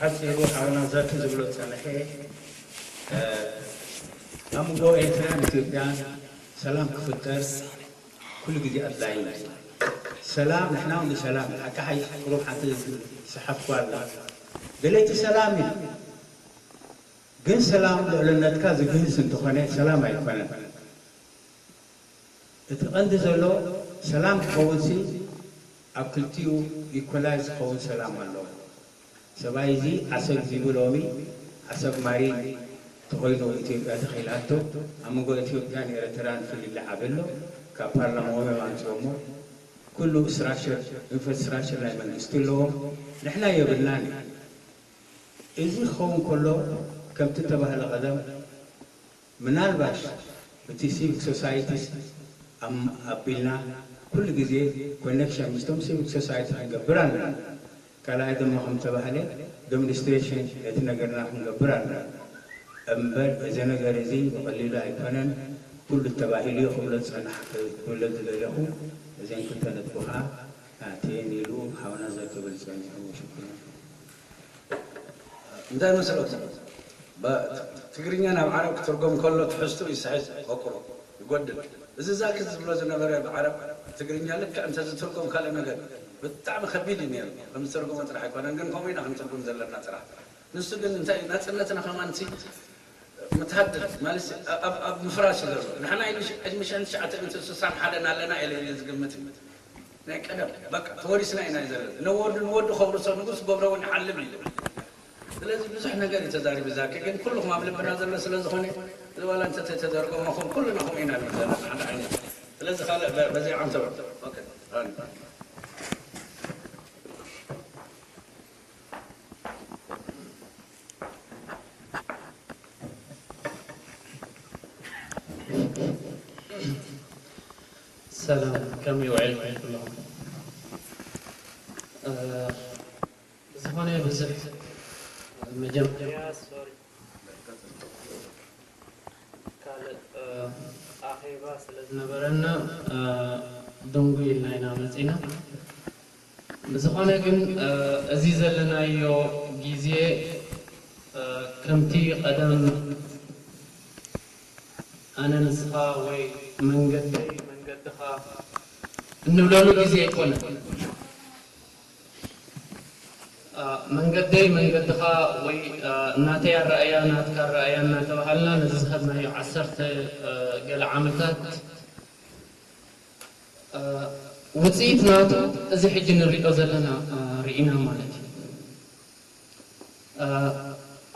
ሓፂሩ ሓውና ዘኪ ዝብሎ ዝፀንሐ ኣብ መንጎ ኤርትራን ኢትዮጵያን ሰላም ክፍጠር ኩሉ ግዜ ኣድላይ እዩ። ሰላም ንሕና እውን ሰላም ሓቂ ሓይሽ ቁሩብ ሓንቲ ዝሰሓፍኩ ኣላ። ደለይቲ ሰላም እዩ። ግን ሰላም ልዕልነትካ ዝግህስ እንተኾነ ሰላም ኣይኮነን። እቲ ቀንዲ ዘሎ ሰላም ክኸውን ሲ ኣብ ክልቲኡ ኢኮላይዝ ክኸውን ሰላም ኣለዎ። ሰብኣይ እዚ ዓሰብ ዚቡ ሎሚ ዓሰብ ማሪን ተኾይኑ ኢትዮጵያ ተኺላቶ ኣብ መንጎ ኢትዮጵያን ኤረትራን ፍልልይ ዓቢ ኣሎ። ካብ ፓርላማኦም እዮም ኣምጺኦሞ። ኩሉ ስትራክቸር ኢንፍራስትራክቸር ናይ መንግስቲ ኣለዎም። ንሕና የብልናን እዩ። እዚ ክኸውን ከሎ ከምቲ ተባህለ ቀደም ምናልባሽ እቲ ሲቪክ ሶሳይቲስ ኣቢልና ኩሉ ግዜ ኮኔክሽን ምስቶም ሲቪክ ሶሳይቲ ክንገብር ኣለና። ካልኣይ ድማ ከም ተባህለ ዴሞንስትሬሽን ነቲ ነገርና ክንገብር ኣለና። እምበር እዚ ነገር እዚ ብቐሊሉ ኣይኮነን። ኩሉ ተባሂሉ እዩ ክብሎ ዝጸናሕ ክብሎ ዝደለኹ እዘን ክልተ ነጥቢ ከዓ ኣትየን ኢሉ ሓውና ዘክብል ጸኒሑ ሽኩር። እንታይ መሰሎት ትግርኛ ናብ ዓረብ ክትርጎም ከሎ ትሕዝቱ ይስሕት፣ ቆቁሮ ይጎድል። እዚ ዛኪ ዝብሎ ዝነበረ ብዓረብ ትግርኛ ልክዕ እንተዝትርጎም ካልእ ነገር ብጣዕሚ ከቢድ እዩ ነይሩ። ከም ዝተርጎመ ጥራሕ ኣይኮነን ግን ከምኡ ኢና ክንትርጉም ዘለና ጥራሕ። ንሱ ግን እንታይ እዩ ናፅነትና ከማን ሲ ምትሃድድ ማለት ኣብ ኣብ ምፍራስ እዩ ዘሎ። ንሕና ኢሉ ቅድሚ ሽሕን ትሽዓተ ሚእትን ስሳን ሓደን ኣለና ኢለ ኢለ ዝግምት እዩ። ናይ ቀደም በቃ ተወሪስና ኢና እዩ ዘለና። ነወዱ ንወዱ ከውርሶ ንጉስ ገብረ እውን ይሓልም እዩ። ስለዚ ብዙሕ ነገር እዩ ተዛሪቡ ዛኪ፣ ግን ኩልኹም ኣብ ልብና ዘሎ ስለ ዝኾነ እዚ ዋላ እንተተተደርጎመኹም ኩልና ከምኡ ኢና ንብል ዘለና ሓደ ዓይነት። ስለዚ ካልእ በ- በዚ ዓም ተበል ኦኬ። ሰላም ከመይ ውዒልኩም ኩለኹም? ብዝኾነ ብዙሕ መጀመርያ ሶሪ ካልእ ኣኼባ ስለ ዝነበረና ድንጉይ ኢልና ኢና መፂና። ብዝኾነ ግን እዚ ዘለናዮ ግዜ ከምቲ ቀደም ኣነ ንስኻ ወይ መንገደይ መንገድኻ እንብለሉ ግዜ ኣይኮነን። መንገደይ መንገድኻ ወይ ናተይ ኣረኣያ ናትካ ኣረኣያ እናተባሃልና ነዚ ዝኸድናዮ ዓሰርተ ገለ ዓመታት ውፅኢት ናቱ እዚ ሕጂ ንሪኦ ዘለና ርኢና ማለት እዩ።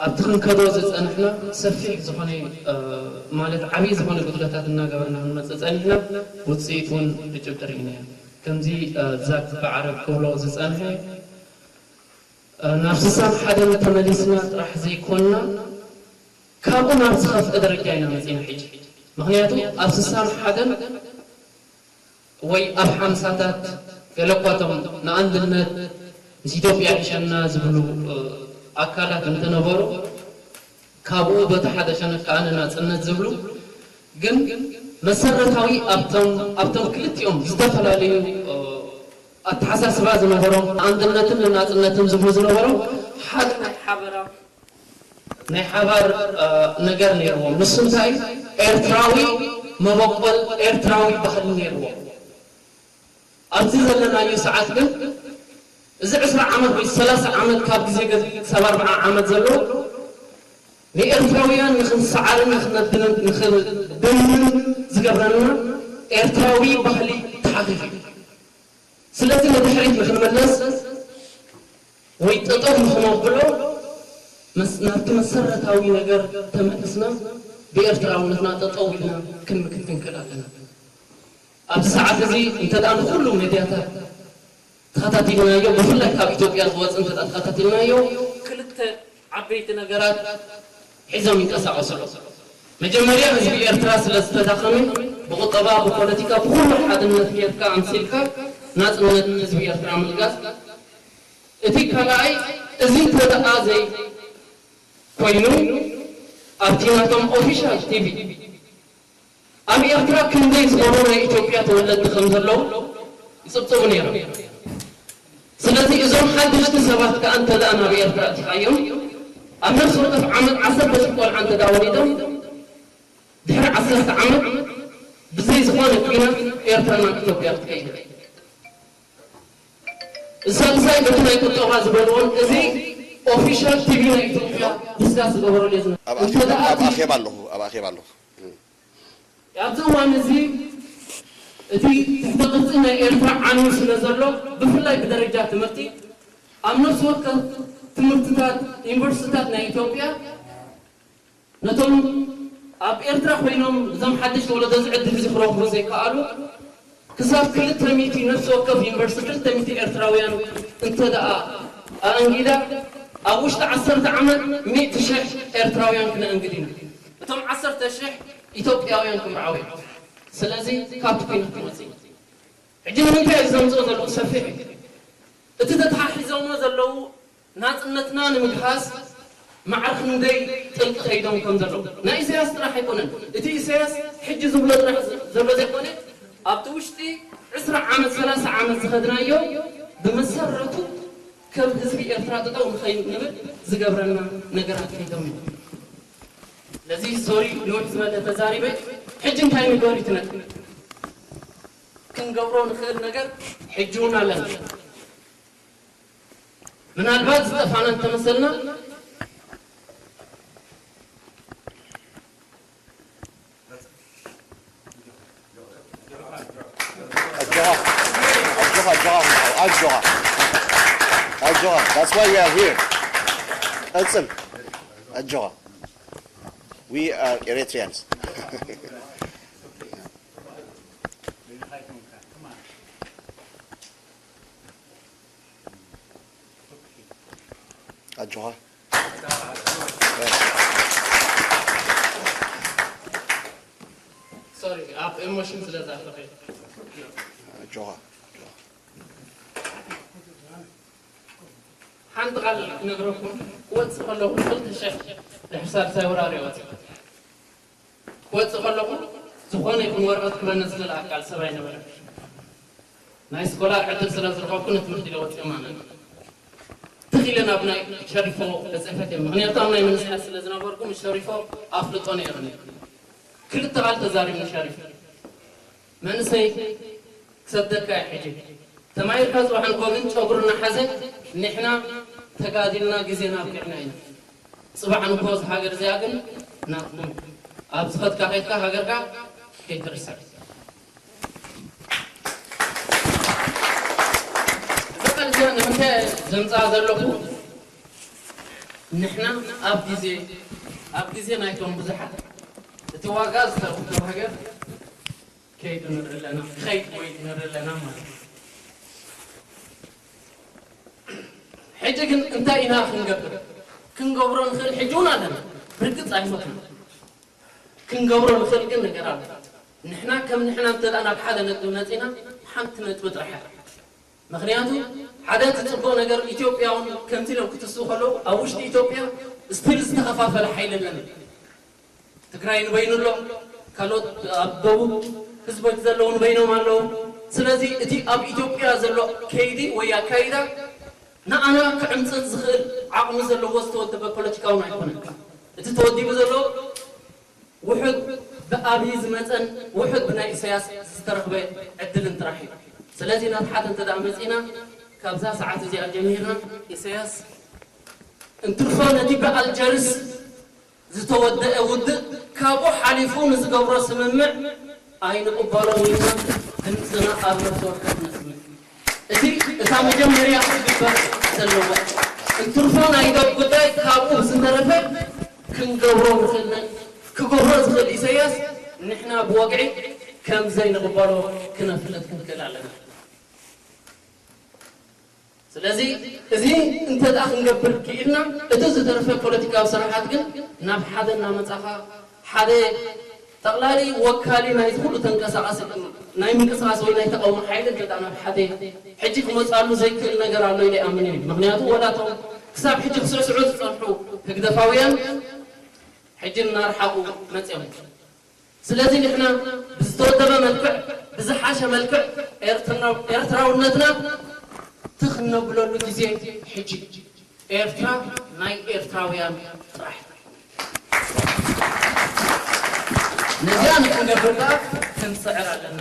ኣብቲ ክንከዶ ዝፀናሕና ሰፊሕ ዝኾነ ማለት ዓብዪ ዝኾነ ጉድለታት እናገበርና ክንመፅእ ፀኒሕና ውፅኢት እውን ብጭብጢ ርኢናዮ። ከምዚ ዛክ ብዓረብ ክብሎ ዝፀንሐ ናብ ስሳን ሓደን ተመሊስና ጥራሕ ዘይኮንና ካብኡ ናብ ዝኸፍአ ደረጃ ኢና መፂና ሕጂ። ምኽንያቱ ኣብ ስሳን ሓደን ወይ ኣብ ሓምሳታት ገለ እኳ እቶም ንኣንድነት ምስ ኢትዮጵያ ይሕሸና ዝብሉ ኣካላት እንተነበሩ ካብኡ በቲ ሓደ ሸነኽ ከኣ ንናጽነት ዝብሉ ግን መሰረታዊ ኣብቶም ኣብቶም ክልቲኦም ዝተፈላለዩ ኣተሓሳስባ ዝነበሮም ንኣንድነትን ንናጽነትን ዝብሉ ዝነበሮም ሓደ ናይ ሓበራ ናይ ሓባር ነገር ነይርዎም። ንሱ እንታይ ኤርትራዊ መበቆል ኤርትራዊ ባህሊ ነይርዎም። ኣብዚ ዘለናዮ ሰዓት ግን እዚ ዕስራ ዓመት ወይ ሰላሳ ዓመት ካብ ግዜ ገ ክሳብ ኣርብዓ ዓመት ዘሎ ንኤርትራውያን ንክንሰዓርን ንክነድንን ንክንድንን ዝገብረና ኤርትራዊ ባህሊ ተሓኺኹ እዩ። ስለዚ ንድሕሪት ንክንምለስ ወይ ጠጠው ንክነብሎ ናብቲ መሰረታዊ ነገር ተመሊስና ብኤርትራውነትና ጠጠው ኢልና ክንምክት ክንክእል ኣለና። ኣብዚ ሰዓት እዚ እንተ ደኣ ንኩሉ ሜድያታት ተኸታቲልናዮ፣ ብፍላይ ካብ ኢትዮጵያ ዝወፅ እንተ ደኣ ተኸታቲልናዮ ክልተ ዓበይቲ ነገራት ሒዞም ይንቀሳቐሱ ኣለዉ። መጀመርያ ህዝቢ ኤርትራ ስለ ዝተዳኸመ ብቁጠባ፣ ብፖለቲካ፣ ብኩሉ ሓድነት ጌርካ ኣምሲልካ ናጽነት ህዝቢ ኤርትራ ምልጋስ። እቲ ካልኣይ እዚ እንተ ደኣ ዘይኮይኑ ኣብቲ ናቶም ኦፊሻል ቲቪ ኣብ ኤርትራ ክንደይ ዝበሉ ናይ ኢትዮጵያ ተወለድቲ ከም ዘለዉ ይጽብጽቡ ነይሮም። ስለዚ እዞም ሓደሽቲ ሰባት ከኣ እንተ ደኣ ናብ ኤርትራ ኣእቲኻዮም፣ ኣብ ነፍሲ ወከፍ ዓመት ዓሰርተ ሺሕ ቆልዓ እንተ ደኣ ወሊዶም፣ ድሕሪ ዓሰርተ ዓመት ብዘይ ዝኾነ ኲናት ኤርትራ ናብ ኢትዮጵያ ክትከይድ። እዛ ምሳይ በቲ ናይ ቁጠባ ዝበልዎን እዚ ኦፊሻል ቲቪ ናይ ኢትዮጵያ ዲስካስ ዝገበረሉ እዩ ዝነበረ። ኣብ እንተ ኣኼባ ደኣ ኣብ እቲ ኣኼባ ኣለኹ ኣብ ኣኼባ ኣለኹ። ኣብዚ እዋን እዚ እቲ ትሕተ ቅርጺ ናይ ኤርትራ ዓንዩ ስለ ዘሎ፣ ብፍላይ ብደረጃ ትምህርቲ፣ ኣብ ነፍሲ ወከፍ ትምህርትታት ዩኒቨርሲቲታት ናይ ኢትዮጵያ ነቶም ኣብ ኤርትራ ኮይኖም እዞም ሓደሽቲ ወለዶ እዚ ዕድል እዚ ክረኽቡ ዘይከኣሉ፣ ክሳብ ክልተ ሚእቲ ነፍሲ ወከፍ ዩኒቨርሲቲ ክልተ ሚእቲ ኤርትራውያን እንተ ደኣ ኣኣንጊዳ፣ ኣብ ውሽጢ ዓሰርተ ዓመት ሚእቲ ሽሕ ኤርትራውያን ክነእንግድ ኢና። እቶም ዓሰርተ ሽሕ ኢትዮጵያውያን ክምርዓው እዮም። ስለዚ ካብቲ ኲናት ክመጽእ እዩ። ሕጂ ንምንታይ እዩ ዘምጽኦ ዘለኹ ሰፊሕ እዩ። እቲ ተተሓሒዞሞ ዘለዉ ናጽነትና ንምግሃስ ማዕረ ክንደይ ጥልቂ ከይዶም ከም ዘለዉ ናይ ኢሳያስ ጥራሕ ኣይኮነን። እቲ ኢሳያስ ሕጂ ዝብሎ ጥራሕ ዘሎ ዘይኮነ ኣብቲ ውሽጢ ዕስራ ዓመት ሰላሳ ዓመት ዝኸድናዮ ብመሰረቱ ከም ህዝቢ ኤርትራ ጠጠው ንኸይንብል ዝገብረና ነገራት ከይዶም እዩ። ስለዚ ሶሪ ንውሕ ዝበለ ተዛሪበ። ሕጂ እንታይ ንገብር እዩ እቲ ነጥቢ? ክንገብሮ ንኽእል ነገር ሕጂ እውን ኣለና። ምናልባት ዝጠፋና እንተመሰልና ኣጆኻ ኣጆኻ ኣጆኻ ኣጆኻ ኣጆኻ ኣጆኻ That's why we are here. ቀጽል ኣጆኻ We are Eritreans. ኣጆኻ ሶሪ ኣብ ኤሞሽን ስለ ዝኣተኹ እየ። ኣጆኻ ሓንቲ ቃል ክነግረኩም ክወፅእ ከለኹ ክልተ ሽሕ ድሕሪ ሳልሳይ ወራር እየ ወፂእ ክወፅእ ከለኹ ዝኾነ ይኹን ወረቐት ክበነ ዝኽእል ኣካል ሰብ ኣይነበረን። ናይ ስኮላር ዕድል ስለ ዝረኸብኩ ንትምህርቲ ኢለ ወፂአ ማለት እዩ። ትኽ ኢለ ናብ ናይ ሸሪፎ በፅሐት እየ። ምኽንያቱ ኣብ ናይ መንእሰያት ስለ ዝነበርኩ ምስ ሸሪፎ ኣፍልጦ ነይሩኒ። ክልተ ቃል ተዛሪብኒ ሸሪፎ። መንእሰይ ክሰደካ እየ ሕጂ። ተማሂርካ ፅባሕ ንግሆ ግን ጨጉሪ እናሓዘ ንሕና ተጋዲልና ግዜና ኣብቂዕና ኢና። ፅባሕ ንግሆ እዛ ሃገር እዚኣ ግን ናትኩም። ኣብ ዝኸድካ ከይድካ ሃገርካ ከይትርስዕ። እዛ ቃል እዚኣ ንምንታይ ዘምፅኣ ዘለኹ ንሕና ኣብ ግዜ ኣብ ግዜ ናይቶም ብዙሓት እቲ ዋጋ ዝተረኽቦ ሃገር ከይዱ ንርኢ ኣለና፣ ክኸይድ ወይ ንርኢ ኣለና ማለት እዩ። ሕጂ ግን እንታይ ኢና ክንገብር? ክንገብሮ ንኽእል ሕጂ እውን ኣለና። ብርግጽ ኣይሞትና። ክንገብሮ ንኽእል ግን ነገር ኣሎ። ንሕና ከም ንሕና እንተ ደኣ ናብ ሓደ ነጥቢ መጺና፣ ሓንቲ ነጥቢ ጥራሕ እያ። ምኽንያቱ ሓደ እቲ ጽቡቕ ነገር ኢትዮጵያ እውን ከምዚ ኢሎም ክትስኡ ከለዉ ኣብ ውሽጢ ኢትዮጵያ ስቲል ዝተኸፋፈለ ሓይሊ ኣለና። ትግራይ ንበይኑ ኣሎ፣ ካልኦት ኣብ ደቡብ ህዝቦች ዘለዉ ንበይኖም ኣለዉ። ስለዚ እቲ ኣብ ኢትዮጵያ ዘሎ ከይዲ ወይ ኣካይዳ ንኣና ክዕምጽጽ ዝኽእል ዓቕሚ ዘለዎ ዝተወደበ ፖለቲካ እውን ኣይኮነን። እቲ ተወዲቡ ዘሎ ውሑድ ብኣብይ ዝመጸን ውሑድ ብናይ ኢሳያስ ዝተረኽበ ዕድልን ጥራሕ እዩ። ስለዚ ናብ ሓደ እንተ ደኣ መጺእና ካብዛ ሰዓት እዚኣ ጀሚርና ኢሳያስ እንትርፎ ነቲ ብኣልጀርስ ዝተወደአ ውድእ ካብኡ ሓሊፉ ንዝገብሮ ስምምዕ ኣይንቕበሎን ኢልና ድምፅና ኣብ ነፍሲ ወከፍ ነስምዕ። እቲ እታ መጀመርያ ክግበር ዘለዋ እንትርፎ ናይ ዶብ ጉዳይ ካብኡ ዝተረፈ ክንገብሮ ንኽእል ክገብሮ ዝኽእል ኢሳያስ ንሕና ብወግዒ ከም ዘይንቕበሎ ክነፍልጥ ክንክእል ኣለና። ስለዚ እዚ እንተ ደኣ ክንገብር ክኢልና እቲ ዝተረፈ ፖለቲካዊ ስራሓት ግን ናብ ሓደ እናመጻኻ ሓደ ጠቕላሊ ወካሊ ናይቲ ኩሉ ተንቀሳቓሲ ናይ ምንቅስቓስ ወይ ናይ ተቓውሞ ሓይሊ እንተ ደኣ ናብ ሓደ ሕጂ ክመጻሉ ዘይክእል ነገር ኣሎ ኢለ ይኣምን እየ። ምኽንያቱ ወላ እቶም ክሳብ ሕጂ ክስዕስዑ ዝጸንሑ ህግደፋውያን ሕጂ እናረሓቑ መጺኦም። ስለዚ ንሕና ብዝተወደበ መልክዕ ብዝሓሸ መልክዕ ኤርትራውነትና ትኽ እነብለሉ ግዜ ሕጂ። ኤርትራ ናይ ኤርትራውያን ጥራሕ። ነዚኣ ንክነብር ከኣ ክንጽዕር ኣለና።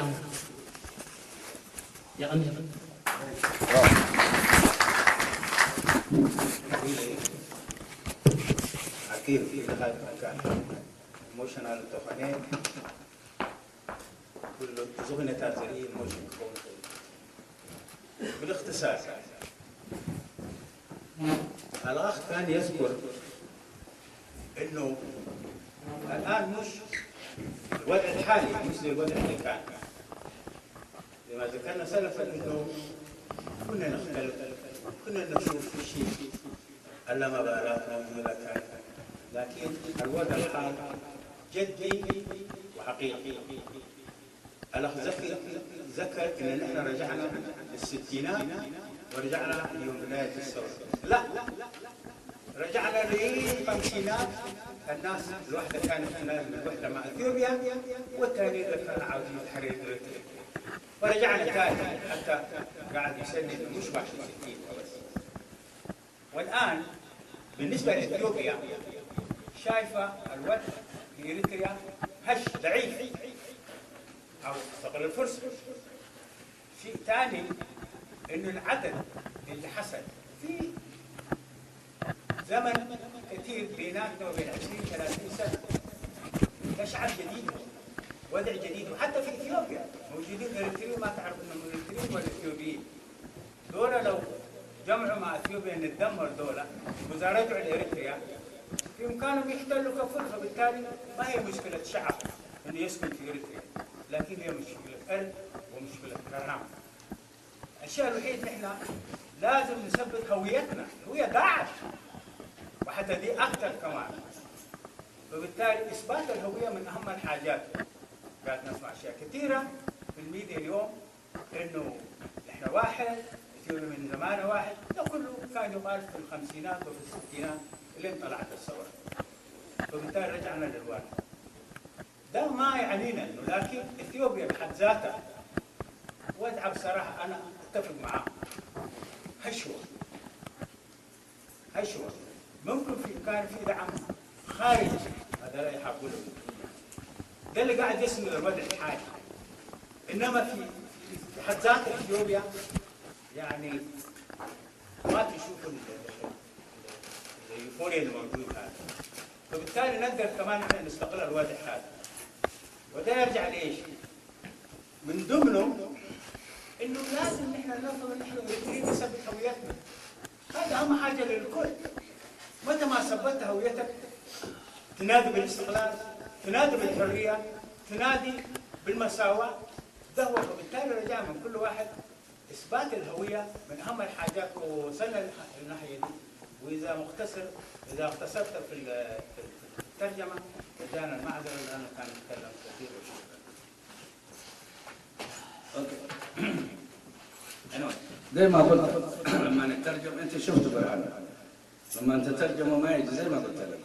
የቐንየልና። ሓኪም ኢልኻ ኢሞሽናል እንተኾነ ኩሉ እዚ ኩነታት ዘርኢ ኢሞሽን ክኸውን ይኽእል። بالاختصار، الأخ كان يذكر أنه الآن مش الوضع الحالي مش زي الوضع اللي كان. لما ذكرنا سلفا أنه كنا نختلف، كنا نشوف في شيء، ألا مبالاة موجودة كانت، لكن الوضع الحال جدي وحقيقي. الأخ زكي ذكر إن نحن رجعنا للستينات ورجعنا ليوم بداية الثورة. لا، رجعنا للخمسينات. الناس الوحدة كانت تنادي بالوحدة مع أثيوبيا، والتاني إذا كان عاوزين الحرية الدولية. ورجعنا تاني حتى قاعد يسلم مش واحد وستين بس. والآن بالنسبة لإثيوبيا شايفة الوضع في إريتريا هش ضعيف أو استغل الفرصة. شيء ثاني إنه العدد اللي حصل في زمن كثير بيناتنا وبين عشرين ثلاثين سنة، ده شعب جديد، وضع جديد. وحتى في إثيوبيا موجودين إريتريين ما تعرف إنهم إريتريين ولا إثيوبيين. دول لو جمعوا مع اثيوبيا نتدمر دول، واذا رجعوا لاريتريا بامكانهم يحتلوا كفر، فبالتالي ما هي مشكله شعب انه يسكن في اريتريا، لكن هي مشكله ارض ومشكله كرامه. الشيء الوحيد نحن لازم نثبت هويتنا، هويه داعش، وحتى دي اكثر كمان. فبالتالي اثبات الهويه من اهم الحاجات. قاعد نسمع اشياء كثيره في الميديا اليوم انه احنا واحد، اثيوبيا من زمان واحد، ده كله كان يقال في الخمسينات وفي الستينات لين طلعت الثوره. فبالتالي رجعنا للواحد. ده ما يعنينا انه، لكن اثيوبيا بحد ذاتها وضعها بصراحه انا اتفق معاه. هشوه هشوه ممكن في كان في دعم خارجي، هذا لا يحبوا له. ده اللي قاعد يسند الوضع الحالي. انما في في حد ذاته اثيوبيا يعني ما تشوف ال- ال- الايفوريا اللي موجود هذا. فبالتالي نقدر كمان احنا نستقل الوضع هذا. وده يرجع لايش؟ من ضمنه انه لازم نحن نفهم ان احنا اريتريين نثبت هويتنا. هذا اهم حاجه للكل. متى ما ثبتت هويتك تنادي بالاستقلال، تنادي بالحريه، تنادي بالمساواه. ده هو، فبالتالي رجاء من كل واحد اثبات الهويه من اهم الحاجات، وصلنا للناحيه دي. واذا مختصر، اذا اختصرت في ال- في الترجمه، رجاء المعذره لانه كان يتكلم كثير. وشكرا. اوكي. Anyway، زي ما قلت، لما نترجم انت شفت برهان، لما انت تترجمه ما يجي زي ما قلت لك.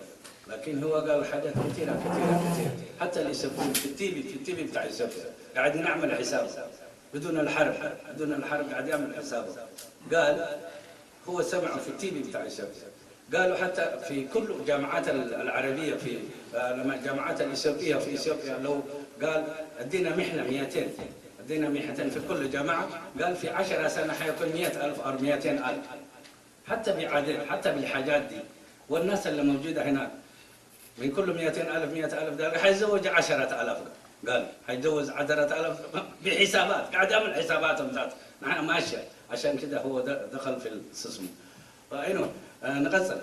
لكن هو قال حاجات كثيره كثيره كثيره، حتى اللي يسبون في التي في في التي في بتاع يسبون، قاعد نعمل حساب بدون الحرب، بدون الحرب قاعد يعمل حسابه. قال هو سمعه في التي في بتاع يسبون، قالوا حتى في كل الجامعات العربيه في، لما الجامعات الاثيوبيه في اثيوبيا، لو قال ادينا محنه مئتين، ادينا محنتين في كل جامعه، قال في عشرة سنه حيكون مئة ألف او مئتين ألف. حتى بعدد، حتى بالحاجات دي. والناس اللي موجوده هناك من كل مئتين ألف، مئة ألف، ده حيتزوج عشرة آلاف. قال حيتزوج عشرة آلاف بحسابات، قاعد يعمل حساباتهم ذات. نحن ماشيه، عشان كده هو دخل في السيستم. فانه نقصر.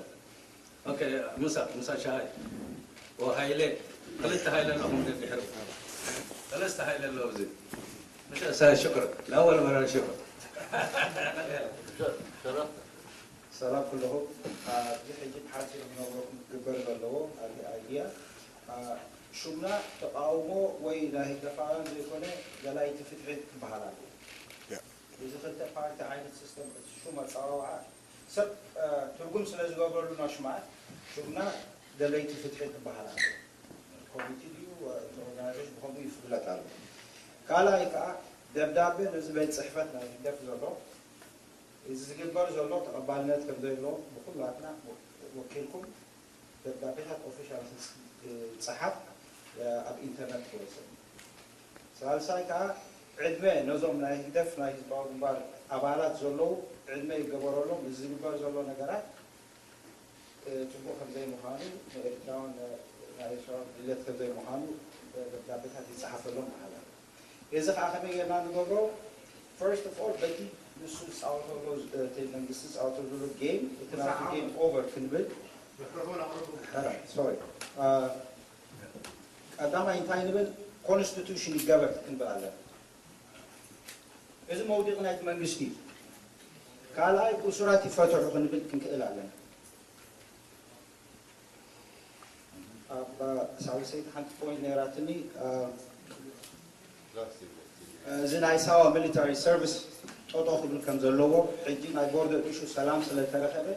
اوكي، موسى، موسى شاي. وهايلين. ثلاثة هايلين لهم دي بيحرقوا. ثلاثة هايلين لهم زين. مش شكرا. لاول مره شكرا. شرفت. ሰላም ኩለኹም። ኣብዚ ሕጂ ብሓፂሩ ክነግረኩም ክግበር ዘለዎ ኣብዚ ኣይድያ፣ ሹምና ተቃውሞ ወይ ናይ ህግደፋውያን ዘይኮነ ደላይቲ ፍትሒ ክበሃል ኣለዎ። እዚ ክልተ ፓርቲ ዓይነት ሲስተም እቲ ሹም ኣፀዋውዓ ሰብ ትርጉም ስለ ዝገብረሉ ናሽማት ሹምና ደለይቲ ፍትሒ ክበሃል ኣለዎ። ኮሚቲ ድዩ እቲ ኦርጋናይዜሽን ብከምኡ ይፍለጥ ኣሎ። ካልኣይ ከዓ ደብዳቤ ነዚ ቤት ፅሕፈት ናይ ህግደፍ ዘሎ እዚ ዝግበር ዘሎ ተቐባልነት ከም ዘይብሎ ብኩላትና ወኪልኩም ደብዳቤታት ኦፊሻል ክጽሓፍ ኣብ ኢንተርነት ክወጽእ። ሳልሳይ ከዓ ዕድመ ነዞም ናይ ህግደፍ ናይ ህዝባዊ ግንባር ኣባላት ዘለዉ ዕድመ ይገበረሎም። እዚ ዝግበር ዘሎ ነገራት ጽቡቕ ከም ዘይምዃኑ ንኤርትራውን ናይ ኤርትራውን ድሌት ከም ዘይምዃኑ ደብዳቤታት ይጸሓፈሎም ማለት እዩ። እዚ ከዓ ከመይ ጌርና ንገብሮ? First of all በቲ ንሱ ዝፃወተሉ እቲ መንግስቲ ዝፃወተሉ ጌም እቲ ናቱ ጌም ኦቨር ክንብል ሶሪ ቀዳማይ እንታይ ንብል? ኮንስቲቱሽን ይገበር ክንብል ኣለና። እዚ መውዲቂ ናይቲ መንግስቲ እዩ። ካልኣይ እሱራት ይፈትሑ ክንብል ክንክእል ኣለና። ኣብ ሳልሰይቲ ሓንቲ ፖይንት ነይራትኒ። እዚ ናይ ሳዋ ሚሊታሪ ሰርቪስ ጠጦ ክብል ከም ዘለዎ ሕጂ ናይ ቦርደር ኢሹ ሰላም ስለተረኸበ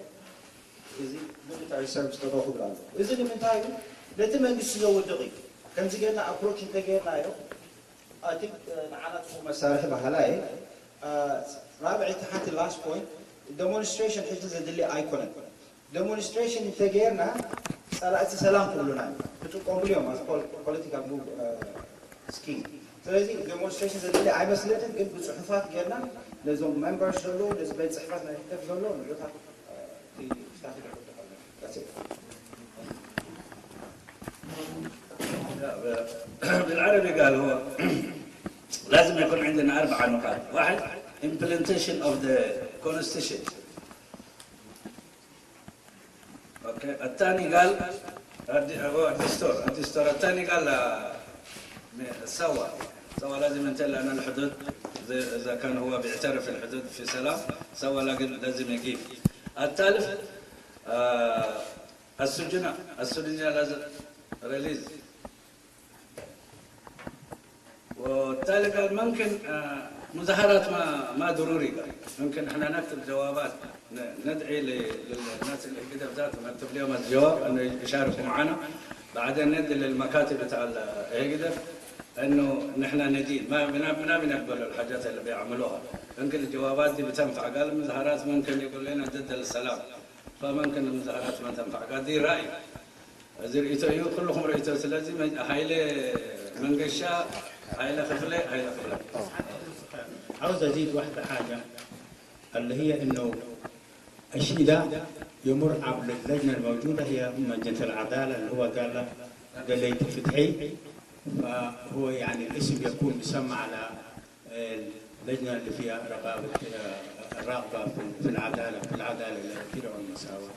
እዚ ሚሊታሪ ሰርቪስ ጠጦ ክብል ኣሎ። እዚ ንምንታይ እዩ? ነቲ መንግስቲ ዘውድቕ እዩ። ከምዚ ጌርና ኣፕሮች እንተጌርናዮ ኣቲ ንዓና ጽቡቅ መሳርሒ ባህላ እየ። ራብዐይቲ ሓንቲ ላስት ፖይንት ዴሞንስትሬሽን ሕጂ ዘድሊ ኣይኮነን። ዴሞንስትሬሽን እንተጌርና ጸላእቲ ሰላም ክብሉና እዮም ክጥቀምሉ እዮም ፖለቲካል ሙቭ ስኪም። ስለዚ ዴሞንስትሬሽን ዘድሊ ኣይመስለንን፣ ግን ብጽሑፋት ጌርና ነዞም ሜምበርስ ዘለዉ ነዚ ቤት ጽሕፈት ናይ ህግደፍ ዘሎ ንዑታት ስታፍ ይደርጉ ኣለና። That's it. بالعربي قال هو لازم يكون عندنا أربع نقاط. واحد, implementation of the constitution. Okay. الثاني قال الد- هو الدستور. الدستور الثاني قال آه، سوا سوا لازم ينتهي لأن الحدود زي- إذا كان هو بيعترف الحدود في سلام سوا لازم لازم يقيم. الثالث آه، السجناء السجناء لازم ريليز. والتالي قال ممكن آه، مظاهرات ما ما ضروري قال. ممكن احنا نكتب جوابات ن- ندعي ل- للناس اللي كده ذاتهم نكتب لهم الجواب انه يشاركوا معنا. بعدين ندي للمكاتب بتاع ال- هيجده انه نحن ندين ما بنا- ما بنقبل الحاجات اللي بيعملوها. ممكن الجوابات دي بتنفع قال مظاهرات ممكن يقول لنا ضد السلام. فممكن المظاهرات ما تنفع قال دي رأي. እዚ ርእይቶ እዩ ኩልኹም ርእይቶ ስለዚ ሃይለ መንገሻ ሃይለ ክፍለ ሃይለ ክፍለ عاوز أزيد واحدة حاجة اللي هي إنه الشيء ده يمر عبر اللجنة الموجودة هي لجنة العدالة اللي هو قال قال لي تفتحي فهو يعني الاسم يكون مسمى على اللجنة اللي فيها رقابة الرغبة في العدالة في العدالة كده والمساواة.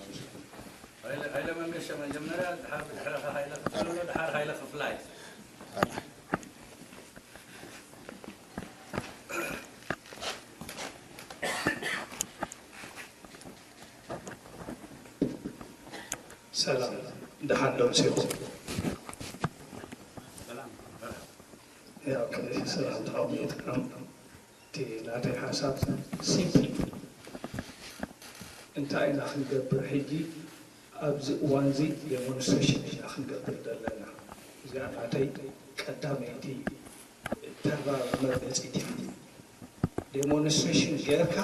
ሃይለ መንገሻ መጀመርያ ድሓር ብድሕረኻ ሃይለ ክፍሎ ድሓር ሃይለ ክፍላይ። ሰላም ደሓን ዶ ምሲኹም? ያው ከዚ ሰላም ተቐሚጥና እቲ ናተይ ሓሳብ ሲምፕል እንታይ ኢና ክንገብር ሕጂ ኣብዚ እዋን እዚ ዴሞንስትሬሽን ኢና ክንገብር ዘለና። እዚኣ ናተይ ቀዳመይቲ ተራ መርገፂት እያ። ዴሞንስትሬሽን ጌርካ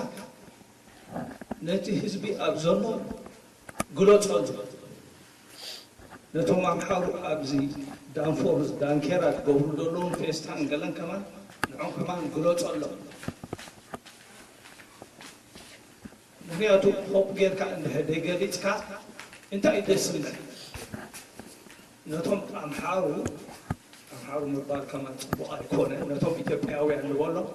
ነቲ ህዝቢ ኣብ ዘሎ ግለፀሉ። ነቶም ኣምሓሩ ኣብዚ ዳንፎር ዳንኬራ ዝገብሩ ዘለውን ፌስታን ገለን ከማን ንዖም ከማን ግለፀሎም። ምክንያቱ ከምኡ ጌርካ እንድሕር ደይገሊፅካ እንታይ እዩ ደስ ዝብል? ነቶም ኣምሓሩ ኣምሓሩ ምባል ከማን ፅቡቕ ኣይኮነ ነቶም ኢትዮጵያውያን ንበሎም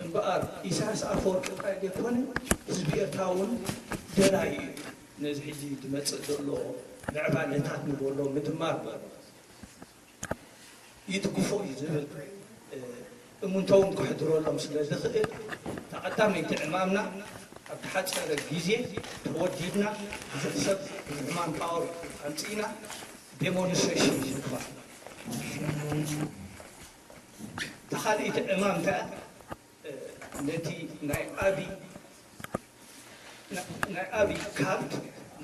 እምበኣር ኢሳያስ ኣፈወርቂ ጥራይ ዘይኮነ ህዝቢ ኤርትራ እውን ደላይ እዩ ነዚ ሕጂ ዝመፅእ ዘሎ ምዕባለታት ንበሎ ምድማር ይድግፎ እዩ ዝብል እሙንተውን ክሕድረሎም ስለ ዝኽእል ተቐዳመይቲ ዕማምና ኣብ ተሓፀረ ግዜ ተወዲድና ብዙሕ ሰብ ብዙሕ ማን ፓወር ኣምፅእና ዴሞንስትሬሽን ይግባእ። እታ ካልኣይቲ ዕማም እንታይ እያ? ነቲ ናይ ኣቢ ናይ ኣቢ ካርድ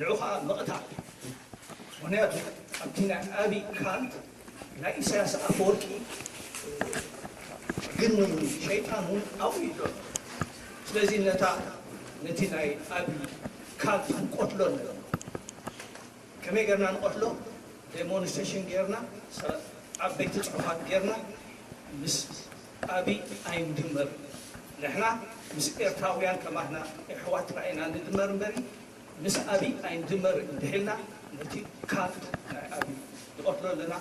ንዑ ከዓ ምቕታል። ምክንያቱ ኣብቲ ናይ ኣቢ ካርድ ናይ ኢሳያስ ኣፈወርቂ ግን ሸይጣን እውን ኣብኡ እዩ ዘሎ። ስለዚ ነታ ነቲ ናይ ኣብይ ካልት ክንቆትሎ ኣለና። ከመይ ጌርና ንቐትሎ? ዴሞንስትሬሽን ጌርና፣ ሰ- ዓበይቲ ጽሑፋት ጌርና፣ ምስ ኣብይ ኣይንድመር። ንሕና ምስ ኤርትራውያን ከማህና ኣሕዋት ጥራይ ኢና ንድመር እምበሪ፣ ምስ ኣብይ ኣይንድመር እንድሕልና ነቲ ካልት ናይ ኣብይ ንቐትሎ ኣለና።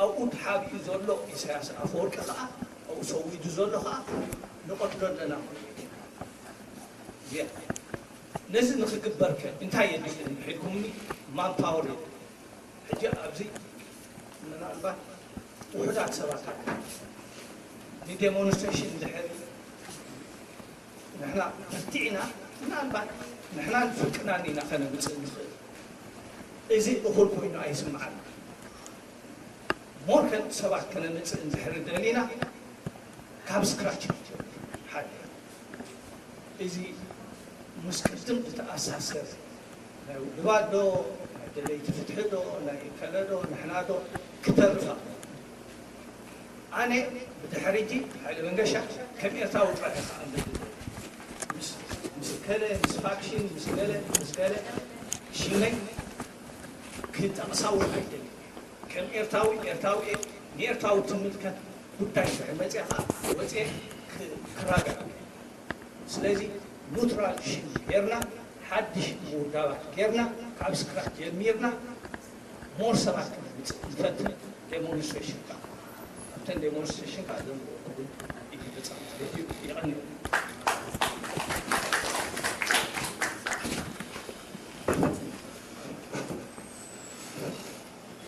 ኣብኡ ተሓቢኡ ዘሎ ኢሳያስ ኣፈወርቂ ከኣ፣ ኣብኡ ሰዊዱ ዘሎ ከኣ ንቐትሎ ኣለና። ነዚ ንኽግበር ከ እንታይ የድሊ ኢልኩምኒ? ማንፓወር የድሊ። ሕጂ ኣብዚ ምናልባት ውሑዳት ሰባት ኣለዉ። ንዴሞንስትሬሽን እንድሕር ንሕና በርቲዕና፣ ምናልባት ንሕናን ፍርቅናን ኢና ከነምጽእ ንኽእል። እዚ እኹል ኮይኑ ኣይስምዓኒ። ሞር ከ ሰባት ከነምጽእ እንድሕር ደሊና ካብ ስክራች ንጀምር። ሓደ እዚ ምስ ቅድም ዝተኣሳሰር ናይ ውድባት ዶ፣ ናይ ደለይቲ ፍትሒ ዶ፣ ናይ ከለ ዶ፣ ንሕና ዶ ክተርፋ። ኣነ ብድሕሪ ሕጂ ሓይለ መንገሻ ከም ኤርትራዊ ጥራሕ እየ ክኣምን። ምስ ምስ ከለ ምስ ፋክሽን ምስ ገለ ምስ ገለ ሽመይ ክጠቕሳ እውን ኣይደልን። ከም ኤርትራዊ ኤርትራዊ እየ። ንኤርትራዊ ትምልከት ጉዳይ እንድሕር መፅያ ከዓ ወፅየ ክ- ክራገዕ። ስለዚ ኑትራል ሽም ጌርና ሓድሽ ምውዳባት ጌርና ካብ ስክራች ጀሚርና ሞር ሰባት ክነምፅእ ንፈትን። ዴሞንስትሬሽን ከዓ ኣብተን ዴሞንስትሬሽን ከዓ ዘለዎ እውን ይግለፃ ማለት እዩ። የቐንየኩም።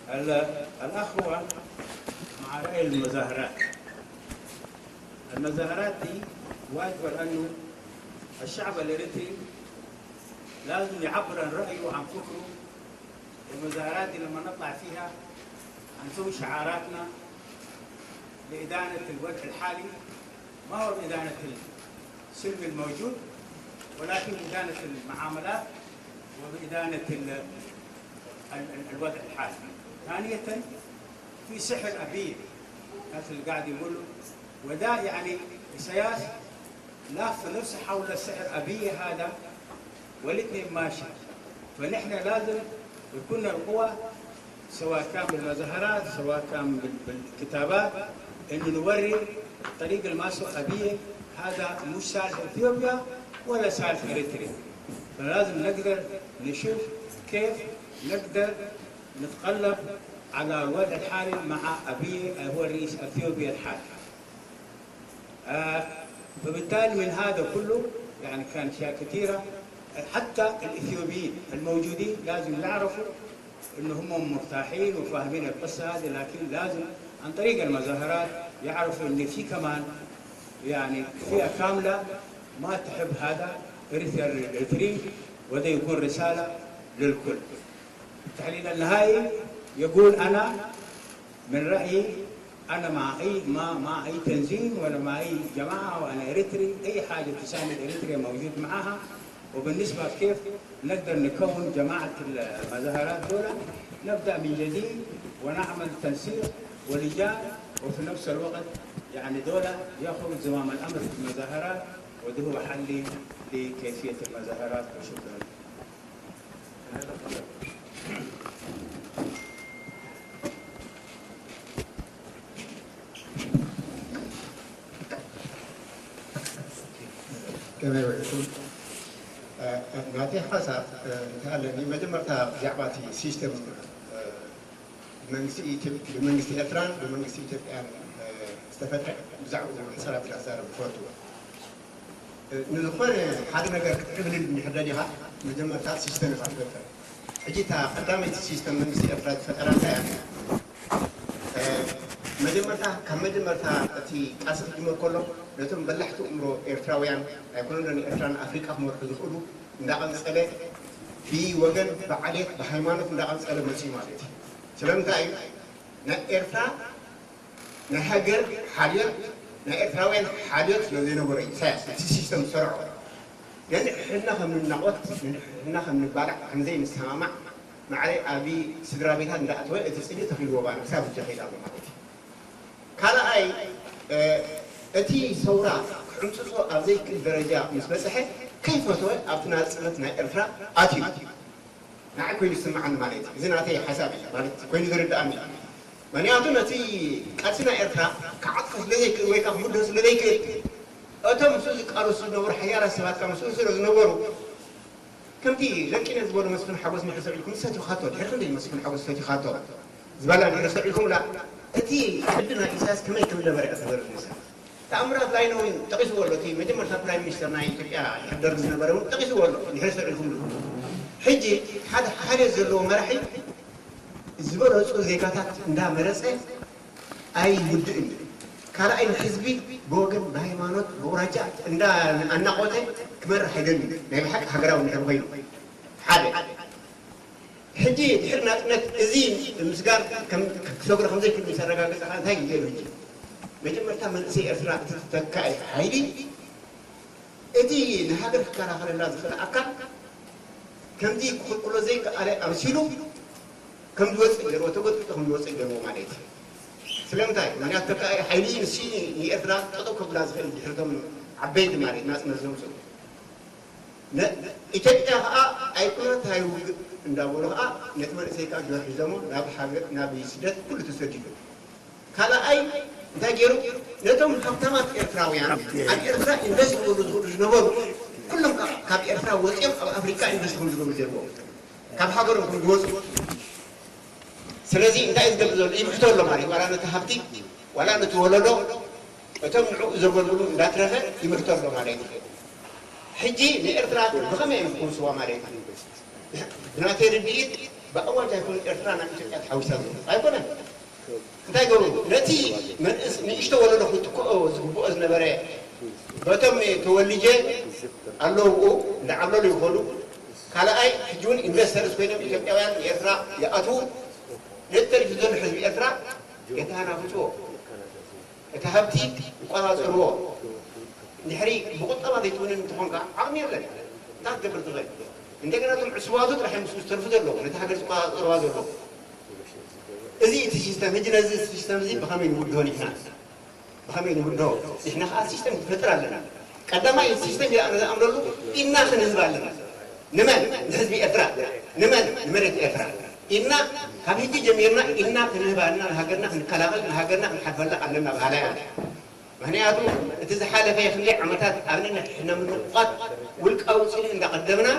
ال- الأخوة مع رأي المظاهرات. المظاهرات دي واجبة لأنه الشعب الإريتري لازم يعبر عن رأيه وعن فكره. المظاهرات دي لما نطلع فيها هنسوي شعاراتنا لإدانة الوضع الحالي، ما هو بإدانة السلم الموجود، ولكن إدانة المعاملات وبإدانة ال- ال- ال- الوضع الحالي. ثانية، في سحر أبي، الناس اللي قاعد يقولوا، وده يعني إسياس لف نفسه حول سحر أبي هذا، والاثنين ماشي. فنحن لازم يكون القوى سواء كان بالمظاهرات، سواء كان بال- بالكتابات، إنه نوري الطريق اللي ماشي أبي هذا مش صالح إثيوبيا ولا صالح إريتريا. فلازم نقدر نشوف كيف نقدر نتغلب على الوضع الحالي مع أبي هو الرئيس أثيوبيا الحالي. آه، فبالتالي من هذا كله يعني كان أشياء كثيرة. حتى الإثيوبيين الموجودين لازم يعرفوا إن هم مرتاحين وفاهمين القصة هذه، لكن لازم عن طريق المظاهرات يعرفوا إن في كمان يعني فئة كاملة ما تحب هذا إريتريا الإريتري، وده يكون رسالة للكل. التحليل النهائي يقول أنا من رأيي أنا مع أي ما مع أي تنظيم ولا مع أي جماعة، وأنا إريتري، أي حاجة تساند إريتريا موجود معاها. وبالنسبة كيف نقدر نكون جماعة المظاهرات دول، نبدأ من جديد ونعمل تنسيق ولجان، وفي نفس الوقت يعني دول ياخذوا زمام الأمر في المظاهرات، وده هو حلي لكيفية المظاهرات. وشكرا. ከመይ ውዒልኩም? ናተይ ሓሳብ እንተሃለኒ መጀመርታ ብዛዕባ እቲ ሲስተም ብመንግስቲ ኤርትራን ብመንግስቲ ኢትዮጵያን ዝተፈጥረ ብዛዕባኡ ሕፅር ኣቢለ ክዛረብ እፈቱ። ንዝኾነ ሓደ ነገር ክትዕብልል እንድሕር ደሊኻ መጀመርታ ሲስተም ኢኻ ትፈጥር። ሕጂ እታ ቀዳመይቲ ሲስተም መንግስቲ ኤርትራ ዝፈጠራ እንታይ እያ? መጀመርታ ካብ መጀመርታ እቲ ቃልሲ ክጅመር ከሎ ነቶም በላሕቲ እምሮ ኤርትራውያን ኣይኮነን ንኤርትራ ንኣፍሪቃ ክመርሑ ዝኽእሉ እንዳቐንጸለ ብወገን ብዓሌት ብሃይማኖት እንዳቐንጸለ መፅዩ ማለት እዩ። ስለምንታይ እዩ ናይ ኤርትራ ናይ ሃገር ሓልዮት ናይ ኤርትራውያን ሓልዮት ስለ ዘይነበሮ እዩ ኢሳያስ እቲ ሲስተም ዝሰርዖ። ነንሕድሕድና ከም ንናቖት ነንሕድሕድና ከም ንባላዕ ከም ዘይንሰማማዕ ማዕረ ኣብ ስድራ ቤታት እንዳኣተወ እቲ ፅልኢ ተኺልዎ ባና ክሳብ ሕጂ ይኸይድ ኣሎ ማለት እዩ። ካልኣይ እቲ ሰውራ ክምጽጾ ኣብ ዘይክእል ደረጃ ምስ በጽሐ፣ ከይፈተወ ኣብቲ ናጽነት ናይ ኤርትራ ኣትዩ። ንዓይ ኮይኑ ዝስምዓኒ ማለት እዩ። እዚ ናተይ ሓሳብ እዩ፣ ማለት ኮይኑ ዝርድኣኒ። ምኽንያቱ ነቲ ቃልሲ ናይ ኤርትራ ክዓጽፎ ስለ ዘይክእል ወይ ከዓ ክብድሆ ስለ ዘይክእል፣ እቶም ምስኡ ዝቃለሱ ዝነበሩ ሓያላት ሰባት ከዓ ምስኡ ስለ ዝነበሩ፣ ከምቲ ለቂነ ዝበሎ መስፍን ሓጎስ ንሕሰብ ኢልኩም ዝሰቲኻቶ፣ ድሕሪ ክንደይ መስፍን ሓጎስ ዝሰቲኻቶ ዝበላ ድሕሪ ሰብ ኢልኩምላ፣ እቲ ቅዲ ናይ ኢሳያስ ከመይ ከም ዝነበረ እያ ተዘርዝሩ። ተኣምራት ላይነ እውን ጠቒስዎ ኣሎ። እቲ መጀመርታ ፕራይም ሚኒስተር ናይ ኢትዮጵያ ድሕሪ ደርጊ ዝነበረ እውን ጠቒስዎ ኣሎ። ድሕሪ ሰብ ኢልኩምሉ። ሕጂ ሓደ ሓደ ዘለዎ መራሒ ዝበለጹ ዜጋታት እንዳመረጸ ኣይውድእን እዩ። ካልኣይ ንህዝቢ ብወገን ብሃይማኖት ብኣውራጃ እንዳ ኣናቖተ ክመርሕ ኣይደልን እዩ። ናይ ብሓቂ ሃገራዊ እንድሕር ኮይኑ ሓደ። ሕጂ ድሕሪ ናጽነት እዚ ምስጋር ከም ክሰግሮ ከም ዘይክእል ምስ ኣረጋገጸ ከኣ እንታይ እዩ ገይሩ ሕጂ? መጀመርታ መንእሰይ ኤርትራ እቲ ተካኢ ሓይሊ እቲ ንሃገር ክከላኸለላ ዝኽእል ኣካል ከምዚ ክኽልክሎ ዘይከኣለ ኣምሲሉ ከም ዝወፅእ ገይርዎ፣ ተጎጥቂጡ ከም ዝወፅእ ገይርዎ ማለት እዩ። ስለምንታይ? ምኽንያቱ ተካኢ ሓይሊ ንሱ ንኤርትራ ጠጠው ከብላ ዝኽእል ድሕርቶም ዓበይቲ ማለት ናፅነት ዘምፅኡ። ነ-፣ ኢትዮጵያ ከዓ ኣይኮነት ኣይውግእ እንዳበሉ ከዓ ነቲ መንእሰይ ከዓ ጆር ሒዞሞ ናብ ሃገር፣ ናብ ስደት ኩሉ ተሰዲዱ። ካልኣይ እንታይ ገይሩ? ነቶም ሃብታማት ኤርትራውያን ኣብ ኤርትራ ኢንቨስት ክገብሩ ዝኽእሉ ዝነበሩ ኩሎም ካብ፣ ካብ ኤርትራ ወፂኦም ኣብ ኣፍሪካ ኢንቨስት ከም ዝገብሩ ገይርዎም። ካብ ሃገሮም ከም ዝወፁ። ስለዚ እንታይ እዩ ዝገብር ዘሎ? ይብሕቶ ኣሎ ማለት እዩ። ዋላ ነቲ ሃብቲ፣ ዋላ ነቲ ወለዶ፣ እቶም ንዕኡ ዘገልግሉ እንዳትረፈ ይብሕቶ ኣሎ ማለት እዩ። ሕጂ ንኤርትራ ብኸመይ እዮም ክውስዋ ማለት እዩ? ብናተይ ርድኢት ብኣዋጅ ኣይኮነን ኤርትራ ናብ ኢትዮጵያ ተሓዊሳ ዘሎ። ኣይኮነን። እንታይ ገብሩ? ነቲ መንእስ-፣ ንእሽቶ ወለዶ ክትክኦ ዝግብኦ ዝነበረ በቶም ተወልጀ ኣለዉ እንዳዓብለሉ ይኾኑ። ካልኣይ ሕጂ እውን ኢንቨስተርስ ኮይኖም ኢትዮጵያውያን ንኤርትራ ይኣትዉ። ነቲ ተሪፉ ዘሎ ህዝቢ ኤርትራ የተሃናፍፅዎ። እቲ ሃብቲ ይቆፃፀርዎ። ድሕሪ ብቁጠባ ዘይትውንን እንተኾንካ ዓቕሚ የለን። እንታይ ክትገብር ትኽእል? እንደገና እቶም ዕሱባቱ ጥራሕ እዮም ምስ ዝተርፉ ዘለዉ ነቲ ሃገር ዝቆፃፀርዋ ዘለዉ። እዚ እቲ ሲስተም፣ ሕጂ ነዚ ሲስተም እዚ ብኸመይ ንውድሆ ንሕና? ብኸመይ ንውድሆ? ንሕና ከዓ ሲስተም ክንፈጥር ኣለና። ቀዳማይ እቲ ሲስተም ኢልና ንኣምነሉ ኢድና ክንህብ ኣለና። ንመን? ንህዝቢ ኤርትራ። ንመን? ንመሬት ኤርትራ። ኢድና ካብ ሕጂ ጀሚርና ኢድና ክንህብ ኣለና። ንሃገርና ክንከላኸል፣ ንሃገርና ክንሓልፈላ ኣለና በሃላይ ኣነ። ምኽንያቱ እቲ ዝሓለፈ ክንደይ ዓመታት ኣብ ነንሕድሕድና ምንቑቓት ውልቃዊ ጽልኢ እንዳቐደምና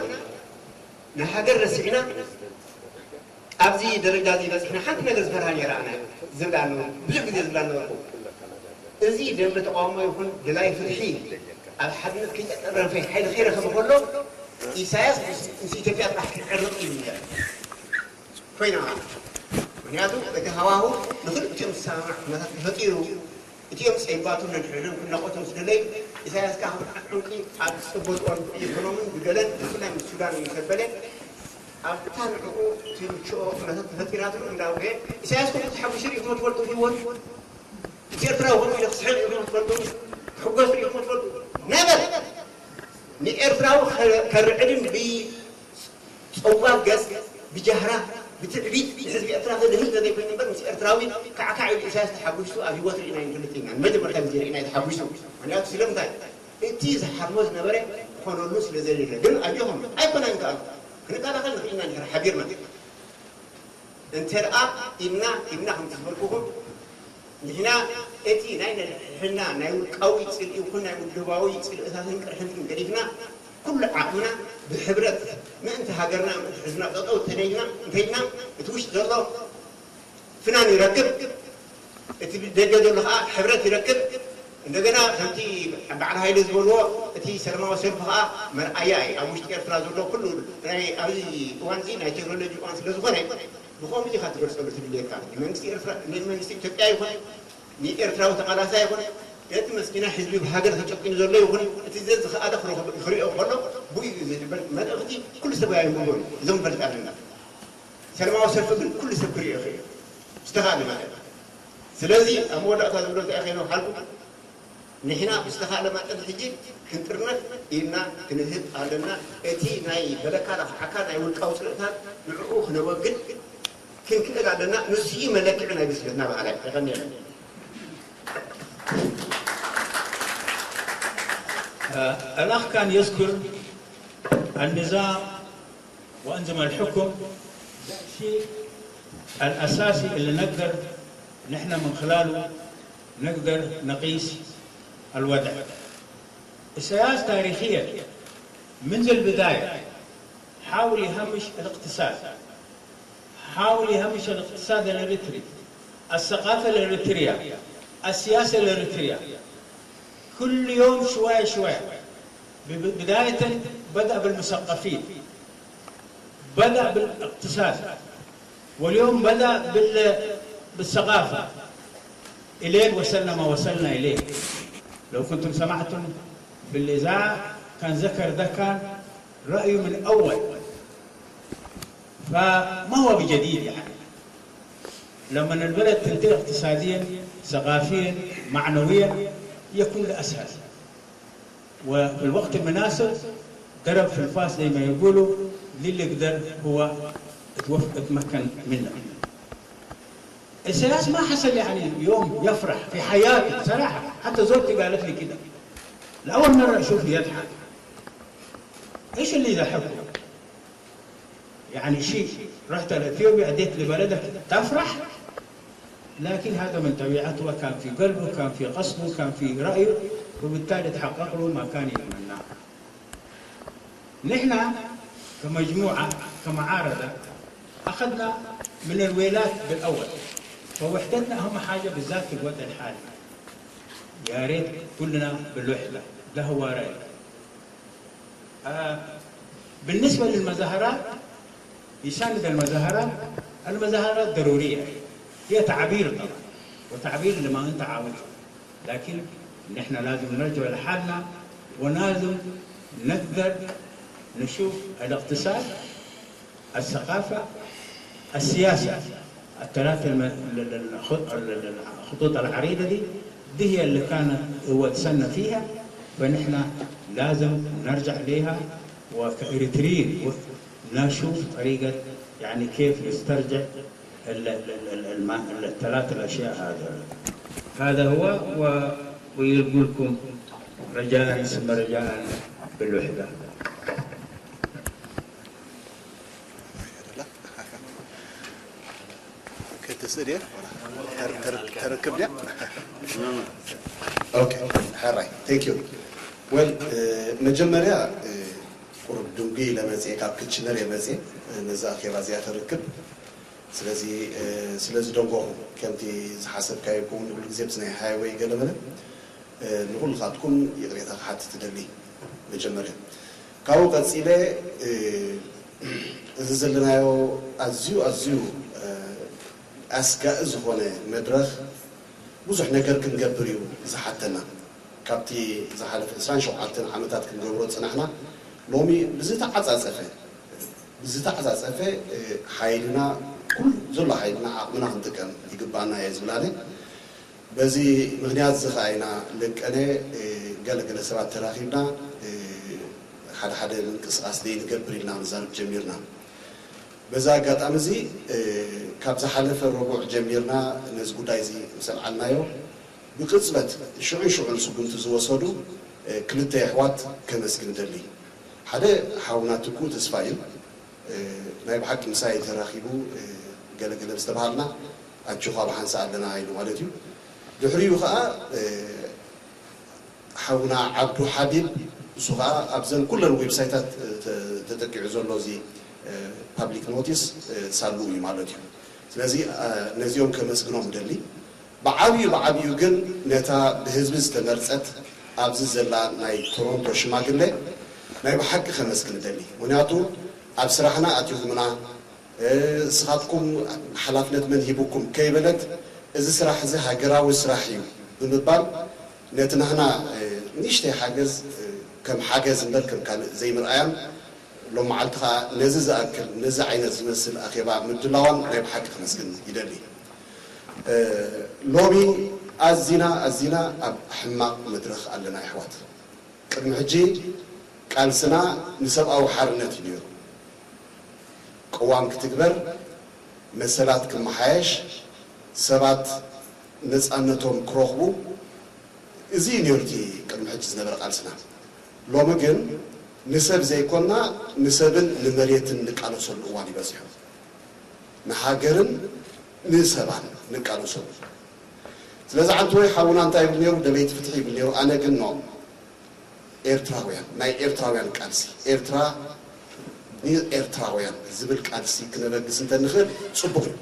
ንሃገር ረሲዕና ኣብዚ ደረጃ እዚ በጺሕና ሓንቲ ነገር ዝፈርሃ ነይራ ኣነ ዝብላ ኣለዎ። ብዙሕ ግዜ ዝብላ ነበርኩ። እዚ ደንበ ተቃውሞ ይኹን ደላይ ፍትሒ ኣብ ሓድነት ከይተጠረፈ ሓይሊ ከይረኸበ ከሎ ኢሳያስ ምስ፣ ምስ ኢትዮጵያ ጥራሕ ክዕርቕ ኢሉ ነይሩ። ኮይና ማለት እዩ። ምኽንያቱ እቲ ሃዋሁ ንኽልቲኦም ዝሰማማዕ ኩነታት ተፈጢሩ፣ እቲኦም ጸይባቱን ነንሕድሕዶም ክናቖቱ ምስ ደለዩ፣ ኢሳያስ ከኣ ከም ዑንቂ ኣብ ጽቡቕ እዋን ብኢኮኖምን ብገለን ብፍላይ ምስ ሱዳን ምስ ኣበለ፣ ኣብታ ንዕኡ ትምችኦ ኩነታት ተፈጢራትሉ እንዳውገ፣ ኢሳያስ ከምኡ ተሓጒሱ ርኢኹሞ ትፈልጡ ህይወት? እቲ ኤርትራዊ ከምኡ ኢሉ ክስሕቕ ርኢኹሞ ትፈልጡ? ክሕጎስ ርኢኹሞ ትፈልጡ? ነበር! ንኤርትራዊ ከ-፣ ከርዕድን ብ-፣ ጸዋር ገጽ ብጃህራ ብትዕቢት ንህዝቢ ኤርትራ ዘድህል እንተዘይኮይኑ እምበር፣ ምስ ኤርትራዊ ካዕካዕ ኢሉ ኢሳያስ ተሓጒሱ ኣብ ህይወት ርኢናዮ ንፈልጥ ኢና። ንመጀመርታ ግዜ ርኢናዮ ተሓጒሱ። ምኽንያቱ ስለምንታይ? እቲ ዝሓልሞ ዝነበረ ክኾነሉ ስለ ዘየለ። ግን ኣጆኹም፣ ኣይኮነን ከኣ። ክንከላኸል ንኽእል ኢና እንድሕር ሓቢርና። እንተ ደኣ ኢልና፣ ኢልና ከምቲ ዝበልኩኹም፣ ንሕና እቲ ናይ ነንሕድሕድና ናይ ውልቃዊ ጽልኢ ይኹን ናይ ውድባዊ ጽልእታትን ቅርሕንትን ገዲፍና፣ ኩሉ ዓቕምና ብሕብረት ምእንቲ ሃገርና፣ ምእንቲ ህዝብና ጠጠው እንተደይና፣ እንተኢልና፣ እቲ ውሽጢ ዘሎ ፍናን ይረክብ፣ እቲ ደገ ዘሎ ኸዓ ሕብረት ይረክብ። እንደገና ከምቲ በዓል ሃይለ ዝበልዎ፣ እቲ ሰላማዊ ሰልፊ ኸዓ መርኣያ እዩ። ኣብ ውሽጢ ኤርትራ ዘሎ ኩሉ ናይ ኣብዚ እዋን እዚ ናይ ቴክኖሎጂ እዋን ስለ ዝኾነ፣ ብኸምኡ ኢኻ ትገልጸሉ ትድልየካ። ንመንግስቲ ኤርትራ፣ ንመንግስቲ ኢትዮጵያ ይኹን ንኤርትራዊ ተቓላሳይ ይኹን ነቲ መስኪና ህዝቢ ብሃገር ተጨቂኑ ዘሎ ይኹን እቲ ዘዝኸኣለ ክረኽቦ፣ ክሪኦ ከሎ ብኡ እዩ ዝብል መልእኽቲ ኩሉ ሰብ ኣየንብቦን እዩ። እዞም ንፈልጥ ኣለና። ሰላማዊ ሰልፊ ግን ኩሉ ሰብ ክሪኦ ይኽእል እዩ። ዝተኻእለ ማለት እዩ። ስለዚ ኣብ መወዳእታ ዝብሎ እንታይ እየ ከይነ ሓልኩ፣ ንሕና ብዝተኻእለ መጠን ሕጂ ክንጥርነፍ ኢልና ክንህብ ኣለና። እቲ ናይ በለካ ረኽዓካ ናይ ውልቃዊ ጽልእታት ንዕኡ ክነወግድ ክንክእል ኣለና። ንሱ እዩ መለክዒ ናይ ብስለትና በሃላይ። የቐንየለይ። الأخ كان يذكر النظام وأنظمة الحكم، الشيء الأساسي اللي نقدر نحن من خلاله نقدر نقيس الوضع. إسياس تاريخيا منذ البداية حاول يهمش الاقتصاد، حاول يهمش الاقتصاد الإريتري، الثقافة الإريترية، السياسة الإريترية. كل يوم شوية شوية. ب-، بداية بدأ بالمثقفين، بدأ بالاقتصاد، واليوم بدأ بال-، بالثقافة. إلين وصلنا ما وصلنا إليه. لو كنتم سمعتم في الإذاعة، كان ذكر ده كان رأيه من أول. فما هو بجديد يعني. لما البلد تنتهي اقتصاديا، ثقافيا، معنويا، يكون الأسهل. وفي الوقت المناسب ضرب في الفاس زي ما يقولوا، للي قدر هو اتوف-، اتمكن منه. السياس ما حصل يعني يوم يفرح في حياته صراحة، حتى زوجتي قالت لي كده، لأول مرة أشوفه يضحك. إيش اللي يضحكه؟ يعني شيء، رحت لإثيوبيا، أديت لبلدك، تفرح؟ لكن هذا من طبيعته، كان في قلبه، كان في قصده، كان في رأيه، وبالتالي تحقق له ما كان يتمناه. نحن كمجموعة، كمعارضة، أخذنا من الويلات بالأول، فوحدتنا أهم حاجة بالذات في الوضع الحالي. يا ريت كلنا بالوحدة، ده هو رأيي. آه، بالنسبة للمظاهرات، يساند المظاهرات، المظاهرات ضرورية، هي تعبير طبعًا، وتعبير لما أنت عاوزه، لكن نحن لازم نرجع لحالنا، ولازم نقدر نشوف الاقتصاد، الثقافة، السياسة، الثلاث الم-، ال-، ال-، الخ-، ال-، ال-، الخطوط العريضة دي، دي هي اللي كانت هو تسنى فيها، فنحن لازم نرجع ليها، وكإريتريين نشوف طريقة، يعني، كيف نسترجع ال-، ال-، ال-، ال-، الم-، ال-، الثلاث الأشياء هذا. هذا هو، و-، ويقول لكم رجاء ثم رجاء بالوحدة. Kan tesiri ya? Ter ter terkebnya? Okay, ሕራይ. Thank you. Well, መጀመርያ ቁሩብ ድንጉይ ኢለ መፅየ፣ ካብ ክትችነር እየ መፅየ ነዚ ኣኼባ እዚኣ ክርክብ። ስለዚ ስለዚ ደንጎኹም ከምቲ ዝሓሰብካዮ ይከውን፣ ኩሉ ግዜ ምስ ናይ ሃይወይ ገለመለ ንኹልኻትኩም ይቕሬታ ክሓትት እደሊ። መጀመርያ ካብኡ ቀፂለ እዚ ዘለናዮ ኣዝዩ ኣዝዩ ኣስጋኢ ዝኾነ መድረኽ ብዙሕ ነገር ክንገብር እዩ ዝሓተና። ካብቲ ዝሓለፈ ዕስራን ሸውዓተን ዓመታት ክንገብሮ ዝፀናሕና ሎሚ ብዝተዓፃፀፈ ብዝተዓፃፀፈ ሓይልና ኩሉ ዘሎ ሓይልና ዓቕምና ክንጥቀም ይግባኣና እየ ዝብል ኣነ። በዚ ምኽንያት እዚ ኸዓ ኢና ለቀነ ገለገለ ሰባት ተራኺብና ሓደ ሓደ ምንቅስቓስ ዘይንገብር ኢልና ክንዛረብ ጀሚርና። በዚ ኣጋጣሚ እዚ ካብ ዝሓለፈ ረቡዕ ጀሚርና ነዚ ጉዳይ እዚ ምስ ኣልዓልናዮ ብቅፅበት ሽዑን ሽዑን ስጉምቲ ዝወሰዱ ክልተ የሕዋት ከመስግን እደሊ። ሓደ ሓውና ትኩእ ተስፋ እዩ። ናይ ብሓቂ ምሳይ ተራኺቡ ገለገለ ምስ ተባሃልና ኣጆኻ ብሓንሳእ ኣለና ኢሉ ማለት እዩ። ድሕሪኡ ኸዓ ሓውና ዓብዱ ሓቢብ እሱ ኸዓ ኣብዘን ኩለን ዌብሳይታት ተጠቂዑ ዘሎ እዚ ፓብሊክ ኖቲስ ሳሉ እዩ ማለት እዩ። ስለዚ ነዚኦም ከመስግኖም እደሊ። ብዓብዩ ብዓብዩ ግን ነታ ብህዝቢ ዝተመርፀት ኣብዚ ዘላ ናይ ቶሮንቶ ሽማግለ ናይ ብሓቂ ከመስግን እደሊ። ምክንያቱ ኣብ ስራሕና ኣቲኹምና፣ እስኻትኩም ሓላፍነት መን ሂቡኩም ከይበለት እዚ ስራሕ እዚ ሃገራዊ ስራሕ እዩ ብምባል ነቲ ናህና ንእሽተይ ሓገዝ ከም ሓገዝ እምበር ከም ካልእ ዘይምርኣያን ሎም መዓልቲ ከዓ ነዚ ዝኣክል ነዚ ዓይነት ዝመስል ኣኼባ ምድላዋን ናይ ብሓቂ ከመስግን ይደሊ። ሎሚ ኣዚና ኣዚና ኣብ ሕማቕ መድረኽ ኣለና የሕዋት። ቅድሚ ሕጂ ቃልስና ንሰብኣዊ ሓርነት እዩ ነይሩ። ቅዋም ክትግበር፣ መሰላት ክመሓየሽ፣ ሰባት ነፃነቶም ክረኽቡ፣ እዚ እዩ ነይሩ እቲ ቅድሚ ሕጂ ዝነበረ ቃልስና። ሎሚ ግን ንሰብ ዘይኮና ንሰብን ንመሬትን ንቃለሰሉ እዋን ይበፅሑ። ንሃገርን ንሰባን ንቃለሰሉ። ስለዚ ዓንተወይ ሓውና እንታይ ይብል ነይሩ? ደለይቲ ፍትሒ ይብል ነይሩ። ኣነ ግን ኖ ኤርትራውያን፣ ናይ ኤርትራውያን ቃልሲ፣ ኤርትራ ንኤርትራውያን ዝብል ቃልሲ ክነበግስ እንተንኽእል ጽቡቕ እዩ።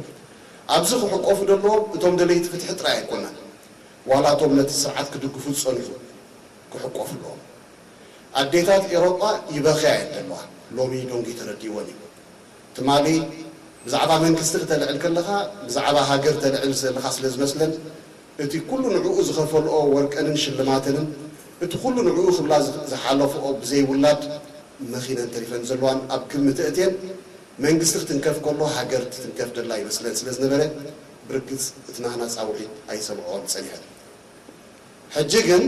ኣብዚ ክሕቆፉ ዘለዎም እቶም ደለይቲ ፍትሒ ጥራይ ኣይኮነን፣ ዋላ እቶም ነቲ ስርዓት ክድግፉ ዝጸንሑ ክሕቆፉ ኣለዎም። ኣዴታት ኤሮጳ ይበኽያ እየን ዘለዋ፣ ሎሚ ዶንጊ ተረዲእወን እዩ። ትማሊ ብዛዕባ መንግስቲ ክተልዕል ከለኻ ብዛዕባ ሃገር ተልዕል ዘለኻ ስለ ዝመስለን፣ እቲ ኩሉ ንዕኡ ዝኸፈልኦ ወርቀንን ሽልማተንን፣ እቲ ኩሉ ንዕኡ ክብላ ዝሓለፍኦ ብዘይ ውላድ መኺነን ተሪፈን ዘለዋን ኣብ ግምት እትየን። መንግስቲ ክትንከፍ ከሎ ሃገር ትትንከፍ ደላ ይመስለን ስለ ዝነበረ፣ ብርግጽ እቲ ናህና ጻውዒት ኣይሰምዖን ጸኒሐን። ሕጂ ግን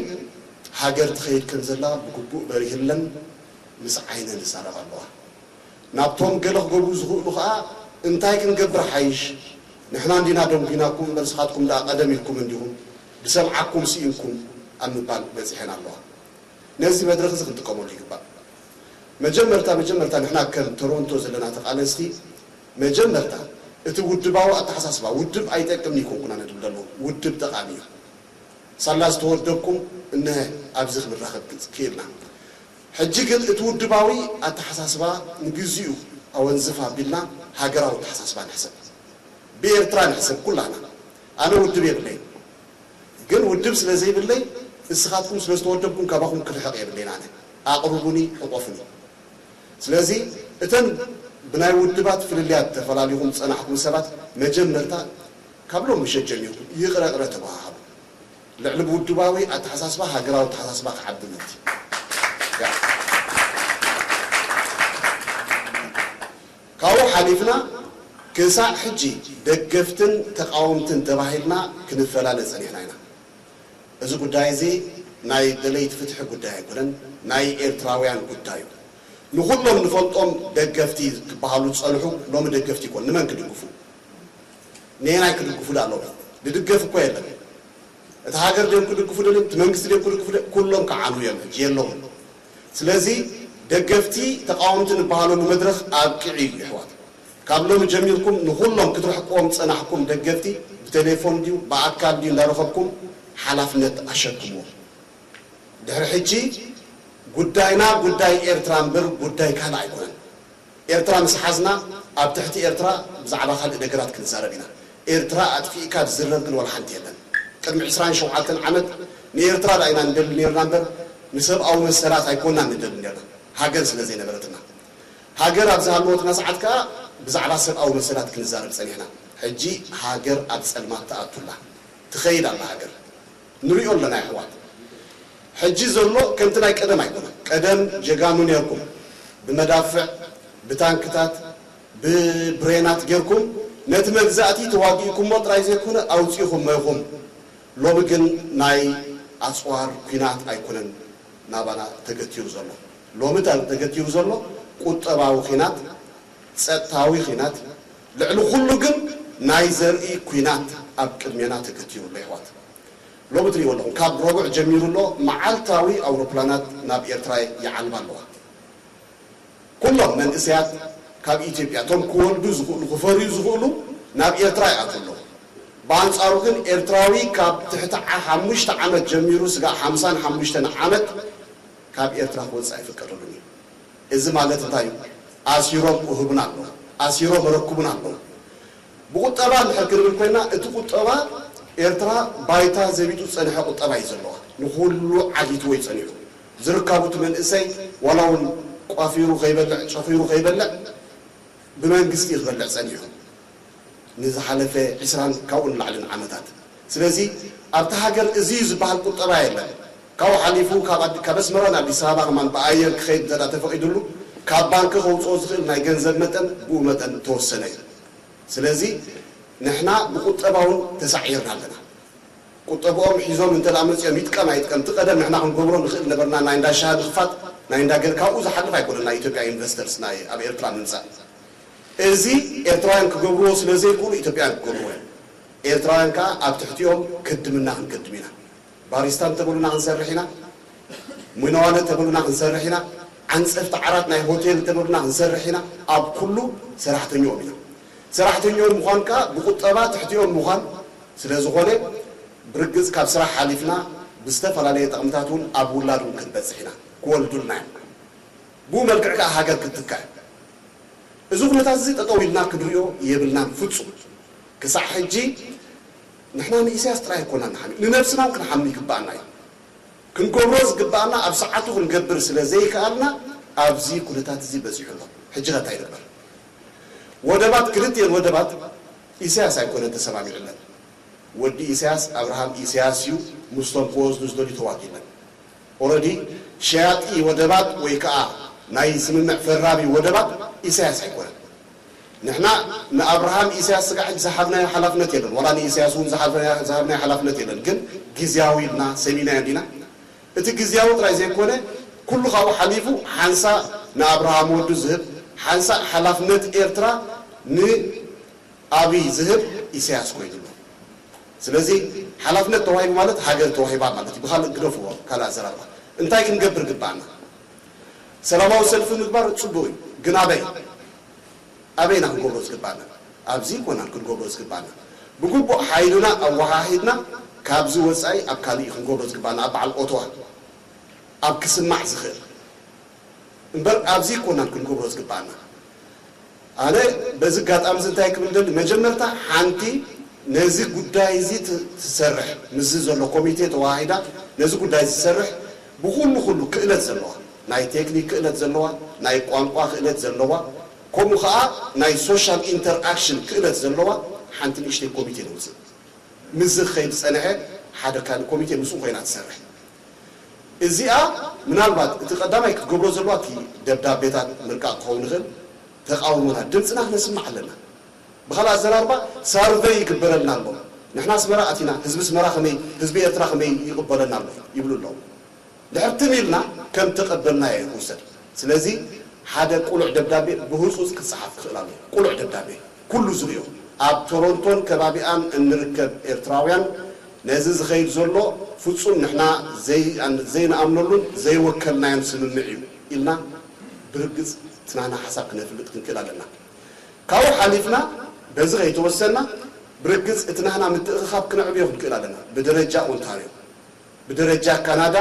ሃገር ትኸይድ ከም ዘላ ብግቡእ በሪህለን ምስ ዓይነን ይዛረባ ኣለዋ። ናብቶም ገለ ክገብሩ ዝኽእሉ ኸኣ እንታይ ክንገብር ሓይሽ? ንሕና እንዲና ደንጒናኩም እምበር ንስኻትኩም ደኣ ቀደም ኢልኩም እንዲኹም ብሰምዓኩም ስኢንኩም ኣብ ምባል በጺሐን ኣለዋ። ነዚ መድረኽ እዚ ክንጥቀመሉ ይግባእ። መጀመርታ መጀመርታ ንሕና ከም ቶሮንቶ ዘለና ተቓለስቲ መጀመርታ እቲ ውድባዊ ኣተሓሳስባ ውድብ ኣይጠቅምን ይኮንኩና ንድብል ኣለዉ። ውድብ ጠቓሚ እዩ። ሳላ ዝተወደብኩም እነሀ ኣብዚ ክንራኸብ ክኢልና። ሕጂ ግን እቲ ውድባዊ ኣተሓሳስባ ንግዚኡ ኣወንዝፍ ኣቢልና ሃገራዊ ኣተሓሳስባ ንሕሰብ። ብኤርትራ ንሕሰብ ኩላና። ኣነ ውድብ የብለይን። ግን ውድብ ስለ ዘይብለይ ንስኻትኩም ስለ ዝተወደብኩም ካባኹም ክርሕቕ የብለይን። ኣነ ኣቕርቡኒ፣ ሕቆፉኒ። ስለዚ እተን ብናይ ውድባት ፍልልያት ተፈላሊኹም ዝጸናሕኩም ሰባት መጀመርታ ካብ ሎም ምሸት ጀሚርኩም ይቕረ ቅረ ተበሃሃሉ። ልዕሊ ብውድባዊ ኣተሓሳስባ ሃገራዊ ኣተሓሳስባ ክዓቢ ምእንቲ ካብኡ ሓሊፍና ክሳዕ ሕጂ ደገፍትን ተቓወምትን ተባሂልና ክንፈላለ ጸኒሕና ኢና። እዚ ጉዳይ እዚ ናይ ደለይቲ ፍትሒ ጉዳይ ኣይኮነን፣ ናይ ኤርትራውያን ጉዳይ እዩ። ንኹሎም ንፈልጦም ደገፍቲ ክበሃሉ ዝጸንሑ ሎሚ ደገፍቲ ይኮኑ። ንመን ክድግፉ? ነየናይ ክድግፉ ዳ ኣለዉ? ዝድገፍ እኮ የለን። እቲ ሃገር ድዮም ክድግፉ ደልዮም፣ እቲ መንግስቲ ድዮም ክድግፉ ደልዮም፣ ኩሎም ክዓኑ እዮም፣ ሕጂ የለውን። ስለዚ ደገፍቲ ተቓወምቲ ንበሃለሉ መድረኽ ኣብቂዑ እዩ ይሕዋት። ካብ ሎሚ ጀሚርኩም ንኹሎም ክትርሕቅዎም ዝጸናሕኩም ደገፍቲ ብቴሌፎን ድዩ ብኣካል ድዩ እንዳረኸብኩም ሓላፍነት ኣሸክምዎም። ድሕሪ ሕጂ ጉዳይና ጉዳይ ኤርትራ እምበር ጉዳይ ካልእ ኣይኮነን። ኤርትራ ምስ ሓዝና ኣብ ትሕቲ ኤርትራ ብዛዕባ ካልእ ነገራት ክንዛረብ ኢና። ኤርትራ ኣጥፊእካ ዝዝረብ ግን ዋላ ሓንቲ የለን። ቅድሚ ዕስራን ሸውዓተን ዓመት ንኤርትራ ዳ ኢና ንደሊ ነርና እምበር ንሰብኣዊ መሰላት ኣይኮናን ንደሊ ነርና፣ ሃገር ስለ ዘይነበረትና። ሃገር ኣብ ዝሃለወትና ሰዓት ከኣ ብዛዕባ ሰብኣዊ መሰላት ክንዛረብ ጸኒሕና። ሕጂ ሃገር ኣብ ጸልማት ትኣቱ ኣላ፣ ትኸይድ ኣላ ሃገር። ንሪኦ ኣለና የሕዋት። ሕጂ ዘሎ ከምቲ ናይ ቀደም ኣይኮነን። ቀደም ጀጋኑ ነርኩም፣ ብመዳፍዕ፣ ብታንክታት፣ ብብሬናት ጌርኩም ነቲ መግዛእቲ ተዋጊእኩሞ ጥራይ ዘይኮነ ኣውጺእኹሞ ኢኹም። ሎሚ ግን ናይ ኣጽዋር ኲናት ኣይኮነን ናባና ተገቲሩ ዘሎ። ሎሚ ተ-፣ ተገቲሩ ዘሎ ቁጠባዊ ኲናት፣ ጸጥታዊ ኲናት፣ ልዕሊ ኩሉ ግን ናይ ዘርኢ ኲናት ኣብ ቅድሜና ተገቲሩ ኣሎ የሕዋት። ሎሚ ትሪእዎ ኣለኹም፣ ካብ ረቡዕ ጀሚሩ ኣሎ መዓልታዊ ኣውሮፕላናት ናብ ኤርትራ ይዓልባ ኣለዋ። ኩሎም መንእሰያት ካብ ኢትዮጵያ፣ እቶም ክወልዱ ዝኽእሉ፣ ክፈርዩ ዝኽእሉ ናብ ኤርትራ ይኣትዉ ኣለዉ። ብኣንጻሩ ግን ኤርትራዊ ካብ ትሕቲ ዓ-፣ ሓሙሽተ ዓመት ጀሚሩ ስጋእ ሓምሳን ሓሙሽተን ዓመት ካብ ኤርትራ ክወጽእ ኣይፍቀደሉን እዩ። እዚ ማለት እንታይ እዩ? ኣሲሮም እህቡና ኣለዉ፣ ኣሲሮም ረክቡና ኣለዉ። ብቁጠባ እንድሕር ክንብል ኮይና፣ እቲ ቁጠባ ኤርትራ ባይታ ዘቢጡ ዝጸንሐ ቁጠባ እዩ ዘለዋ። ንኹሉ ዓጊትዎ እዩ ጸኒሑ። ዝርካቡ እቲ መንእሰይ ዋላ እውን ቋፊሩ ከይበልዕ፣ ጨኺሩ ከይበልዕ ብመንግስቲ እዩ ክበልዕ ጸኒሑ። ንዝሓለፈ ዕስራን ካብኡ ንላዕልን ዓመታት። ስለዚ ኣብታ ሃገር እዚ እዩ ዝበሃል ቁጠባ የለን። ካብኡ ሓሊፉ ካብ ኣዲ-፣ ካብ ኣስመራ ናብ ኣዲስ ኣበባ ከማን ብኣየር ክኸይድ እንተ ደኣ ተፈቒዱሉ፣ ካብ ባንክ ከውጽኦ ዝኽእል ናይ ገንዘብ መጠን ብኡ መጠን ተወሰነ እዩ። ስለዚ ንሕና ብቁጠባ እውን ተሳዒርና ኣለና። ቁጠብኦም ሒዞም እንተ ደኣ መጺኦም ይጥቀም ኣይጥቀም፣ እቲ ቀደም ንሕና ክንገብሮ ንኽእል ነበርና፣ ናይ እንዳ ሻሂ ምኽፋት፣ ናይ እንዳ ገ-፣ ካብኡ ዝሓልፍ ኣይኮነን ናይ ኢትዮጵያ ኢንቨስተርስ ናይ ኣብ ኤርትራ ምምጻእ። እዚ ኤርትራውያን ክገብርዎ ስለ ዘይክእሉ ኢትዮጵያውያን ክገብርዎ እዮም። ኤርትራውያን ከኣ ኣብ ትሕቲኦም ክድምና ክንክድም ኢና። ባሪስታ እንተበሉና ክንሰርሕ ኢና። ሚነዋለ ተበሉና ክንሰርሕ ኢና። ዓንጸፍቲ ዓራት ናይ ሆቴል ተበሉና ክንሰርሕ ኢና። ኣብ ኩሉ ሰራሕተኛኦም ኢና። ሰራሕተኛኦም ምዃን ከኣ ብቁጠባ ትሕቲኦም ምዃን ስለ ዝኾነ፣ ብርግጽ ካብ ስራሕ ሓሊፍና ብዝተፈላለየ ጠቕምታት እውን ኣብ ውላድ እውን ክንበጽሕ ኢና። ክወልዱልና እዮም። ብኡ መልክዕ ከኣ ሃገር ክትትካእ። እዚ ኩነታት እዚ ጠጠው ኢልና ክንሪኦ የብልናን ፍጹም። ክሳዕ ሕጂ ንሕና ንኢሳያስ ጥራይ ኣይኮናን ንሓሚ፣ ንነብስና እውን ክንሓሚ ይግባኣና እዩ። ክንገብሮ ዝግባኣና ኣብ ሰዓቱ ክንገብር ስለ ዘይከኣልና ኣብዚ ኩነታት እዚ በጺሑ ኣሎ። ሕጂ ከ እንታይ ይግበር? ወደባት፣ ክልቲኤን ወደባት ኢሳያስ ኣይኮነን ተሰማሚዑለን። ወዲ ኢሳያስ ኣብርሃም ኢሳያስ እዩ፣ ምስቶም ክወስዱ ዝደልዩ ተዋጊለን። ኦረዲ ሸያጢ ወደባት ወይ ከዓ ናይ ስምምዕ ፈራሚ ወደባት ኢሳያስ ኣይኮነን። ንሕና ንኣብርሃም ኢሳያስ ስጋዕ ሕጂ ዝሃብናዮ ሓላፍነት የለን፣ ዋላ ንኢሳያስ እውን ዝሃብናዮ ዝሃብናዮ ሓላፍነት የለን። ግን ግዝያዊ ኢልና ሰሚናዮ እንዲና። እቲ ግዝያዊ ጥራይ ዘይኮነ፣ ኩሉ ካብኡ ሓሊፉ ሓንሳእ ንኣብርሃም ወዱ ዝህብ፣ ሓንሳእ ሓላፍነት ኤርትራ ንኣብይ ዝህብ ኢሳያስ ኮይኑ ኣሎ። ስለዚ ሓላፍነት ተዋሂቡ ማለት ሃገር ተዋሂባ ማለት እዩ። ብኻልእ ግደፍዎ፣ ካልእ ኣዘራርባ። እንታይ ክንገብር ግባኣና? ሰላማዊ ሰልፊ ምግባር ጽቡቕ እዩ፣ ግን ኣበይ? ኣበይና ክንገብሮ ዝግባና? ኣብዚ ይኮናን ክንገብሮ ዝግባና። ብግቡእ ሓይልና ኣወሃሂድና ካብዚ ወጻኢ ኣብ ካልእ እዩ ክንገብሮ ዝግባና፣ ኣብ በዓል ኦቶዋ፣ ኣብ ክስማዕ ዝኽእል እምበር ኣብዚ ይኮናን ክንገብሮ ዝግባና። ኣነ በዚ ኣጋጣሚ እዚ እንታይ ክብል ደሊ፣ መጀመርታ ሓንቲ ነዚ ጉዳይ እዚ ት-፣ ትሰርሕ፣ ምስዚ ዘሎ ኮሚቴ ተዋሂዳ ነዚ ጉዳይ ዝሰርሕ ብኹሉ ኩሉ ክእለት ዘለዋ፣ ናይ ቴክኒክ ክእለት ዘለዋ፣ ናይ ቋንቋ ክእለት ዘለዋ፣ ከምኡ ኸዓ ናይ ሶሻል ኢንተርኣክሽን ክእለት ዘለዋ ሓንቲ ንእሽተይ ኮሚቴ ነውፅእ። ምስዚ ክኸይድ ዝፀንሐ ሓደ ካልእ ኮሚቴ ምስኡ ኮይና ትሰርሕ። እዚኣ ምናልባት እቲ ቀዳማይ ክትገብሮ ዘለዋ እቲ ደብዳቤታት ምልቃቕ ክኸውን ይኽእል። ተቓውሞና፣ ድምፅና ክነስምዕ ኣለና። ብኻልእ ኣዘራርባ ሳርቨይ ይግበረልና ኣሎ። ንሕና ኣስመራ ኣቲና፣ ህዝቢ ኣስመራ ከመይ፣ ህዝቢ ኤርትራ ከመይ ይቕበለና ኣሎ ይብሉ ኣለዉ። ድሕር ትም ኢልና ከም ተቐበልናዮ እዩ ክውሰድ። ስለዚ ሓደ ቅሉዕ ደብዳቤ ብህጹጽ ክጸሓፍ ክኽእል ኣለዎ። ቅሉዕ ደብዳቤ፣ ኩሉ ዝርእዮ። ኣብ ቶሮንቶን ከባቢኣን እንርከብ ኤርትራውያን ነዚ ዝኸይድ ዘሎ ፍጹም ንሕና ዘይ-፣ ዘይንኣምነሉን ዘይወከልናዮን ስምምዕ እዩ ኢልና ብርግጽ እቲ ናህና ሓሳብ ክነፍልጥ ክንክእል ኣለና። ካብኡ ሓሊፍና በዚ ከይተወሰና ብርግጽ እቲ ናህና ምትእኽኻብ ክነዕብዮ ክንክእል ኣለና። ብደረጃ ኦንታርዮ፣ ብደረጃ ካናዳ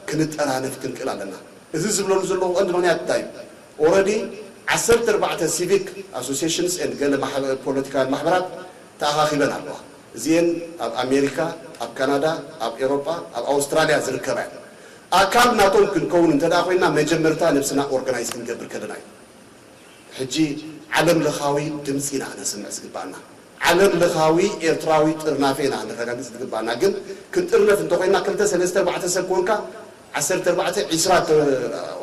ክንጠራነፍ ክንክእል ኣለና። እዚ ዝብለሉ ዘለኹ ቀንዲ ምኽንያት እንታይ እዩ? ኦረዲ ዓሰርተ ኣርባዕተ ሲቪክ ኣሶሲሽንስ ኤንድ ገለ ማሕበ-፣ ፖለቲካውያን ማሕበራት ተኣኻኺበን ኣለዋ። እዚኤን ኣብ ኣሜሪካ፣ ኣብ ካናዳ፣ ኣብ ኤሮጳ፣ ኣብ ኣውስትራልያ ዝርከባ እየን። ኣካል ናቶም ክንከውን እንተ ደኣ ኮይንና መጀመርታ ነብስና ኦርጋናይዝ ክንገብር ከለና እዩ። ሕጂ ዓለም ለኻዊ ድምፂ ኢና ክነስምዕ ዝግባኣና። ዓለም ለኻዊ ኤርትራዊ ጥርናፈ ኢና ክነረጋግፅ ዝግባኣና። ግን ክንጥርነፍ እንተኮይንና ክልተ ሰለስተ ኣርባዕተ ሰብ ኮንካ ዓሰርተ ኣርባዕተ ዒስራ ተ-፣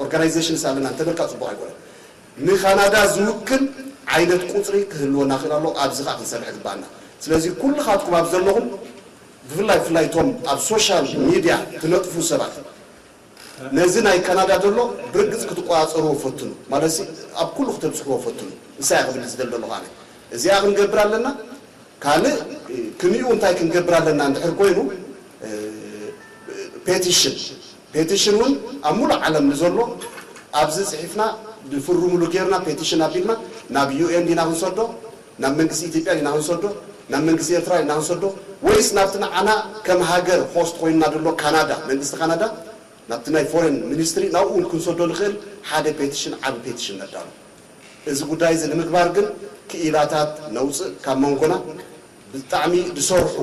ኦርጋናይዜሽንስ ኣለና እንተበልካ ፅቡቕ ኣይኮነን። ንካናዳ ዝውክል ዓይነት ቁፅሪ ክህልወና ክእል ኣሎ። ኣብዚ ከዓ ክንሰርሕ ይግባኣና። ስለዚ ኩልኻትኩም ኣብ ዘለኹም ብፍላይ ብፍላይ እቶም ኣብ ሶሻል ሚድያ ትነጥፉ ሰባት ነዚ ናይ ካናዳ ዘሎ ብርግጽ ክትቆጻጸርዎ ፈትኑ። ማለት ሲ ኣብ ኩሉ ክተብጽሕዎ ፈትኑ። ንሳ እያ ክብል ዝደሊ ዘለኹ ኣነ። እዚኣ ክንገብር ኣለና። ካልእ ክንዩ እንታይ ክንገብር ኣለና እንድሕር ኮይኑ፣ እ፣ ፔቲሽን፣ ፔቲሽን እውን ኣብ ሙሉእ ዓለም ንዘሎ ኣብዚ ጽሒፍና ዝፍርሙሉ ጌርና ፔቲሽን ኣቢልና ናብ ዩ ኤን ዲና ክንሰዶ፣ ናብ መንግስቲ ኢትዮጵያ ዲና ክንሰዶ፣ ናብ መንግስቲ ኤርትራ ዲና ክንሰዶ፣ ወይስ ናብቲ ንዓና ከም ሃገር ሆስት ኮይንና ዘሎ ካናዳ፣ መንግስቲ ካናዳ ናብቲ ናይ ፎሬን ሚኒስትሪ ናብኡ እውን ክንሰዶ ንኽእል ሓደ ፔቲሽን፣ ዓቢ ፔቲሽን ነዳሉ። እዚ ጉዳይ እዚ ንምግባር ግን ክኢላታት ነውፅእ ካብ መንጎና ብጣዕሚ ዝሰርሑ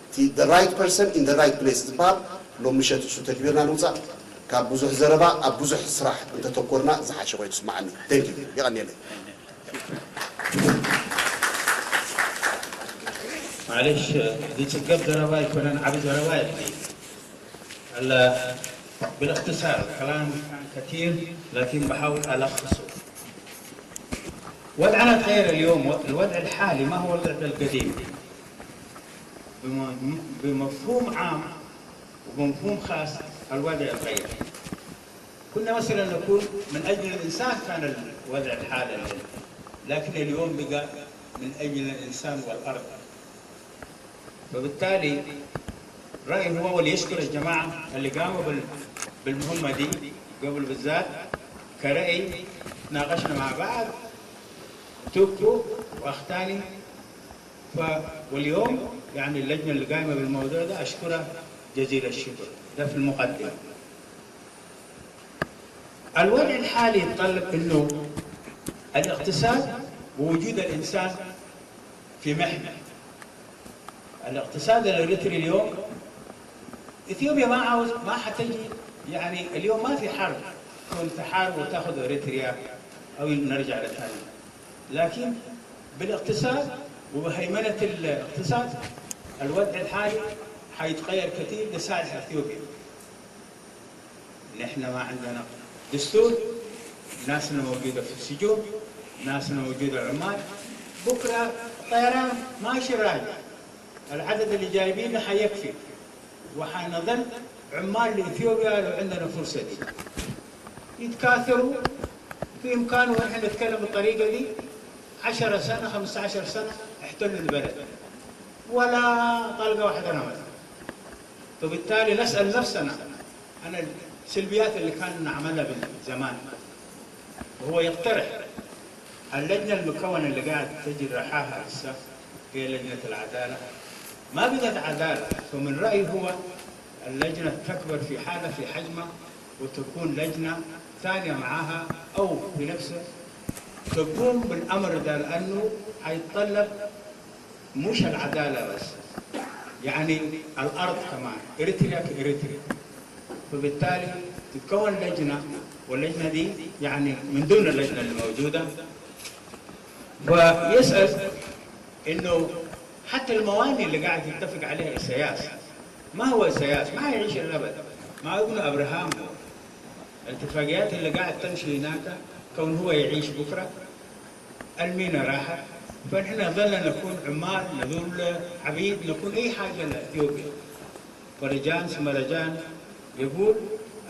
እቲ the right person in the right place ዝበሃል ሎም ምሸት እሱ ተግቢርና ንውፃእ። ካብ ብዙሕ ዘረባ ኣብ ብዙሕ ስራሕ እንተተኮርና ዝሓሸ ኮይኑ ይስማዓኒ። Thank you። የቐንየለይ። معلش ዝፅገብ ዘረባ ኣይኮነን፣ ዓቢ ዘረባ የድሊ። هلا بالاختصار، الكلام كان كثير لكن بحاول ألخصه. وضعنا تغير اليوم، الوضع الحالي ما هو الوضع القديم. بم-، بمفهوم عام وبمفهوم خاص الوضع تغير. كنا مثلًا نقول من أجل الإنسان كان الوضع الحالي، لكن اليوم بقى من أجل الإنسان والأرض. فبالتالي رأيي هو، وليشكر الجماعة اللي قاموا بال-، بالمهمة دي قبل بالذات كرأي تناقشنا مع بعض، توكو وأختاني. ف-، واليوم يعني اللجنة اللي قايمة بالموضوع ده أشكرها جزيل الشكر. ده في المقدمة. الوضع الحالي يتطلب إنه الاقتصاد ووجود الإنسان في محنة. الاقتصاد الإريتري اليوم، إثيوبيا ما عاوز، ما حتجي، يعني اليوم ما في حرب تكون تحارب وتاخذ إريتريا أو نرجع لثاني، لكن بالاقتصاد وبهيمنة الاقتصاد الوضع الحالي حيتغير كثير لصالح إثيوبيا. نحن ما عندنا دستور، ناسنا موجودة في السجون، ناسنا موجودة عمال. بكرة الطيران ماشي راجع، العدد اللي جايبينه حيكفي، وحنظل عمال لإثيوبيا لو عندنا فرصة دي. يتكاثروا، في إمكانه إحنا نتكلم بالطريقة دي، عشرة سنة، خمستاشر سنة احتلوا البلد، ولا طلقة واحدة رمت. فبالتالي نسأل نفسنا عن السلبيات اللي كان نعملها من زمان. وهو يقترح اللجنة المكونة اللي قاعد تجري رحاها هسه هي لجنة العدالة. ما بقت عدالة، فمن رأيي هو اللجنة تكبر في حالها، في حجمها، وتكون لجنة ثانية معاها أو في نفسه تقوم بالأمر ده، لأنه حيتطلب مش العدالة بس، يعني الأرض كمان، إريتريا كإريتريا. فبالتالي تتكون لجنة، واللجنة دي يعني من ضمن اللجنة اللي موجودة، فيسأل إنه حتى المواني اللي قاعد يتفق عليها إسياس، ما هو إسياس، ما هيعيش للأبد، ما ابنه أبراهام هو. الاتفاقيات اللي قاعد تمشي هناك، كون هو يعيش بكرة، المينا راحت، فنحن ظلنا نكون عمال، نظل عبيد، نكون أي حاجة لإثيوبيا. فرجان ثم رجان يقول: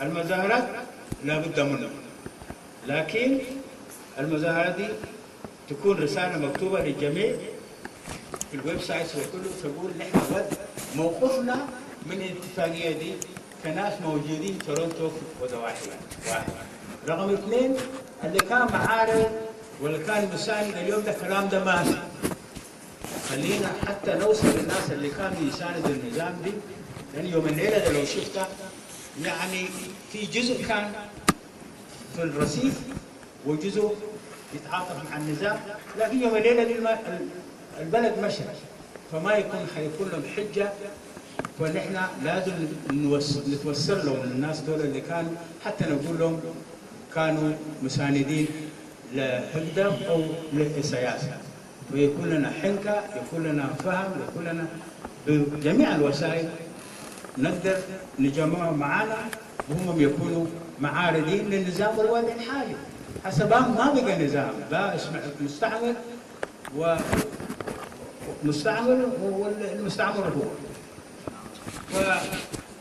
المظاهرات لا بد منها، لكن المظاهرات دي تكون رسالة مكتوبة للجميع في الويب سايتس وكله، تقول نحن قد موقفنا من الاتفاقية دي كناس موجودين تورونتو وضواحيها. واحد. رقم اثنين، اللي كان معارض واللي كان مساند اليوم ده، الكلام ده ما في. خلينا حتى نوصل للناس اللي كانوا يساندوا النظام دي، لأن يوم الليلة ده لو شفتها، يعني، في جزء كان في الرصيف وجزء يتعاطف مع النظام، لكن يوم الليلة دي الم-، ال-، البلد مشت، فما يكون، حيكون لهم حجة. فنحن لازم نوس-، نتوسل لهم، الناس دول اللي كانوا، حتى نقول لهم، كانوا مساندين لهجدة أو لسياسة، ويكون لنا حنكة، يكون لنا فهم، يكون لنا بجميع الوسائل نقدر نجمعهم معانا، وهم يكونوا معارضين للنظام والوضع الحالي. هسه ما، ما بقى نظام، بقى اسمه مستعمر، ومستعمر، والمستعمر هو.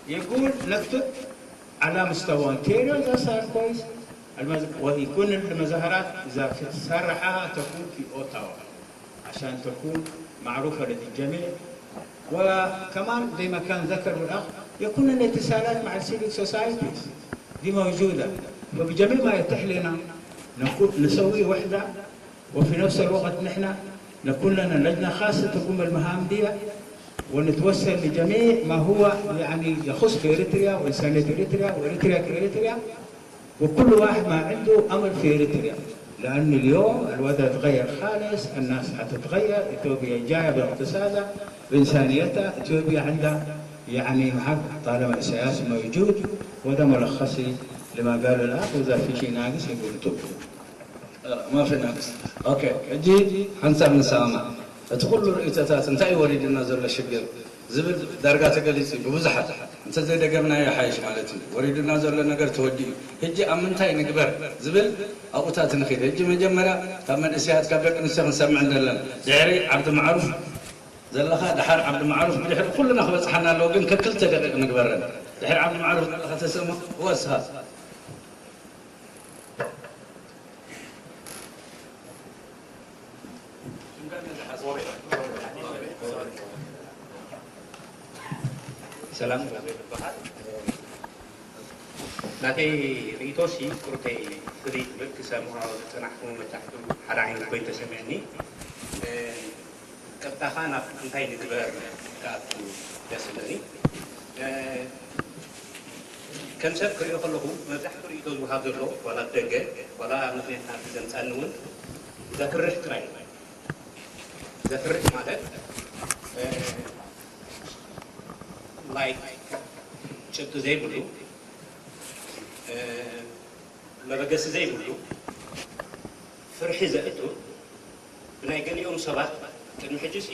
فيقول نكتب على مستوى أونتاريو، إذا صار كويس، المز-، ويكون المظاهرات إذا في، صار رحاها تكون في أوتاوا عشان تكون معروفة لدى الجميع. وكمان زي ما كان ذكر الأخ، يكون لنا اتصالات مع السيفيك سوسايتيز، دي موجودة. فبجميع ما يتيح لنا نكون، نسوي وحدة، وفي نفس الوقت نحن نكون لنا لجنة خاصة تقوم بالمهام دي، ونتوسل لجميع ما هو، يعني، يخص في إريتريا وإنسانية إريتريا وإريتريا كإريتريا، وكل واحد ما عنده أمر في إريتريا، لأن اليوم الوضع تغير خالص، الناس حتتغير، إثيوبيا جاية باقتصادها، بإنسانيتها، إثيوبيا عندها، يعني، محق طالما السياسي موجود. وده ملخصي لما قال الأخ، وإذا في شيء ناقص يقول. ما في ناقص. ኦኬ፣ ሕጂ ሓንሳብ ንሰማማዕ። እቲ ኩሉ ርእይቶታት እንታይ እዩ ወሪዱና ዘሎ ሽግር ዝብል ዳርጋ ተገሊጹ እዩ ብብዙሓት። እንተ ዘይደገምናዮ ይሓይሽ ማለት እዩ። ወሪዱና ዘሎ ነገር ተወዲኡ እዩ። ሕጂ ኣብ ምንታይ ንግበር ዝብል ኣብኡታት ንኺድ። ሕጂ መጀመርያ ካብ መንእሰያት፣ ካብ ደቂ ኣንስትዮ ክንሰምዕ እንደለና። ድሕሪ ዓብዲ ማዕሩፍ ዘለኻ፣ ድሓር ዓብዲ ማዕሩፍ፣ ብድሕሪ ኩልና ክበጽሓና ኣለዎ፣ ግን ከክልተ ደቂቕ ንግበረን። ድሕሪ ዓብዲ ማዕሩፍ ዘለኻ ተሰምዕ ወስኻ። ሰላም። ናተይ ርእይቶሲ ቁርተይ ፍልይ ክብል ክሰምዖ ዝጸናሕኩ መብዛሕትኡ ሓደ ዓይነት ኮይኑ ተሰሚዕኒ። እ፣ ቀጥታኻ ናብ እንታይ ንግበር ክኣቱ ደስ ዝብለኒ። እ፣ ከም ሰብ ክሪኦ ከለኹ መብዛሕትኡ ርእይቶ ዝወሃብ ዘሎ ዋላ ብደገ ዋላ ምኽንያት ናብቲ ዘምጻኒ እውን ዘፍርሕ ጥራይ እዩ። ዘፍርሕ ማለት እ፣ ላይክ ጭብጢ ዘይብሉ እ፣ መበገሲ ዘይብሉ ፍርሒ ዘእቱ ብናይ ገሊኦም ሰባት ቅድሚ ሕጂ ሲ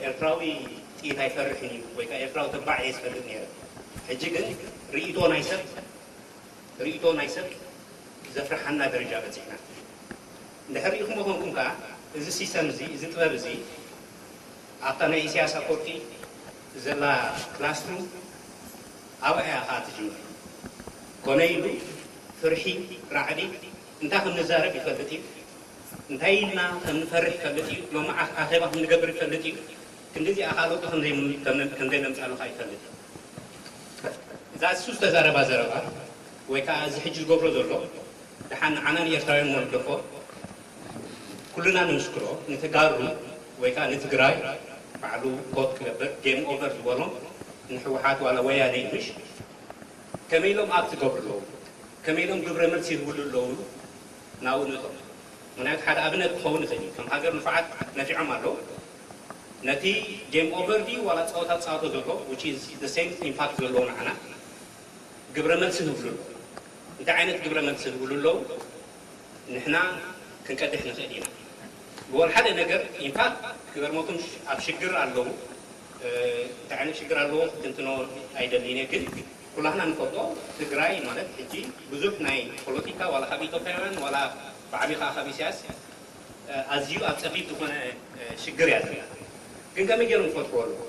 ኤርትራዊ ጥይት ኣይፈርሕን እዩ ወይ ከዓ ኤርትራዊ ተባዕ እየ ዝፈልጥ ነይረ። ሕጂ ግን ርእይቶ ናይ ሰብ ርእይቶ ናይ ሰብ ዘፍርሓና ደረጃ በፂሕና። እንድሕር ርኢኹሞ ኮንኩም ከዓ እዚ ሲስተም እዚ እዚ ጥበብ እዚ ኣብታ ናይ ኢሳያስ ኣፈወርቂ ዘላ ክላስሩም ኣብኣ እያ ከዓ ትጅምር። ኮነ ኢሉ ፍርሒ፣ ራዕዲ፣ እንታይ ከም ንዛረብ ይፈልጥ እዩ። እንታይ ኢልና ከም ንፈርሕ ይፈልጥ እዩ። ሎሚ ዓ- ኣኼባ ከም ንገብር ይፈልጥ እዩ። ክንዲዚኣ ከዓ ለውጢ ከም ዘይ- ከም- ከም ዘይነምፃሉ ከዓ ይፈልጥ እዩ። እዛ እሱ ዝተዛረባ ዘረባ ወይ ከዓ እዚ ሕጂ ዝገብሮ ዘሎ ደሓን ንዓና ንኤርትራውያን ንወልደፎ ኩልና ንምስክሮ ንተጋሩ ወይ ከዓ ንትግራይ ባዕሉ ኮት ክገብር ጌም ኦቨር ዝበሎም ንህወሓት ዋላ ወያነ ይምሽ ከመይ ኢሎም ኣብ ትገብሩ ኣለዉ ከመይ ኢሎም ግብረ መልሲ ይህብሉ ኣለዉ ናብኡ ንእቶም ምክንያቱ ሓደ ኣብነት ክኸውን ይኽእል እዩ ከም ሃገር ንፉዓት ነፊዖም ኣለዉ ነቲ ጌም ኦቨር ድዩ ዋላ ፀወታ ዝፃወቶ ዘሎ which is the same impact ዘለዎ ንዓና ግብረ መልሲ ዝህብሉ ኣለዉ እንታይ ዓይነት ግብረ መልሲ ዝህብሉ ኣለዉ ንሕና ክንቀድሕ ንኽእል ኢና ዝበሉ ሓደ ነገር ኢንፋክት ክገርመኩም ኣብ ሽግር ኣለዉ እንታይ ዓይነት ሽግር ኣለዎ ክትንትኖ ኣይደልይን ግን ኩላህና ንፈልጦ ትግራይ ማለት ሕጂ ብዙሕ ናይ ፖለቲካ ዋላ ካብ ኢትዮጵያውያን ዋላ ብዓቢ ከዓ ካብ ኢሳያስ ኣዝዩ ኣብ ፀቢብ ዝኾነ ሽግር እያ ዘላ ግን ከመይ ገይሮም ክፈትዎ ኣለዎ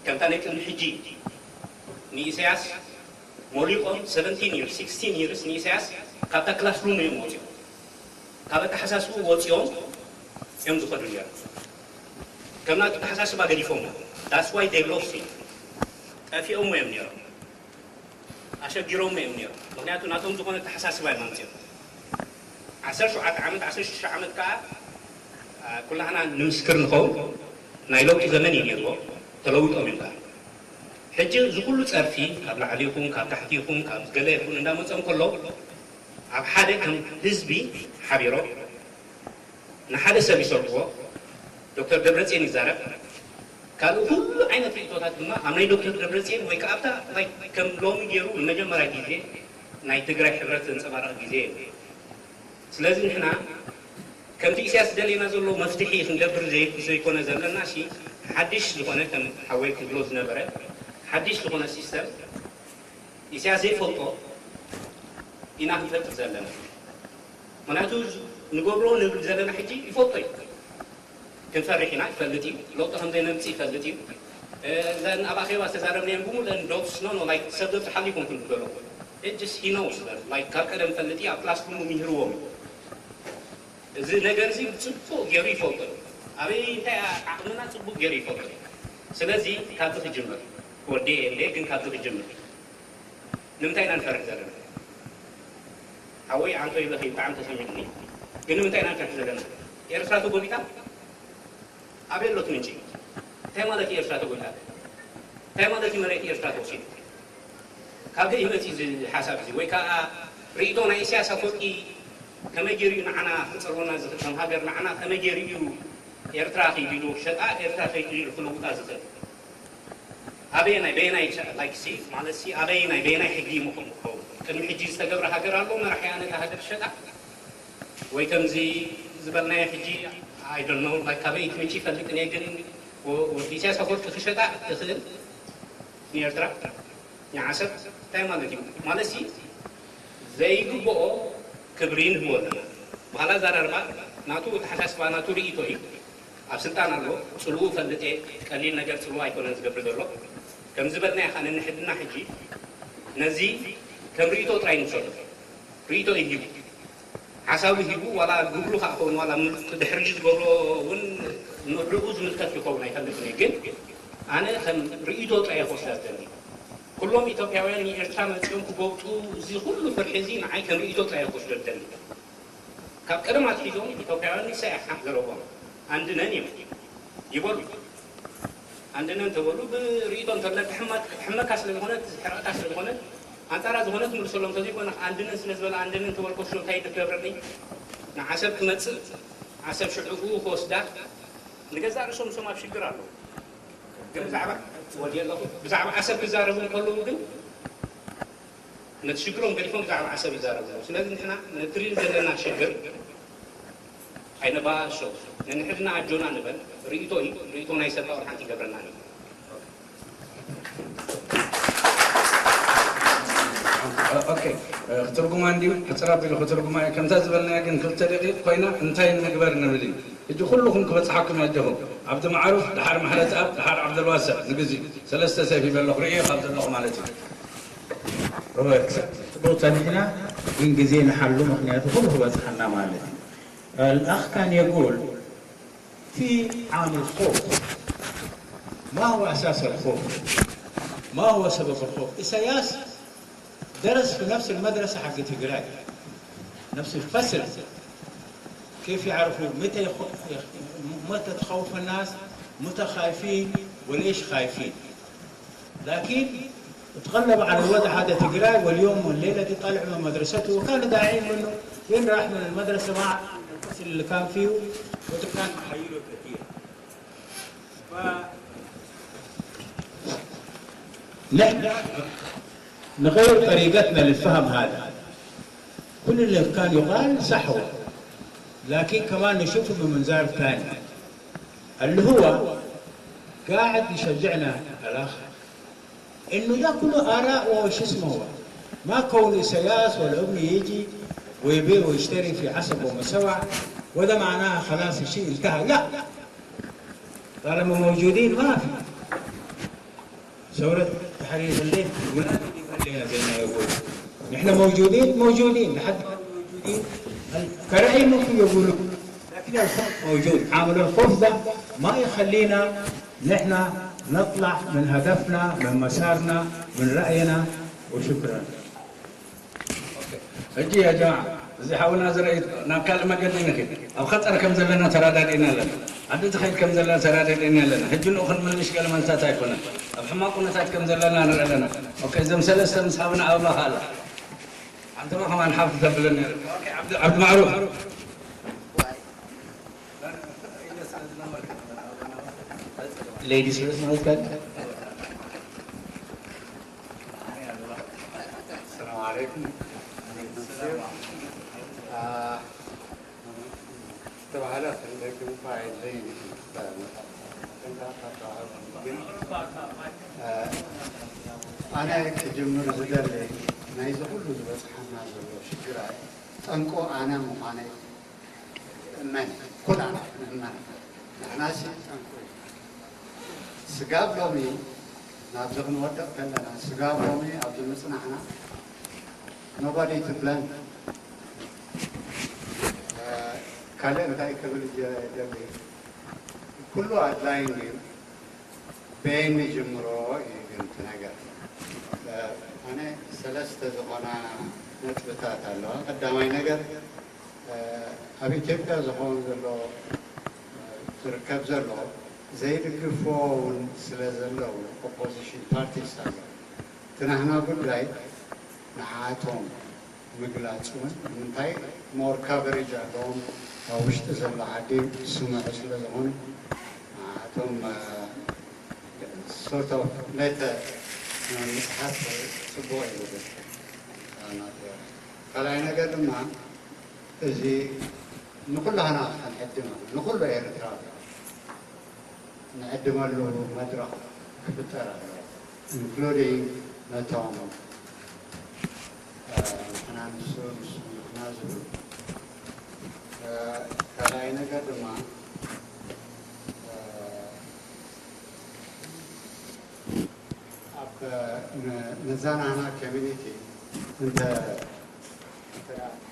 ከምታ ናይ ቅድሚ ሕጂ ንኢሳያስ ሞሊቆም seventeen years sixteen years ንኢሳያስ ካብታ ክላስሩም እዮም ወፂኦም ካብ ኣተሓሳስቡ ወፂኦም እዮም ዝኸዱ ነይሮም ከም ናቱ ኣተሓሳስባ ገዲፎም that's why they lost him ጠፊኦም እዮም ነይሮም ኣሸጊሮም እዮም ነይሮም ምክንያቱ ናቶም ዝኾነ ኣተሓሳስባ እዮም ኣምፅኦም ዓሰርተ ሸውዓተ ዓመት ዓሰርተ ሽዱሽተ ዓመት ከዓ ኩላህና ንምስክር ንኸውን ናይ ለውጢ ዘመን እዩ ነይርዎ ተለዊጦም እዮም ከዓ ሕጂ እዚ ኩሉ ፀርፊ ካብ ላዕሊ ይኹን ካብ ታሕቲ ይኹን ካብ ገለ ይኹን እንዳመፀ እንከሎ ኣብ ሓደ ከም ህዝቢ ሓቢሮም ንሓደ ሰብ ይሰርሕዎ ዶክተር ደብረፅዮን ይዛረብ ካልእ ኩሉ ዓይነት ርእቶታት ድማ ኣብ ናይ ዶክተር ደብረፅዮን ወይ ከዓ ኣብታ ከም ሎሚ ገይሩ ንመጀመርያ ግዜ ናይ ትግራይ ሕብረት ዘንፀባረቕ ግዜ እዩ ስለዚ ንሕና ከምቲ ኢሳያስ ደልየና ዘሎ መፍትሒ ክንገብር ዘይኮነ ዘለና ሲ ሓድሽ ዝኾነ ከም ሓወይ ክብሎ ዝነበረ ሓድሽ ዝኾነ ሲስተም ኢሳያስ ዘይፈልጦ ኢና ክንፈጥር ዘለና ምክንያቱ ንገብሮ ንብል ዘለና ሕጂ ይፈልጦ እዩ ክንፈርሕ ኢና ይፈልጥ እዩ ለውጢ ከም ዘይነምፅእ ይፈልጥ እዩ እዘን ኣብ ኣኼባ ዝተዛረብናየን ብምሉአን ዶትስ ኖ ኖ ላይክ ሰብ ዘብዝሓሉ ይኮንኩን ዝገሎ ጀስ ሂኖ ስበር ላይክ ካብ ቀደም ፈልጥ እዩ ኣብ ክላስ ኩሉ ምምህርዎም እዩ እዚ ነገር እዚ ብፅቡቅ ገይሩ ይፈልጦ እዩ ኣበይ እንታይ ዓቕምና ፅቡቅ ገይሩ ይፈልጦ እዩ ስለዚ ካብዚ ክጅምር ወዲ እንደ ግን ካብዚ ክጅምር ንምንታይ ኢና ንፈርሕ ዘለና ሓወይ ዓንቶ ይብለኺ ብጣዕሚ ተሰሚዕኒ ግን ንምንታይ ኢና ንፈርሕ ዘለና ኤርትራ ተጎቢጣ ኣበይ ኣሎት ምንጪ እንታይ ማለት እዩ ኤርትራ ተጎቢጣ እንታይ ማለት እዩ መሬት ኤርትራ ተወሲዱ ካብ ገይ ይመፅ እዚ ሓሳብ እዚ ወይ ከዓ ርእቶ ናይ ኢሳያስ ኣፈወርቂ ከመይ ገይሩ እዩ ንዓና ክፀልወና ዝኽእል ከም ሃገር ንዓና ከመይ ገይሩ እዩ ኤርትራ ከይዲሉ ክሸጣ ኤርትራ ከይዲሉ ክልውጣ ዝኽእል ኣበየናይ በየናይ ላይክ ሲ ማለት ሲ ኣበየናይ በየናይ ሕጊ ምኹም ክኸውን ቅድሚ ሕጂ ዝተገብረ ሃገር ኣሎ መራሒ ኣነ እታ ሃገር ሸጣ ወይ ከምዚ ዝበልናዮ ሕጂ I don't know like ካበይ ትምንጭ ይፈልጥን እየ ግን ወዲ ኢሳያስ ኣፈወርቂ ክሸጣ ትኽእል ንኤርትራ ንዓሰብ እንታይ ማለት እዩ ማለት ሲ ዘይግብኦ ክብሪ ንህቦ ኣለና ባህላ ዘራርባ ናቱ ተሓሳስባ ናቱ ርእቶ እዩ ኣብ ስልጣን ኣሎ ፅልኡ ፈልጥ እየ ቀሊል ነገር ፅልኡ ኣይኮነን ዝገብር ዘሎ ከም ዝበልናዮ ከዓ ነንሕድና ሕጂ ነዚ ከም ርእቶ ጥራይ ንውሰዶ ርእቶ እዩ ሂቡ ሓሳቡ ሂቡ ዋላ ግብሩ ከዓ ከውን ዋላ ድሕሪ ዝገብሮ እውን ንዕኡ ዝምልከት ይኸውን ኣይፈልጥን እዩ ግን ኣነ ከም ርእቶ ጥራይ ክወስዳ ዝደሊ ኩሎም ኢትዮጵያውያን ንኤርትራ መጺኦም ክጎብጡ እዚ ኩሉ ፍርሒ እዚ ንዓይ ከም ርእይቶ ጥራይ ክወስዶ ዝደሊ። ካብ ቀደም ኣትሒዞም ኢትዮጵያውያን ንሳ እያ ሓፍ ዘለዎም። ኣንድነን እዮም ይበሉ። ኣንድነን ተበሉ ብርእይቶ እንተለካ ሕመካ ስለ ዝኾነት ሕርቕካ ስለ ዝኾነት ኣንጻራ ዝኾነት ምልሰሎም ተዘይኮነ ኣንድነን ስለ ዝበለ ኣንድነን ተበልኮ ሽሎ እንታይ ይገብረኒ ንዓሰብ ክመጽእ ዓሰብ ሽዕኡ ክወስዳ ንገዛእ ርእሶም ንሶም ኣብ ሽግር ኣለዉ። ግን ብዛዕባ ወዲ ኣለኹ ብዛዕባ ዓሰብ ክዛረቡ እንከለዉ ግን ነቲ ሽግሮም ገዲፎም ብዛዕባ ዓሰብ ይዛረቡ ኣለዉ። ስለዚ ንሕና ነቲ ሪል ዘለና ሽግር ኣይነባእሶ፣ ነንሕድና ኣጆና ንበል። ርእይቶ እዩ፣ ርእይቶ ናይ ሰብ ዋላ ሓንቲ ይገብረና እዩ። ኦኬ ክትርጉማ እንዲዩ ሕፅር ኣቢሉ ክትርጉማ እዩ። ከምታ ዝበልናያ ግን ክልተ ደቂቕ ኮይና እንታይ ንግበር ንብል እዩ። ሕጂ ኩልኹም ክበፅሓኩም እየ ኣጆኹም። ዓብዲ ማዕሩፍ ድሓር ማሕረፅኣብ ድሓር ዓብደልዋሰዕ ንግዜኡ ሰለስተ ሰይፍ ይበለኹ ርእየ ካብ ዘለኹ ማለት እዩ። ሮበርት ጽቡቅ ጸኒሕና ግን ግዜ ንሓሉ ምክንያቱ ኩሉ ክበጽሓና ማለት እዩ። الأخ كان يقول في عامل خوف. ما هو أساس الخوف؟ ما هو سبب الخوف؟ إسياس درس في نفس المدرسة حق تجراي، نفس الفصل. كيف يعرفوا متى يخ... يخ... متى تخوف الناس؟ متى خايفين؟ وليش خايفين؟ لكن تغلب على الوضع هذا تجراي، واليوم والليلة دي طالع من مدرسته، وكانوا داعين منه وين راح من المدرسة مع الفصل اللي كان فيه، وده كان محيره كثير. ف نحن نغير طريقتنا للفهم هذا. كل اللي كان يقال صح هو، لكن كمان نشوفه بمنظار ثاني اللي هو قاعد يشجعنا الأخ إنه ده كله آراء وش اسمه هو. ما كون إسياس ولا ابنه يجي ويبيع ويشتري في عصب ومسوع وده معناها خلاص الشيء انتهى. لا، طالما موجودين ما في ثورة تحرير الليل والآن خلينا زي ما يقول نحن موجودين موجودين لحد ما موجودين. كرأي ممكن يقولوا لكن الخوف موجود. عامل الخوف ده ما يخلينا نحن نطلع من هدفنا من مسارنا من رأينا. وشكرا. ሕጂ ያ ጀማዓ እዚ ሓውና ዝረኢ ናብ ካልእ መገዲ ንኺድ ኣብ ኸጠር ከም ዘለና ተራዳዲእና ኣለና ዓዲ ትኸይድ ከም ዘለና ተራዳዲእና ኣለና ሕጂ ንኡ ክንምልሽ ገለ መልታት ኣይኮነን ኣብ ሕማቕ ኩነታት ከም ዘለና ንርኢ ኣለና ኦኬ እዞም ሰለስተ ምስ ሃብና ኣበባ ከኣላ ሓንቲ ባ ከማን ሓፍ ተብለኒ ዓብዲ ማዕሩፍ Ladies first ማለት ካለ السلام عليكم. ተባህለ ክንደግም እኳ የድለይን ግን ኣነ ክጅምር ዝደሊ ናይዚ ኩሉ ዝበፅሓና ዘሎ ሽግራት ጠንቆ ኣነ ምዃነይ እመን ኩላና ክንእመን ንሕናሲ ጠንቁ ስጋብ ሎሚ ናብዚ ክንወድቕ ከለና ስጋብ ሎሚ ኣብዚ ምፅናሕና nobody to blame ካልእ እንታይ ክብል ደሊ ኩሉ ኣድላይ እዩ በየን ንጅምሮ እዩ ግን እቲ ነገር ኣነ ሰለስተ ዝኾና ነጥብታት ኣለዋ ቀዳማይ ነገር ኣብ ኢትዮጵያ ዝኸውን ዘሎ ዝርከብ ዘሎ ዘይድግፍዎ እውን ስለ ዘለዉ ኦፖዚሽን ፓርቲስ ኣሎ እቲ ናህና ጉዳይ ንዓቶም ምግላፅ እውን ንምንታይ ሞር ካቨሬጅ ኣለዎም ኣብ ውሽጢ ዘሎ ዓዲ ስምዑ ስለ ዝኾኑ ንዓቶም ሶርት ኦፍ ሌተር ምፅሓፍ ፅቡቕ እዩ ዝብል ካልኣይ ነገር ድማ እዚ ንኩላህና ክንዕድም ንኩሉ ኤርትራ ንዕድመሉ መድረኽ ክፍጠር ኣለዎ including ነቶም ንሕና ንሱ ንሱ ንሕና ዝብሉ ካልኣይ ነገር ድማ ኣብ ነዛናና ኮሚኒቲ እንተ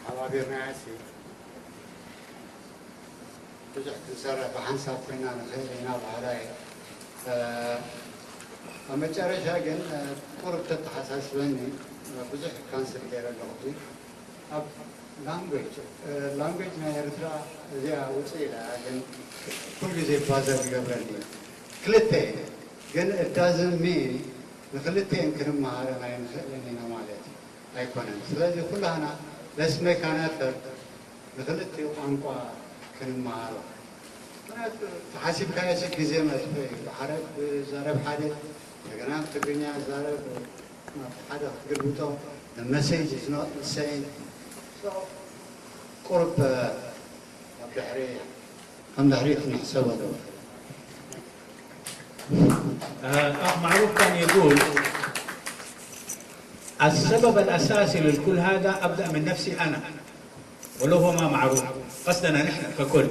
ሓባቢርናያ ሲ ብዙሕ ክንሰርሕ ብሓንሳብ ኮይና ንኽእል ኢና በሃላይ ኣብ መጨረሻ ግን ቁሩብ ተተሓሳስበኒ፣ ብዙሕ ካንስል ገይረ ኣለኹ። ኣብ ላንጉጅ ላንጉጅ ናይ ኤርትራ እዚኣ ውፅእ ኢላ ግን ኩሉ ግዜ ባዘር ይገብረኒ። ክልተ ግን እዳዝሚ ንክልተን ክንመሃረን ኣይንኽእልን ኢና ማለት ኣይኮነን። ስለዚ ኩላህና ለስመካናፈር ንክልቲኡ ቋንቋ ክንመሃሮ። ምክንያቱ ተሓሲብካዮ ሰብ ግዜ መጥፍኢ እዩ። ዓረብ ዛረብ ሓደ፣ እንደገና ትግርኛ ዛረብ ናብ ሓደ ክትግልብጦ፣ the message is not the same. So ቁርብ ኣብ ድሕሪ ከም ድሕሪት ንሕሰብ ኣለዎ። آه، أخ معروف كان يقول: السبب الأساسي للكل هذا أبدأ من نفسي أنا، ولو هو ما معروف، قصدنا نحن ككل.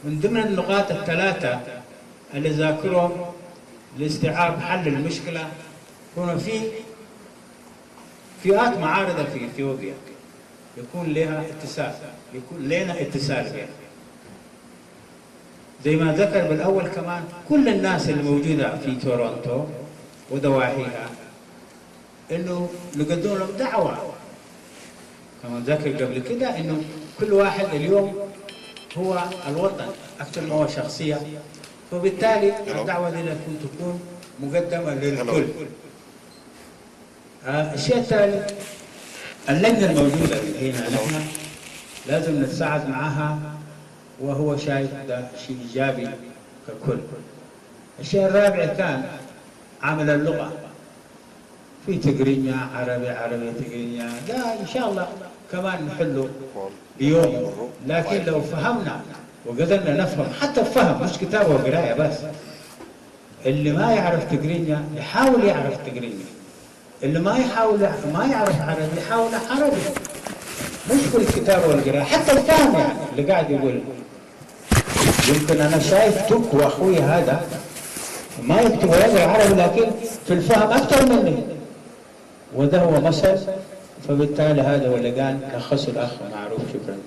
من ضمن النقاط الثلاثة اللي ذاكرهم لاستيعاب حل المشكلة، هنا في فئات معارضة في إثيوبيا يكون لها اتصال، يكون لنا اتصال بها. زي ما ذكر بالأول كمان، كل الناس الموجودة في تورونتو وضواحيها إنه نقدم لهم دعوة، كما ذكر قبل كده، إنه كل واحد اليوم هو الوطن أكثر ما هو شخصية، فبالتالي الدعوة دي لازم تكون مقدمة للكل. آه، الشيء الثالث، اللجنة الموجودة هنا نحن لازم نتساعد معها، وهو شايف ده شيء إيجابي ككل. الشيء الرابع كان عامل اللغة، في تقرينيا عربي، عربي تقرينيا، ده إن شاء الله كمان نحله بيوم. لكن لو فهمنا وقدرنا نفهم، حتى الفهم مش كتابة وقراية بس، اللي ما يعرف تقرينيا يحاول يعرف تقرينيا، اللي ما يحاول ما يعرف عربي يحاول عربي، مش في الكتابة والقراية، حتى الفهم. يعني اللي قاعد يقول، يمكن أنا شايف توك وأخوي هذا ما يكتب ويقرأ عربي، لكن في الفهم أكثر مني، وده هو مثل. فبالتالي هذا هو اللي قال لخصه الأخ معروف. شكرا.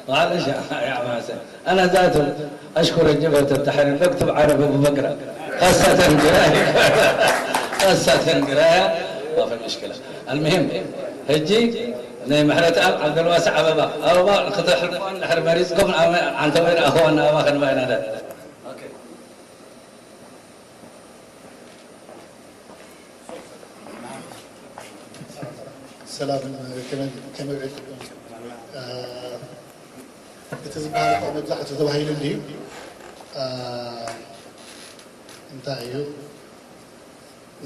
معلش يا عم حسن، انا ذاته اشكر الجبهه التحرير، بكتب عربي وبقرا، خاصه قرايه. خاصه قرايه، ما في مشكله. المهم، هجي ني محرت اب عبد الواسع ابابا ابابا ختح الفون نحر مريضكم عن توير اخوان ابا خن بين هذا. ሰላም፣ ከመይ ውዒልኩም? እቲ ዝበሃል እኳ መብዛሕትኡ ተባሂሉ እንድዩ። እንታይ እዩ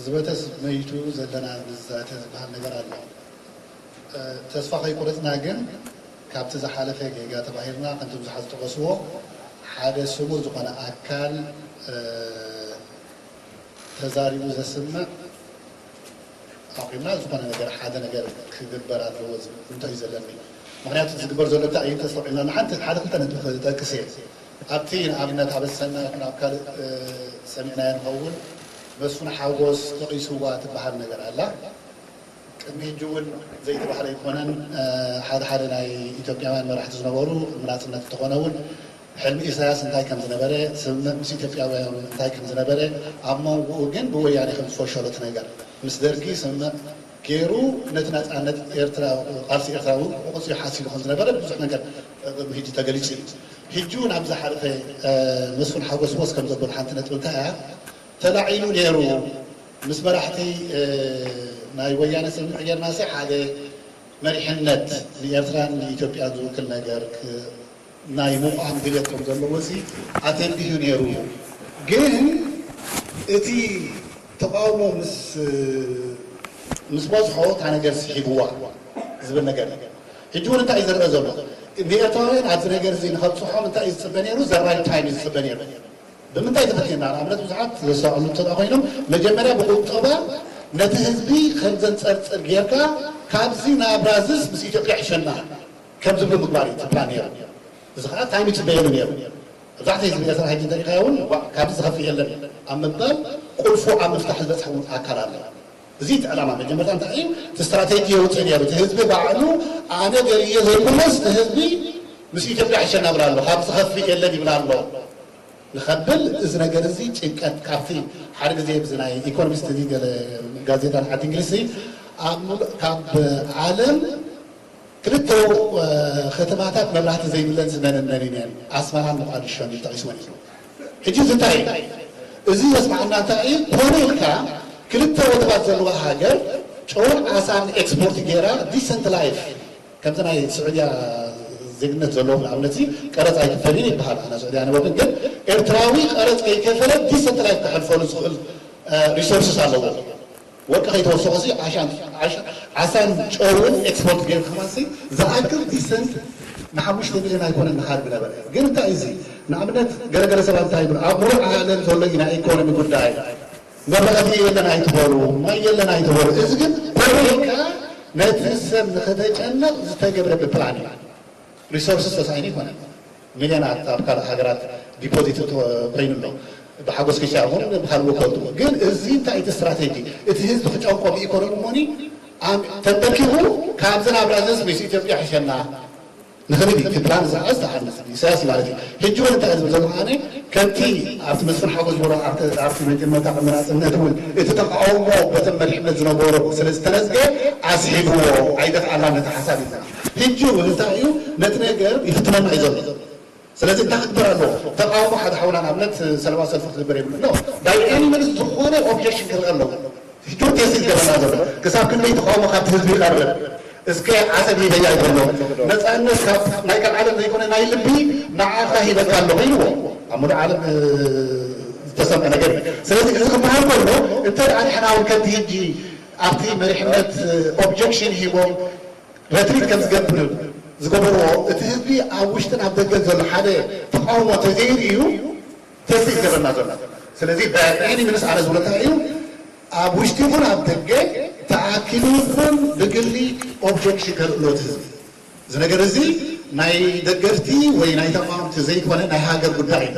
ዝበተስ መይቱ ዘለና ንዛተ ዝበሃል ነገር ኣሎ። ተስፋ ከይቆረፅና ግን ካብቲ ዝሓለፈ ጌጋ ተማሂርና፣ ከምቲ ብዙሓት ዝጠቐስዎ ሓደ ስሙር ዝኾነ ኣካል ተዛሪቡ ዘስምዕ ኣቑምና ዝኾነ ነገር ሓደ ነገር ክግበር ኣለዎ ዝብል ሕቶ እዩ ዘለኒ። ምኽንያቱ እቲ ዝግበር ዘሎ እንታይ እዩ እንተስተውዒልና ንሓንቲ ሓደ ክልተ ነጥቢ ክጠቅስ እየ። ኣብቲ ንኣብነት ኣብ ኣሰና ይኹን ኣብ ካልእ ሰሚዕናዮ ንኸውን መስፍን ሓጎስ ጠቒስዋ ትበሃል ነገር ኣላ። ቅድሚ ሕጂ እውን ዘይተባህለ ኣይኮነን። ሓደ ሓደ ናይ ኢትዮጵያውያን መራሕቲ ዝነበሩ ናፅነት እንተኾነ እውን ሕልሚ ኢሳያስ እንታይ ከም ዝነበረ፣ ስምምዕ ምስ ኢትዮጵያውያን እንታይ ከም ዝነበረ፣ ኣብ መንጎኡ ግን ብወያኔ ከም ዝፈሸሉ እቲ ነገር ምስ ደርጊ ስምምዕ ገይሩ ነቲ ናፃነት ኤርትራ ቃልሲ ኤርትራ እውን ብቑፅሪ ሓሲሉ ከም ዝነበረ ብዙሕ ነገር ሕጂ ተገሊፁ እዩ። ሕጂ እውን ኣብ ዝሓለፈ መስፍን ሓጎስ ወስ ከም ዘበሉ ሓንቲ ነጥቢ እንታይ እያ ተላዒሉ ነይሩ ምስ መራሕቲ ናይ ወያነ ስምምዕ ጌርናሲ ሓደ መሪሕነት ንኤርትራን ንኢትዮጵያን ዝውክል ነገር ናይ ምቋም ድልየት ከም ዘለዎ ሲ ኣተንቢሁ ነይሩ። ግን እቲ ተቃውሞ ምስ ምስ በዝሖ እታ ነገር ስሒብዋ ዝብል ነገር ሕጂ እውን እንታይ እዩ ዝረአ ዘሎ? ንኤርትራውያን ኣብዚ ነገር እዚ ንኸብፅሖም እንታይ እዩ ዝፅበ ነይሩ? ዘ ራይት ታይም እዩ ዝፅበ ነይሩ። ብምንታይ ተፈቲና? ንኣብነት ብዙሓት ዘስተውዕሉ እንተ ኮይኖም መጀመርያ ብቁጠባ ነቲ ህዝቢ ከም ዘንፀርፅር ጌርካ ካብዚ ናብራ እዝስ ምስ ኢትዮጵያ ይሕሸና ከም ዝብሉ ምግባር እዩ እቲ ፕላን ነይሩ። እዚ ከዓ ታይም ይፅበየሉ ነይሩ። መብዛሕትኡ ህዝቢ ኤርትራ ሕጂ እንተሪእካዮ እውን ካብዚ ዝኸፍእ የለን ኣብ ምባል ቁልፉ ኣብ ምፍታሕ ዝበፅሐ እውን ኣካል ኣሎ። እዚ እቲ ዕላማ መጀመርታ እንታይ እዩ? እቲ ስትራቴጂ የውፅእ ነይሩ። እቲ ህዝቢ ባዕሉ ኣነ ገርየ ዘይኮነስ እቲ ህዝቢ ምስ ኢትዮጵያ ይሸናብር ኣሎ፣ ካብ ዝኸፍእ የለን ይብል ኣሎ። ንኸብል እዚ ነገር እዚ ጭንቀት ካብቲ ሓደ ግዜ ብዚ ናይ ኢኮኖሚስት እዚ ገለ ጋዜጣ ዓዲ እንግሊዝ ኣብ ሙሉእ ካብ ዓለም ክልተ ከተማታት መብራህቲ ዘይብለን ዝመነነን እየን ኣስመራን ሞቃዲሾን ይጠቂስወን እዩ። ሕጂ እዚ እንታይ እዩ? እዚ ዘስማዓና እንታይ እዩ? ኮነ ኢልካ ክልተ ወደባት ዘለዋ ሃገር ጨውን ዓሳን ኤክስፖርት ገይራ ዲሰንት ላይፍ ከምዚ ናይ ስዑድያ ዜግነት ዘለዎም ንኣብነት ቀረፅ ኣይክፈልይን ይበሃል። ኣነ ስዑድያ ነበርኩ ግን ኤርትራዊ ቀረፅ ከይከፈለ ዲሰንት ላይፍ ክሕልፈሉ ዝኽእል ሪሶርስስ ኣለዎ። ወርቂ ከይተወሰኸ ዓሳን ጨውን ኤክስፖርት ገይሩ ከማሲ ዝኣክል ዲሰንት ንሓሙሽተ ሚሊዮን ኣይኮነን ንሃር ብነበረ ግን እንታይ እዚ ንኣብነት ገለገለ ሰባት እንታይ ይብሉ ኣብ ሙሉእ ዓለም ዘሎ እዩ ናይ ኢኮኖሚ ጉዳይ መብራህቲ የለን ኣይትበሉ ማይ የለን ኣይትበሉ እዚ ግን ፖለቲካ ነቲ ሰብ ንክተጨንቕ ዝተገብረ ብፕላን እዩ። ሪሶርስስ ተሳኢኑ ይኮነ ሚልዮናት ኣብ ካልእ ሃገራት ዲፖዚት ኮይኑ ኣሎ ብሓጎስ ክሻ ኹን ብካልእ ወከልቱ ግን እዚ እንታይ እቲ ስትራቴጂ እቲ ህዝቢ ክጨንቆ ብኢኮኖሚ ሞኒ ተንበርኪኹ ካብዚ ናብራ ዝስ ምስ ኢትዮጵያ ሕሸና ንኽልል እቲ ፕላን ዝሓዝ ተሓንስ ኢሳያስ ማለት እዩ ሕጂ እውን እንታይ ዝብል ዘሎ ኣነ ከምቲ ኣብቲ መስፍን ሓጎስ ዝበሎ ኣብቲ መጀመርታ ቅድሚ ናፅነት እውን እቲ ተቃውሞ በተን መሪሕነት ዝነበሩ ስለ ዝተነዝገ ኣስሒብዎ ኣይደፍኣላ ነቲ ሓሳብ ይዘና ሕጂ እውን እንታይ እዩ ነቲ ነገር ይፍትነና እዩ ዘሎ ስለዚ እንታይ ክግበር ኣለዎ ተቃውሞ ሓደ ሓውና ንኣብነት ሰለማዊ ሰልፊ ክግበር የብሉ no by any means ዝኾነ ኦብጀክሽን ክርኢ ኣለዎ ሕጂ እውን ቴስት ይገበና ዘሎ ክሳብ ክንደይ ተቃውሞ ካብቲ ህዝቢ ይቐርብ እስከ ዓሰብ ሂበያ ይበሎ ነፃነት ካብ ናይ ቀልዓለም ዘይኮነ ናይ ልቢ ንዓኻ ሂበካ ኣለኹ ኢልዎ ኣብ ሙሉእ ዓለም ዝተሰምዐ ነገር እዩ ስለዚ እዚ ክበሃል ከሎ እንተ ደኣ ንሕና እውን ከምቲ ሕጂ ኣብቲ መሪሕነት ኦብጀክሽን ሂቦም ረትሪት ከም ዝገብር ዝገበርዎ እቲ ህዝቢ ኣብ ውሽጥን ኣብ ደገን ዘሎ ሓደ ተቃውሞ ተዘይርእዩ ተስቲ ዝገበርና ዘሎ ስለዚ ብዕኒ ምንስ ኣነ ዝብለካ እዩ ኣብ ውሽጢ ይኹን ኣብ ደገ ተኣኪቡ ይኹን ብግሊ ኦብጀክሽን ከልእሎ እቲ ህዝቢ እዚ ነገር እዚ ናይ ደገፍቲ ወይ ናይ ተቃወምቲ ዘይኮነ ናይ ሃገር ጉዳይ እዩ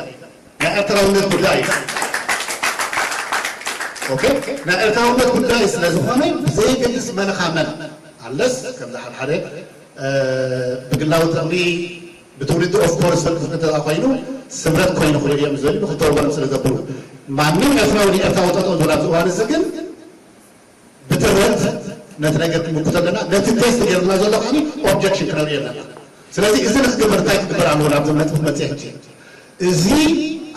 ናይ ኤርትራውነት ጉዳይ እዩ ናይ ኤርትራውነት ጉዳይ ስለዝኾነ ብዘይግልፅ መን ኻመን ኣለስ ከምዚ ሓደ ሓደ ብግላዊ ጥቕሚ ብትውልዲ ኦፍኮርስ ፍልፍል እንተ ኮይኑ ስምረት ኮይኑ ክልል እዮም ዝደልዩ ብክልተ ወገኖም ስለ ዘብሉ ማንም ኤርትራዊ ንኤርትራዊ ጠጠው ዝብል ኣብዚ እዋን እዚ ግን ብትረት ነቲ ነገር ክምክቶ ኣለና ነቲ ቴስት ገይርና ዘሎ ከዓኒ ኦብጀክሽን ክነርኢ ኣለና ስለዚ እዚ ንክግበር እንታይ ክግበር ኣለዎ ናብ ነጥቢ ክመፅእ ሕጂ እዚ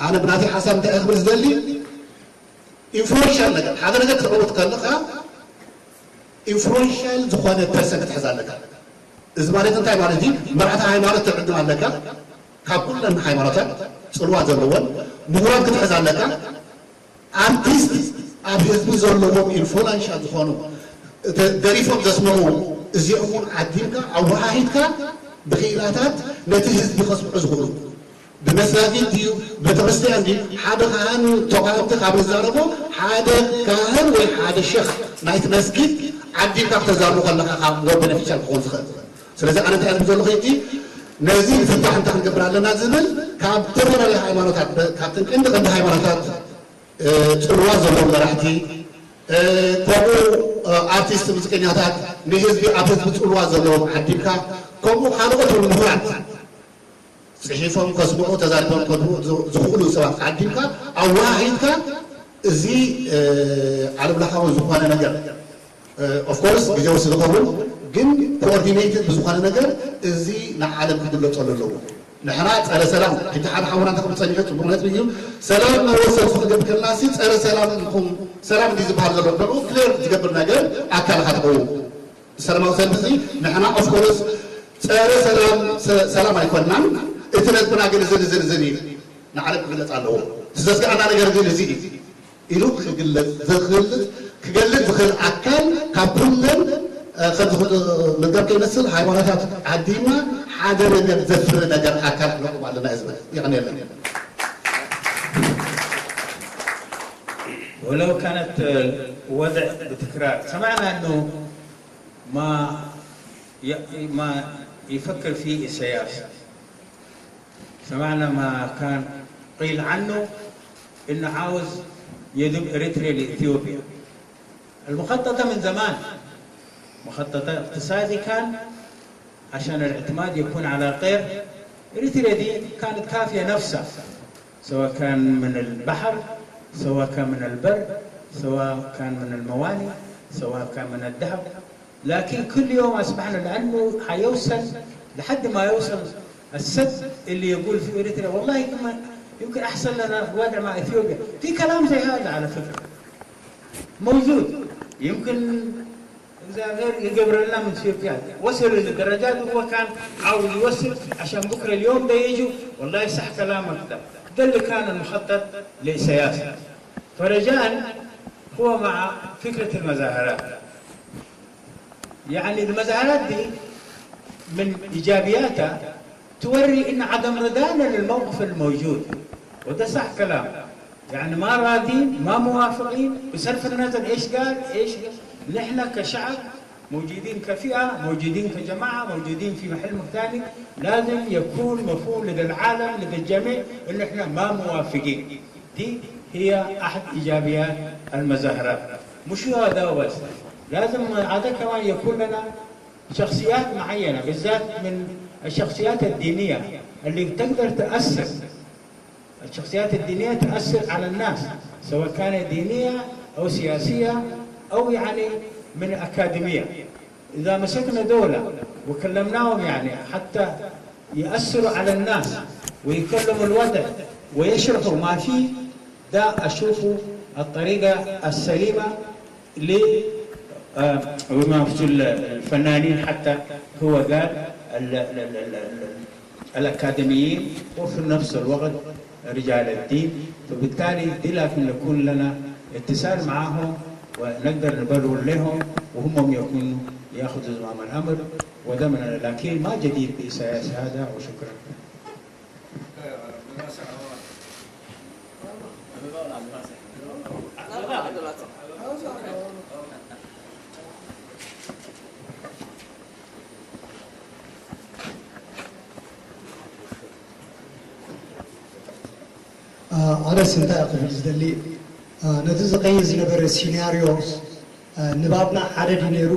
ኣነ ብናተይ ሓሳብ እንታይ ክብል ዝደሊ ኢንፍሉዌንሻል ነገር ሓደ ነገር ክትዕውት ከለካ ኢንፍሉዌንሻል ዝኾነ ፐርሰን ክትሕዝ ኣለካ እዚ ማለት እንታይ ማለት እዩ መራሕቲ ሃይማኖት ትዕድም ኣለካ ካብ ኩለን ሃይማኖታት ፅልዋ ዘለዎን ምሁራት ክትሕዝ ኣለካ ኣርቲስት ኣብ ህዝቢ ዘለዎም ኢንፍሉዌንሻል ዝኾኑ ደሪፎም ዘስምዑ እዚኦም እውን ዓዲምካ ኣወሃሂድካ ብክኢላታት ነቲ ህዝቢ ከስምዑ ዝኽእሉ ብመሳጊድ ድዩ ቤተክርስትያን ድዩ ሓደ ካህን ተቃወምቲ ካብ ዝዛረቦ ሓደ ካህን ወይ ሓደ ሸኽ ናይቲ መስጊድ ዓዲምካ ክተዛርቦ ከለካ ካብ ሞር ቤነፊሻል ክኾን ዝኽእል ስለዚ ኣነ እንታይ ዝብል ዘለኹ እቲ ነዚ ፍታሕ እንታይ ክንገብር ኣለና ዝብል ካብ ዝተፈላለዩ ሃይማኖታት ካብተን ቀንዲ ቀንዲ ሃይማኖታት ፅልዋ ዘለዎም መራሕቲ ከምኡ ኣርቲስት ሙዚቀኛታት ንህዝቢ ኣብ ህዝቢ ፅልዋ ዘለዎም ዓዲምካ ከምኡ ካልኦት እውን ምሁራት ፅሒፎም ከስምዑ ተዛሪቦም ከድምኡ ዝኽእሉ ሰባት ዓዲምካ ኣወሃሂድካ እዚ ዓለም ለኻዊ ዝኾነ ነገር ኦፍኮርስ ግዜው ስዝኸውን ግን ኮኦርዲኔትድ ብዝኾነ ነገር እዚ ንዓለም ክግለፀሉ ኣለዎ ንሕና ፀረ ሰላም ሕጂ ሓደ ሓውና እንተ ክብል ፀኒሑ ፅቡቅ ነጥቢ እዩ ሰላም መወሰን ክገብር ከለና ሲ ፀረ ሰላም ኢኹም ሰላም እንዲ ዝበሃል ዘሎ ደሞ ክሌር ዝገብር ነገር ኣካል ኢኻ ትኸውን ሰላማዊ ሰልፊ እዚ ንሕና ኦፍኮርስ ፀረ ሰላም ሰላም ኣይኮንናን እቲ ነጥብና ግን ዝን ዝን ዝን እዩ ንዓለም ክግለፅ ኣለዎ ዝዘስግኣና ነገር ግን እዚ እዩ ኢሉ ክግለፅ ዝኽእል ክገልፅ ዝኽእል ኣካል ካብ ኩለን ከምዚ ምልጋብ ከይመስል ሃይማኖታት ዓዲምና ሓደ ነገር ዘፍሪ ነገር ኣካል ክነቁም ኣለና ህዝቢ ይቕንየለን ولو كانت الوضع بتكرار سمعنا انه ما ما يفكر فيه إسياس سمعنا ما كان قيل عنه انه عاوز يضم اريتريا لاثيوبيا المخططة من زمان مخطط اقتصادي كان عشان الاعتماد يكون على غير اريتريا دي كانت كافية نفسها سواء كان من البحر، سواء كان من البر، سواء كان من الموانئ، سواء كان من الذهب. لكن كل يوم أصبحنا، لأنه حيوصل لحد ما يوصل السد اللي يقول فيه إريتريا. والله يمكن، يمكن أحسن لنا وضع مع إثيوبيا. في كلام زي هذا على فكرة موجود. يمكن እግዚአብሔር ይገብረልና من إثيوبيا. وصل للدرجات هو كان عاوز يوصل عشان بكرة اليوم ده يجوا. والله صح كلامك ده. ده اللي كان المخطط لإسياس. فرجاء هو مع فكرة المظاهرات. يعني المظاهرات دي من إيجابياتها توري إن عدم رضانا للموقف الموجود، وده صح كلام. يعني ما راضين، ما موافقين، بصرف النظر إيش قال، إيش قال. نحن كشعب موجودين كفئة، موجودين كجماعة، موجودين في محل مختلف، لازم يكون مفهوم لدى العالم، لدى الجميع، إن إحنا ما موافقين. دي هي أحد إيجابيات المظاهرات. مش هو ده بس، لازم هذا كمان يكون لنا شخصيات معينة، بالذات من الشخصيات الدينية اللي تقدر تأثر. الشخصيات الدينية تأثر على الناس، سواء كانت دينية أو سياسية أو يعني من أكاديمية. إذا مسكنا دولة وكلمناهم يعني حتى يأثروا على الناس ويكلموا الوضع ويشرحوا ما فيه، ده أشوفه الطريقة السليمة ل آه، وما في الفنانين حتى هو قال ال- ال- ال- ال- ال- الأكاديميين وفي نفس الوقت رجال الدين. فبالتالي دي لازم يكون لنا اتصال معهم ونقدر نبرر لهم وهم يكونوا ياخذوا زمام الأمر. وده من لكن ما جديد بإساس هذا. وشكرا. ኣነስ እንታይ ክብል ዝደሊ፣ ነቲ ዝቐይር ዝነበረ ሲናርዮስ ንባብና ሓደ ድዩ ነይሩ?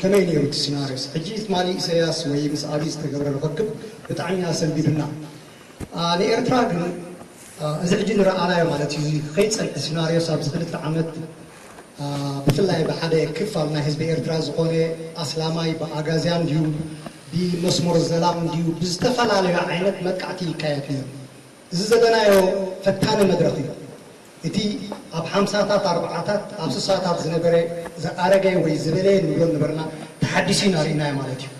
ከመይ ነይሩ እቲ ሲናርዮስ? ሕጂ ትማሊ ኢሰያስ ወይ ምስ ኣብይ ዝተገብረ ርኽክብ ብጣዕሚ ኣሰንቢዱና። ንኤርትራ ግን እዚ ሕጂ ንረኣናዮ ማለት እዩ፣ እዚ ከይጸንሐ ሲናርዮስ ኣብዚ ክልተ ዓመት ብፍላይ ብሓደ ክፋል ናይ ህዝቢ ኤርትራ ዝኾነ ኣስላማይ ብኣጋዝያን ድዩ ብመስመር ዘላም ድዩ ብዝተፈላለዩ ዓይነት መጥቃዕቲ ይካየድ ነይሩ። እዚ ዘለናዮ ፈታኒ መድረኽ እዩ። እቲ ኣብ ሓምሳታት ኣርባዓታት ኣብ ስሳታት ዝነበረ ዝኣረገ ወይ ዝበለየ ንብሎ ነበርና ተሓዲሱ ኢና ርኢናዮ ማለት እዩ።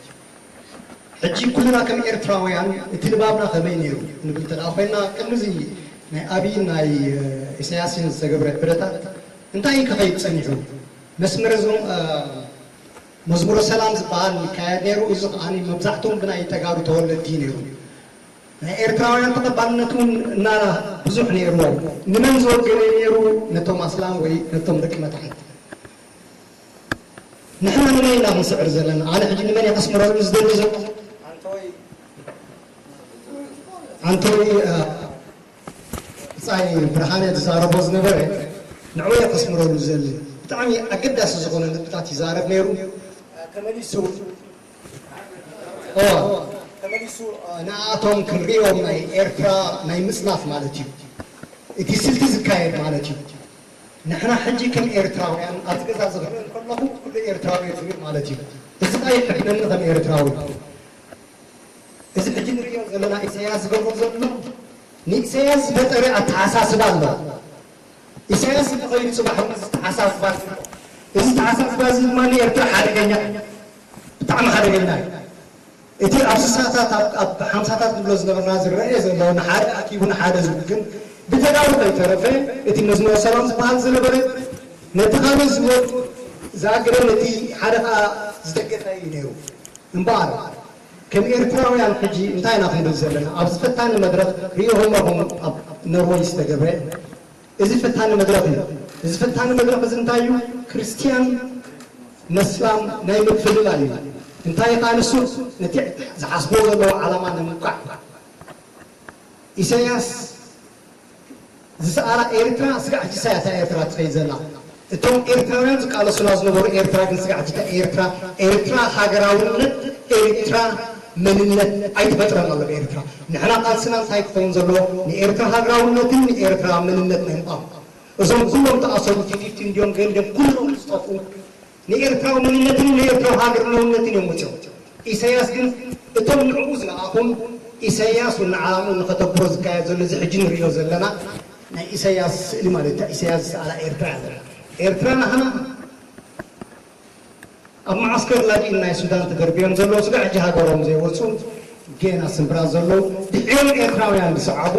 ሕጂ ኩልና ከም ኤርትራውያን እቲ ንባብና ከመይ ነይሩ ንብል እንተ ኮይና ቅድሚ እዚ ናይ ኣብይን ናይ ኢሳያስን ዝተገብረ ዕደታት እንታይ እዩ ክኸይድ ጸኒሑ? መስመር እዞም መዝሙረ ሰላም ዝበሃል ይካየድ ነይሩ። እዚ ከኣ መብዛሕትኦም ብናይ ተጋሩ ተወለድቲ እዩ ነይሩ። ናይ ኤርትራውያን ተቐባልነት እውን እና ብዙሕ ነይርዎ። ንመን ዝወገነ ነይሩ? ነቶም ኣስላም ወይ ነቶም ደቂ መታሕት። ንሕና ንመን ኢና ክንስዕር ዘለና? ኣነ ሕጂ ንመን እየ ከስምረሉ ዝደሊ ዘሎ? ኣንቶይ ኣንቶይ ብጻይ ብርሃነ ዝዛረቦ ዝነበረ ንዕኡ እየ ከስምረሉ ዝደሊ። ብጣዕሚ ኣገዳሲ ዝኾነ ነጥብታት ይዛረብ ነይሩ። ተመሊሱ ተመሊሱ ንኣቶም ክንሪኦም ናይ ኤርትራ ናይ ምጽናፍ ማለት እዩ። እቲ ስልቲ ዝካየድ ማለት እዩ። ንሕና ሕጂ ከም ኤርትራውያን ኣብዚ ገዛ ዝኽርኢ ከለኹ ኩሉ ኤርትራዊ እዩ ዝብል ማለት እዩ። እዚ ታይ ይሕብነኒ ከም ኤርትራዊ? እዚ ሕጂ ንሪኦ ዘለና ኢሳያስ ዝገብሮ ዘሎ ንኢሳያስ ዝፈጠረ ኣተሓሳስባ ኣሎ። ኢሳያስ እንተኸይዱ ጽባሕ እውን እዚ ተሓሳስባ እዚ ተሓሳስባ እዚ ድማ ንኤርትራ ሓደገኛ እዩ። ብጣዕሚ ሓደገኛ እዩ። እቲ ኣብ ስሳታት ኣብ ሓምሳታት ንብሎ ዝነበርና ዝረአ ዘሎ ንሓደ ኣኪቡ ንሓደ ዝብል ግን ብተጋሩ ከይተረፈ እቲ መዝሙረ ሰላም ዝበሃል ዝነበረ ነቲ ካልእ ዝወ ዝኣገደ ነቲ ሓደ ከዓ ዝደገፈ እዩ ነይሩ። እምበኣር ከም ኤርትራውያን ሕጂ እንታይ ኢና ክንብል ዘለና? ኣብዚ ፈታኒ መድረኽ ሪኢኹሞ ኢኹም ኣብ ኖርወይ ዝተገብረ እዚ ፈታኒ መድረኽ እዩ። እዚ ፈታኒ መድረኽ እዚ እንታይ እዩ? ክርስትያን መስላም ናይ ምፍልላይ እዩ። እንታይ እዩ ከዓ ንሱ? ነቲ ዝሓስቦ ዘለዎ ዓላማ ንምውቃዕ ኢሳያስ ዝሰኣላ ኤርትራ ስጋዕ ሕጂ ሳያ እታ ኤርትራ ትኸይድ ዘላ። እቶም ኤርትራውያን ዝቃለሱላ ዝነበሩ ኤርትራ ግን ስጋዕ ሕጂ እታ ኤርትራ ኤርትራ ሃገራውነት ኤርትራ መንነት ኣይተፈጥረን ኣሎ ብኤርትራ። ንሕና ቃልስና እንታይ ክኸውን ዘለዎ? ንኤርትራ ሃገራውነትን ንኤርትራ መንነት ምህንጣው። እዞም ኩሎም ተኣሰሩ ፊፍቲ እንዲዮም ገንደም ኩሎም ዝጠፍኡ ንኤርትራዊ መንነትን ንኤርትራዊ ሃገርነውነትን እዮም ወፂኦም። ኢሳያስ ግን እቶም ንዕኡ ዝለኣኹም ኢሳያስ ንዓላምኡ ንኸተግብሮ ዝካየድ ዘሎ እዚ ሕጂ ንሪኦ ዘለና ናይ ኢሳያስ ስእሊ ማለት እታ ኢሳያስ ዝሰኣላ ኤርትራ እያ ዘላ። ኤርትራ ናህና ኣብ መዓስከር ላጊን ናይ ሱዳን ተደርብዮም ዘለዉ ስጋዕ ሕጂ ሃገሮም ዘይወፁ ጌና ስምብራት ዘለዉ ድሒሮም ኤርትራውያን ዝሰዓቡ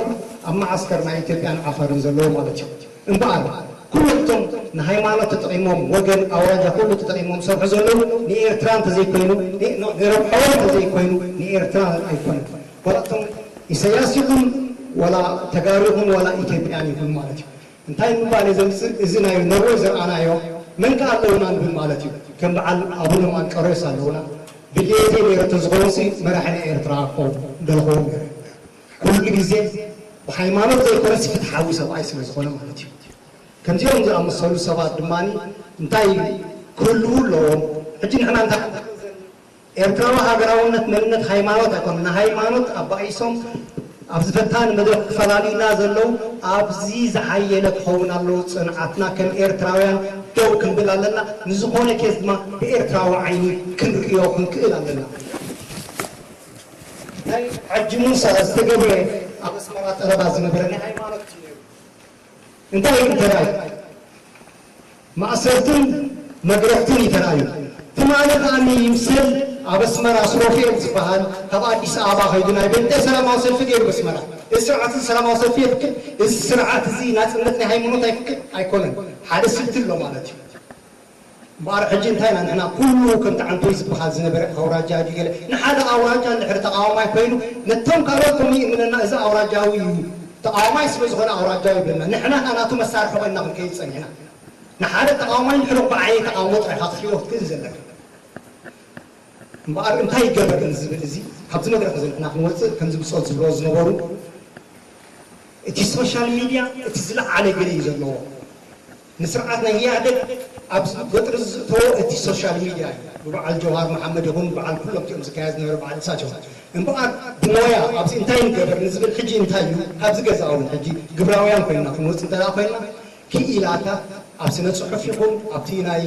ኣብ መዓስከር ናይ ኢትዮጵያን ዓፋርን ዘለዉ ማለት እዩ። እምበኣር ኩሎም እቶም ንሃይማኖት ተጠቒሞም ወገን ኣውራጃ ኩሉ ተጠቒሞም ዝሰርሑ ዘለዉ ንኤርትራ እንተዘይኮይኑ ንረብሖም እንተዘይኮይኑ ንኤርትራ ኣይኮነን። ዋላ እቶም ኢሳያስ ይኹን ዋላ ተጋሩ ይኹን ዋላ ኢትዮጵያን ይኹን ማለት እዩ። እንታይ ምባል እየ ዘምፅእ? እዚ ናይ ኖርወይ ዝረኣናዮ መን ከ ኣለውና ንብል ማለት እዩ። ከም በዓል ኣቡነ ማንቀሬዎስ ኣለውና። ብድሌተይ ነይረ እንተዝኸውንሲ መራሒ ናይ ኤርትራ ክኸውን ምደለኹዎ ነይረ። ኩሉ ግዜ ብሃይማኖት ዘይኮነስ ፍትሓዊ ሰብኣይ ስለ ዝኾነ ማለት እዩ። ከምዚኦም ዝኣመሰሉ ሰባት ድማ እንታይ ክህልዉ ኣለዎም? ሕጂ ንሕና እንታይ ኤርትራዊ ሃገራውነት መንነት ሃይማኖት ኣይኮነን። ንሃይማኖት ኣባኢሶም ኣብዚ ፈታኒ መድረኽ ክፈላልዩና ዘለዉ ኣብዚ ዝሓየለ ክኸውን ኣለዎ ጽንዓትና። ከም ኤርትራውያን ደው ክንብል ኣለና። ንዝኾነ ኬዝ ድማ ብኤርትራዊ ዓይኒ ክንርእዮ ክንክእል ኣለና። ናይ ሓጂ ሙሳ ዝተገብረ ኣብ ኣስመራ ጠረባ ዝነበረ ናይ ሃይማኖት እዩ ነይሩ። እንታይ እዩ ተራእዩ? ማእሰርትን መግረፍትን እዩ ተራእዩ። ትማሊ ከኣ ይምሰል ኣብ ኣስመራ ሱሮፌል ዝበሃል ካብ ኣዲስ ኣበባ ከይዱ ናይ ቤንጤ ሰላማዊ ሰልፊ ገይሩ በስመራ። እዚ ስርዓት እዚ ሰላማዊ ሰልፊ የፍቅድ፣ እዚ ስርዓት እዚ ናጽነት ናይ ሃይማኖት ኣይፍቅድ ኣይኮነን። ሓደ ስልቲ ኣሎ ማለት እዩ። እምበኣር ሕጂ እንታይ ኢና ንሕና ኩሉ ከምቲ ዓንቶይ ዝበሃል ዝነበረ ኣውራጃ ድዩ ገለ ንሓደ ኣውራጃ እንድሕሪ ተቃዋማይ ኮይኑ ነቶም ካልኦት ከምኡ ይእምነና እዚ ኣውራጃዊ እዩ ተቃዋማይ ስለ ዝኾነ ኣውራጃዊ ይብለና ንሕና ከኣ ናቱ መሳርሒ ኮይንና ክንከይድ ጸኒሕና ንሓደ ተቃዋማይ እንድሕሪ ብዓይኒ ተቃውሞ ጥራይ ኢኻ ክትሪኦ ክትክእል ዘለካ እምበኣር እንታይ ይገበር ንዝብል እዚ ካብዚ መድረኽ እዚ ንሕና ክንወፅእ ከምዚ ብፆት ዝብሎ ዝነበሩ እቲ ሶሻል ሚድያ እቲ ዝለዓለ ግደ እዩ ዘለዎ ንስርዓት ናይ ኢህኣደግ ኣብ ገጥሪ ዝእተዎ እቲ ሶሻል ሚድያ እዩ ብበዓል ጀውሃር መሓመድ ይኹን በዓል ኩሎም እቲኦም ዝካየድ ዝነበረ በዓል እሳቸው እምበኣር ብሞያ ኣብዚ እንታይ ንገበር ንዝብል ሕጂ እንታይ እዩ ካብዚ ገዛ እውን ሕጂ ግብራውያን ኮይንና ክንወፅእ እንተ ኮይንና ክኢላታት ኣብ ስነ ፅሑፍ ይኹን ኣብቲ ናይ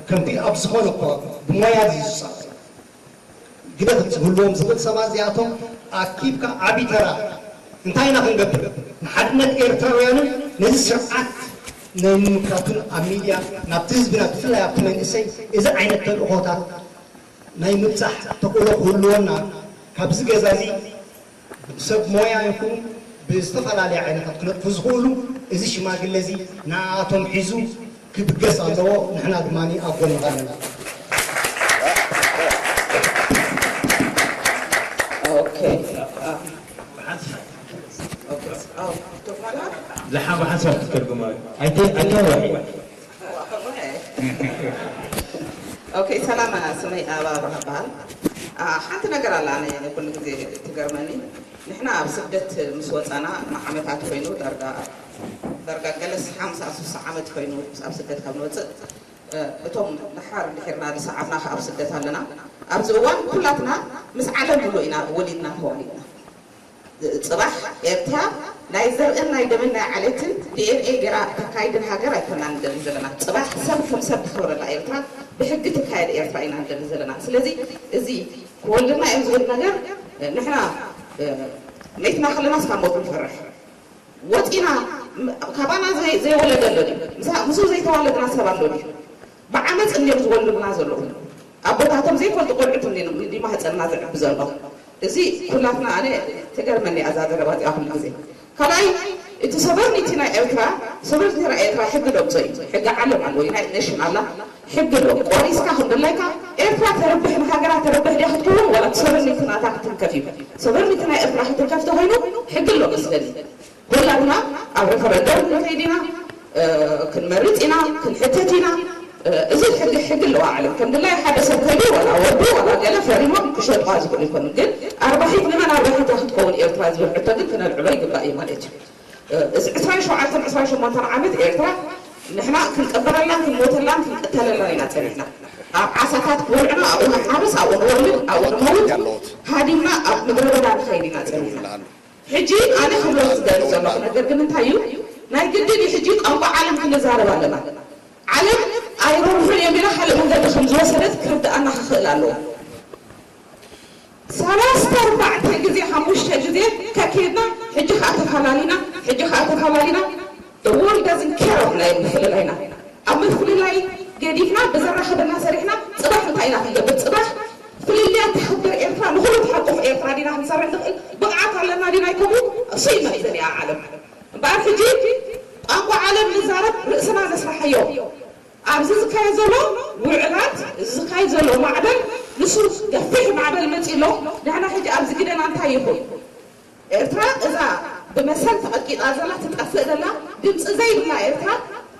ከምቲ ኣብ ዝኾነ እኳ ብሞያ ዝስፃ ግደ ክህልዎም ዝኽእል ሰባት እዚኣቶም ኣኪብካ ዓብዪ ተራ እንታይ ኢና ክንገብር ንሓድነት ኤርትራውያንን ነዚ ስርዓት ናይ ምምካቱን ኣብ ሚድያ ናብቲ ህዝብና ብፍላይ ኣብቲ መንእሰይ እዚ ዓይነት ተልእኾታት ናይ ምብፃሕ ተኽእሎ ክህልወና ካብዚ ገዛ እዚ ሰብ ሞያ ይኹኑ ብዝተፈላለየ ዓይነታት ክነጥፉ ዝኽእሉ እዚ ሽማግለ እዚ ንኣቶም ሒዙ ክብገስ ኣለዎ ንሕና ድማ ኣብ ጎንኻ ኣለና። ዝሓ ብሓሳብ ክትተርጉማ ኣይተ ኣይተወ ኦኬ ሰላም ስመይ ኣበባ ይበሃል ሓንቲ ነገር ኣላ ኣነ ኩሉ ግዜ ትገርመኒ ንሕና ኣብ ስደት ምስ ወፃና ንዓመታት ኮይኑ ዳርጋ ዳርጋ ገለስ ሓምሳ ስሳ ዓመት ኮይኑ ኣብ ስደት ካብ ንወፅእ እቶም ደሓር ድሒርና ዝሰዓብና ከ ኣብ ስደት ኣለና ኣብዚ እዋን ኩላትና ምስ ዓለም ሙሉ ኢና ወሊድና ተዋሊድና ፅባሕ ኤርትራ ናይ ዘርእን ናይ ደምን ናይ ዓሌትን ዲኤንኤ ገይራ ተካይድን ሃገር ኣይኮናን ንደሊ ዘለና። ፅባሕ ሰብ ከም ሰብ ትኸብረላ ኤርትራ ብሕጊ ትካየድ ኤርትራ ኢና ንደሊ ዘለና። ስለዚ እዚ ክወልድና እዮም ዝብል ነገር ንሕና መይትና ከለናስ ካብ ሞት ንፈርሕ። ወፂና ካባና ዘይወለደ ኣሎ ድዩ? ምስኡ ዘይተዋለድና ሰብ ኣሎ ድዩ? ብዓመፅ እንድዮም ዝወልዱልና ዘለዉ ኣቦታቶም ዘይፈልጡ ቆልዑት እንድዮም ማህፀንና ዝዕቢ ዘሎ እዚ ኩላትና ኣነ ትገርመኒ እያ እዛ ዘረባ እዚኣ ኩሉ ግዜ ካልኣይ እቲ ሶቨርኒቲ ናይ ኤርትራ ሶቨርኒቲ ናይ ኤርትራ ሕጊ ደምፀ እዩ ሕጊ ዓለም ኣሎ ዩናይት ኔሽን ኣላ ሕጊ ኣሎ ቆሪስካ ከም ድላይካ ኤርትራ ተርብሕ ንሃገራ ተርብሕ ድያ ክትከውን ዋላ እቲ ሶቨርኒቲ ናታ ክትንከፍ እዩ ሶቨርኒቲ ናይ ኤርትራ ክትንከፍ ተኮይኑ ሕጊ ኣሎ መስለኒ ኩላትና ኣብ ሪፈረንደም ክንከይድ ኢና፣ ክንመርፅ ኢና፣ ክንሕተት ኢና። እዚ ሕጊ ሕጊ ኣለዋ ዓለም። ከም ድላይ ሓደ ሰብ ከይዱ ዋላ ወዱ ዋላ ገለ ፈሪሞም ክሸጥዋ ዝኽእሉ ኣይኮኑን። ግን ኣርባሒት ንመን ኣርባሒት እያ ክትከውን ኤርትራ ዝብል ሕቶ ግን ክነልዕሎ ይግባእ እዩ ማለት እዩ። እዚ ዕስራን ሸውዓተን ዕስራን ሸሞንተን ዓመት ኤርትራ ንሕና ክንቀበረላን ክንሞተላን ክንቀተለላን ኢና ጸኒሕና። ኣብ ዓሳታት ክበልዑና ኣብኡ ንሓርስ፣ ኣብኡ ንወልድ፣ ኣብኡ ንመውት፣ ሃዲምና ኣብ ምድረ በዳ ንኸይድ ኢና ጸኒሕና። ሕጂ ኣነ ክብሎ ዝደሊ ዘለኹ ነገር ግን እንታይ እዩ? ናይ ግድን እዩ ሕጂ ቋንቋ ዓለም ክንዛረብ ኣለና። ዓለም ኣይረብሑን እዮም ኢላ ካልእ መንገዲ ከም ዝወሰደት ክርድኣና ክኽእል ኣለዎ። ሰላስተ ኣርባዕተ ግዜ ሓሙሽተ ግዜ ከኬድና ሕጂ ከዓ ተፈላሊና ሕጂ ከዓ ተፈላሊና። The world doesn't care of ናይ ምፍልላይና። ኣብ ምፍልላይ ገዲፍና ብዘራኸበና ሰሪሕና ጽባሕ እንታይ ኢና ክንገብር? ጽባሕ ፍልልያት ተኽብር ኤርትራ ንኹሉ ተሓቁፍ ኤርትራ ዲና ክንሰርሕ ንኽእል ብቕዓት ኣለና ዲና ይከሙ? እሱ ይመልሰን እያ ዓለም። እምበኣር ሕጂ ቋንቋ ዓለም ንዛረብ ርእስና ነስራሓዮ። ኣብዚ ዝካየድ ዘሎ ውዕላት፣ እዚ ዝካየድ ዘሎ ማዕበል፣ ንሱ ገፊሕ ማዕበል መጺእ ኣሎ። ንሕና ሕጂ ኣብዚ ግደና እንታይ ይኹን? ኤርትራ እዛ ብመሰል ተቐጥቂጣ ዘላ፣ ትጠፍእ ዘላ፣ ድምፂ ዘይብላ ኤርትራ፣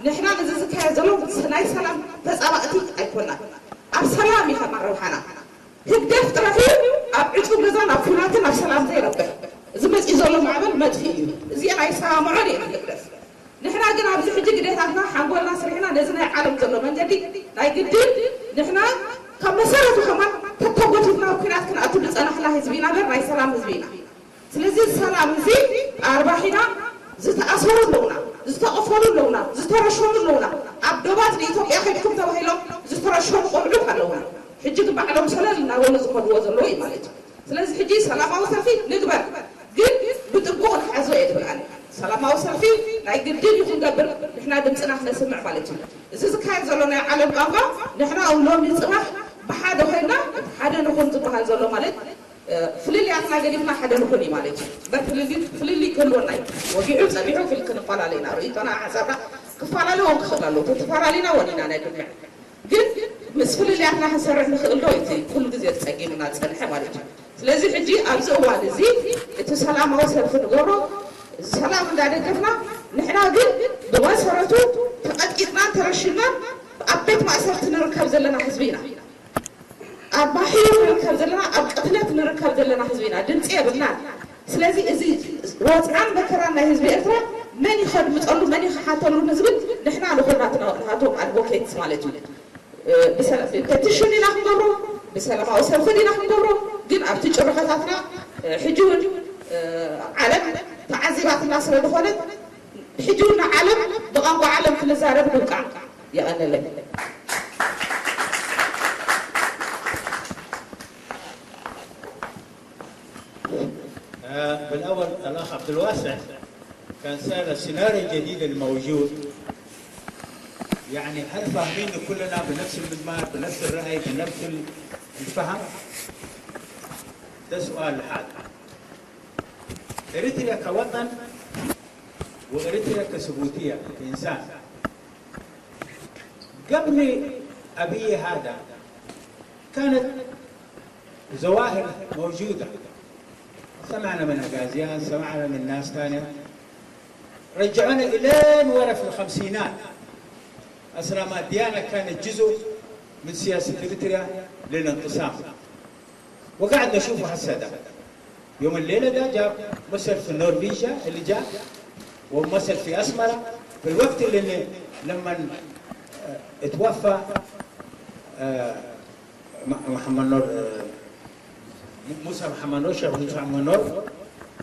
ንሕና ነዚ ዝካየድ ዘሎ ናይ ሰላም ተፃባእቲ ኣይኮናን። ኣብ ሰላም እዩ ከማን ረብሓና። ህግደፍ ጥራሕ እዩ ኣብ ዕፁ ገዛን ኣብ ኲናትን ኣብ ሰላም ዘይረብሕ። እዚ መፂኡ ዘሎ ማዕበል መጥፊእ እዩ። እዚአን ኣይሰማምዖን እየን ህግደፍ። ንሕና ግን ኣብዚ ሕጂ ግዴታትና ሓንጎልና ስሪሕና ነዚ ናይ ዓለም ዘሎ መንገዲ ናይ ግድን ንሕና ካብ መሰረቱ ከማን ተተጎቲትና ኣብ ኲናት ክንኣቱ ዝፀናሕና ህዝቢ ኢና እምበር ናይ ሰላም ህዝቢ ኢና። ስለዚ ሰላም እዚ ኣርባሒና ዝተኣሰሩ ኣለውና፣ ዝተቐፈሉ ኣለውና፣ ዝተረሸኑ ኣለውና። ኣብ ዶባት ንኢትዮጵያ ከድኩም ተባሂሎም ዝተረሸኑ ቆልዑት ኣለውና። ሕጂ ግን ባዕሎም ሰለል እናበሉ ዝኸድዎ ዘለዉ እዩ ማለት እዩ። ስለዚ ሕጂ ሰላማዊ ሰልፊ ንግበር፣ ግን ብጥቡቕ ንሓዞ እየ ትብል ኣነ። ሰላማዊ ሰልፊ ናይ ግድን እዩ ክንገብር፣ ንሕና ድምፅና ክነስምዕ ማለት እዩ። እዚ ዝካየድ ዘሎ ናይ ዓለም ቋንቋ ንሕና እውን ሎሚ ፅባሕ ብሓደ ኮይና ሓደ ንኹን ዝበሃል ዘሎ ማለት ፍልልያትና ገዲፍና ሓደ ንኹን እዩ ማለት እዩ። በር ፍልልይ ክህልወና እዩ። ወጊሑ ጸኒሑ ክል ክንፈላለ ኢና። ርእይቶና ሓሳብና ክፈላለ እውን ክኽእል ኣለዎ። ተተፈላለና እውን ኢና ናይ ቅድሚዕ። ግን ምስ ፍልልያትና ክንሰርሕ ንኽእል ዶ? እቲ ኩሉ ግዜ ጸጊሙና ዝጸንሐ ማለት እዩ። ስለዚ ሕጂ ኣብዚ እዋን እዚ እቲ ሰላማዊ ሰልፊ ንገብሮ ሰላም እንዳደገፍና ንሕና ግን ብመሰረቱ ተቐጥቂጥናን ተረሽናን ኣብ ቤት ማእሰርቲ ንርከብ ዘለና ህዝቢ ኢና። ኣብ ማሕዩር ንርከብ ዘለና ኣብ ቅትለት ንርከብ ዘለና ህዝቢ ኢና። ድምፂ የብልናን። ስለዚ እዚ ወፅዓን መከራን ናይ ህዝቢ ኤርትራ መን ይኸድምፀሉ መን ይኸሓተሉ ንዝብል ንሕና ንኾና ናቶም ኣድቮኬትስ ማለት እዩ። ብሰ- ብፔቲሽን ኢና ክንገብሮ፣ ብሰላማዊ ሰልፊ ኢና ክንገብሮ። ግን ኣብቲ ጭርሖታትና ሕጂ እውን ዓለም ተዓዚባትና ስለ ዝኾነት ሕጂ እውን ንዓለም ብቋንቋ ዓለም ክንዛረብ ንብቃዕ። የቐንለይ። بالأول الأخ عبد الواسع كان سأل السيناريو الجديد الموجود، يعني هل فاهمين كلنا بنفس المضمار، بنفس الرأي، بنفس الفهم؟ ده سؤال لحاله. إريتريا كوطن وإريتريا كثبوتية كإنسان. قبل أبي هذا كانت ظواهر موجودة، سمعنا من أغازيان، سمعنا من ناس تانية، رجعونا إلين ورا في الخمسينات. أصلا ما الديانة كانت جزء من سياسة إريتريا للانقسام، وقاعد نشوفه هسه ده. يوم الليلة ده جاب مثل في النورفيجيا اللي جاء، ومثل في أسمرة، في الوقت اللي لما اتوفى محمد نور، موسى محمد نور، شيخ موسى محمد نور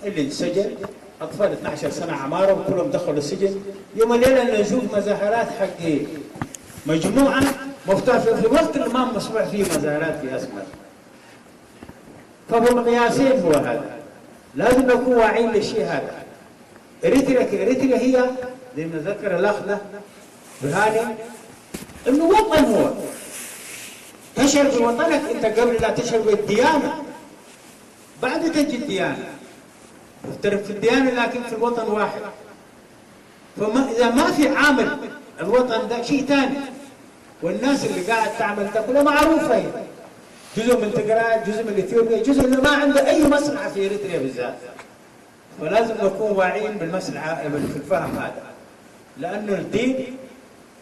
اللي انسجن، أطفال اثنعش سنة عمارة وكلهم دخلوا السجن. يوم الليلة نشوف مظاهرات حق مجموعة مختلفة في وقت اللي ما مسموح فيه مظاهرات في أسمر. فهو مقياسين هو هذا. لازم نكون واعيين للشيء هذا. إريتريا كإريتريا هي زي ما ذكر الأخ ده برهاني، إنه وطن هو. تشعر بوطنك أنت قبل لا تشعر بالديانة. بعد تجي الديانة. تختلف في الديانة لكن في الوطن واحد. فما إذا ما في عامل الوطن ده شيء ثاني. والناس اللي قاعد تعمل ده كلها معروفة هي. جزء من تجراي، جزء من إثيوبيا، جزء اللي ما عنده أي مصلحة في إريتريا بالذات. فلازم نكون واعيين بالمسألة في الفهم هذا، لأنه الدين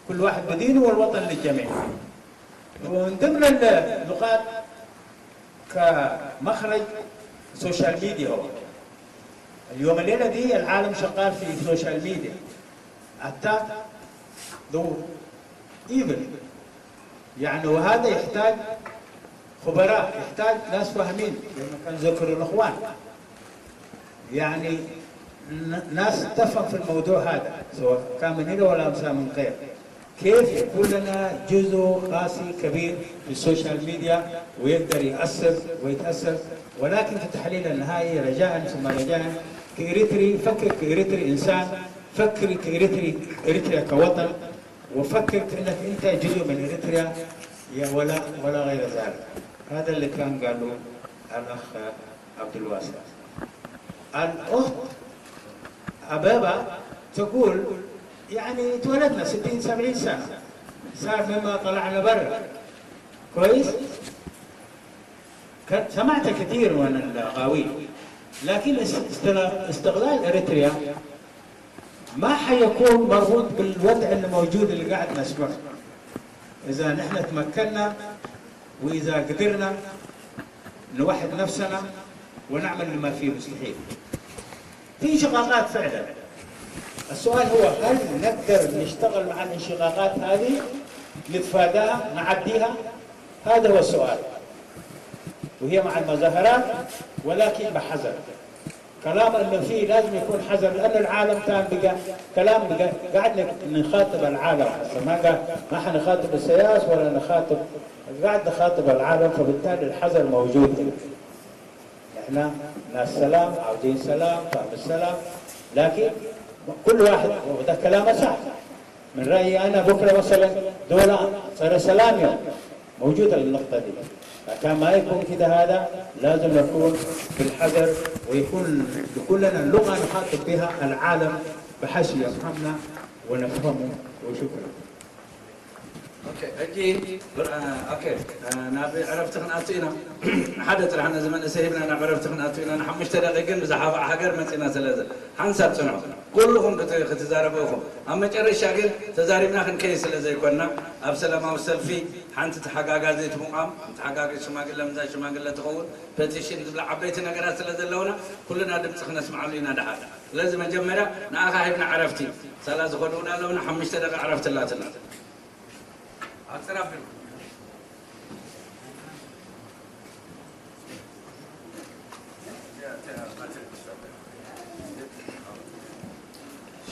كل واحد بدينه والوطن للجميع. ومن ضمن النقاط كمخرج سوشيال ميديا هو. اليوم الليلة دي العالم شغال في سوشيال ميديا. أتاك ذو إيفل. يعني، وهذا يحتاج خبراء، يحتاج ناس فاهمين، لما كان ذكر الإخوان. يعني، ن- ناس تفهم في الموضوع هذا، سواء كان من هنا ولا من غير. كيف يكون لنا جزء قاسي كبير في السوشيال ميديا ويقدر يأثر ويتأثر، ولكن في التحليل النهائي رجاء ثم رجاء، كإريتري، فكر كإريتري إنسان، فكر كإريتري، إريتريا كوطن، وفكر كأنك أنت جزء من إريتريا، يا ولا، ولا غير ذلك. هذا اللي كان قاله الأخ عبد الواسع. الأخت أبابا تقول، يعني، اتولدنا ستين سبعين سنة، صار مما طلعنا برا. كويس؟ كنت سمعت كثير من الأقاويل، لكن است- استغلال إريتريا ما حيكون مربوط بالوضع الموجود اللي قاعد نسمعه. إذا نحن تمكنا وإذا قدرنا نوحد نفسنا ونعمل لما فيه مستحيل. في انشقاقات فعلًا. السؤال هو، هل نقدر نشتغل مع الانشقاقات هذه، نتفاداها، نعديها؟ هذا هو السؤال. وهي مع المظاهرات، ولكن بحذر. كلام إنه فيه لازم يكون حذر، لأن العالم كان بقى، كلام بقى، قاعد نخاطب العالم هسه، ما قاعد، ما حنخاطب السياس ولا نخاطب، قاعد نخاطب العالم، فبالتالي الحذر موجود هنا. إحنا ناس سلام، عاوزين سلام، فهم السلام، لكن كل واحد، وده كلامه صح. من رأيي أنا بكرة مثلًا دولة ጸረ ሰላም እዮም። موجودة النقطة دي. عشان ما يكون كده هذا، لازم نكون في الحذر، ويكون لكلنا لغة نخاطب بها العالم بحيث يفهمنا ونفهمه. وشكرًا. ኦኬ፣ ሕጂ ብር- ኦኬ፣ ናብ ዕረፍቲ ክንኣቱ ኢና። ሓደ ጥራሕ ነዚ መንእሰይ ሂብና ናብ ዕረፍቲ ክንኣቱ ኢና። ንሓሙሽተ ደቂቅ ግን ብዝሓፍኣ ሃገር መፂና። ስለዚ ሓንሳብ ፅንሑ፣ ኩልኹም ክት- ክትዛረቡ ኢኹም። ኣብ መጨረሻ ግን ተዛሪብና ክንከይድ ስለ ዘይኮንና፣ ኣብ ሰላማዊ ሰልፊ ሓንቲ ተሓጋጋዚት ምቋም፣ ተሓጋጊት ሽማግለ ምዛ ሽማግለ ትኸውን፣ ፔቲሽን ዝብላ ዓበይቲ ነገራት ስለ ዘለውና፣ ኩልና ድምፂ ክነስምዓሉ ኢና። ደሓር ስለዚ መጀመርያ ንኣኻ ሂብና ዕረፍቲ። ሳላ ዝኸዱ እውን ኣለውና። ሓሙሽተ ደቂቅ ዕረፍቲ ኣላትና። ኣቅርብ ኣቢልኩም።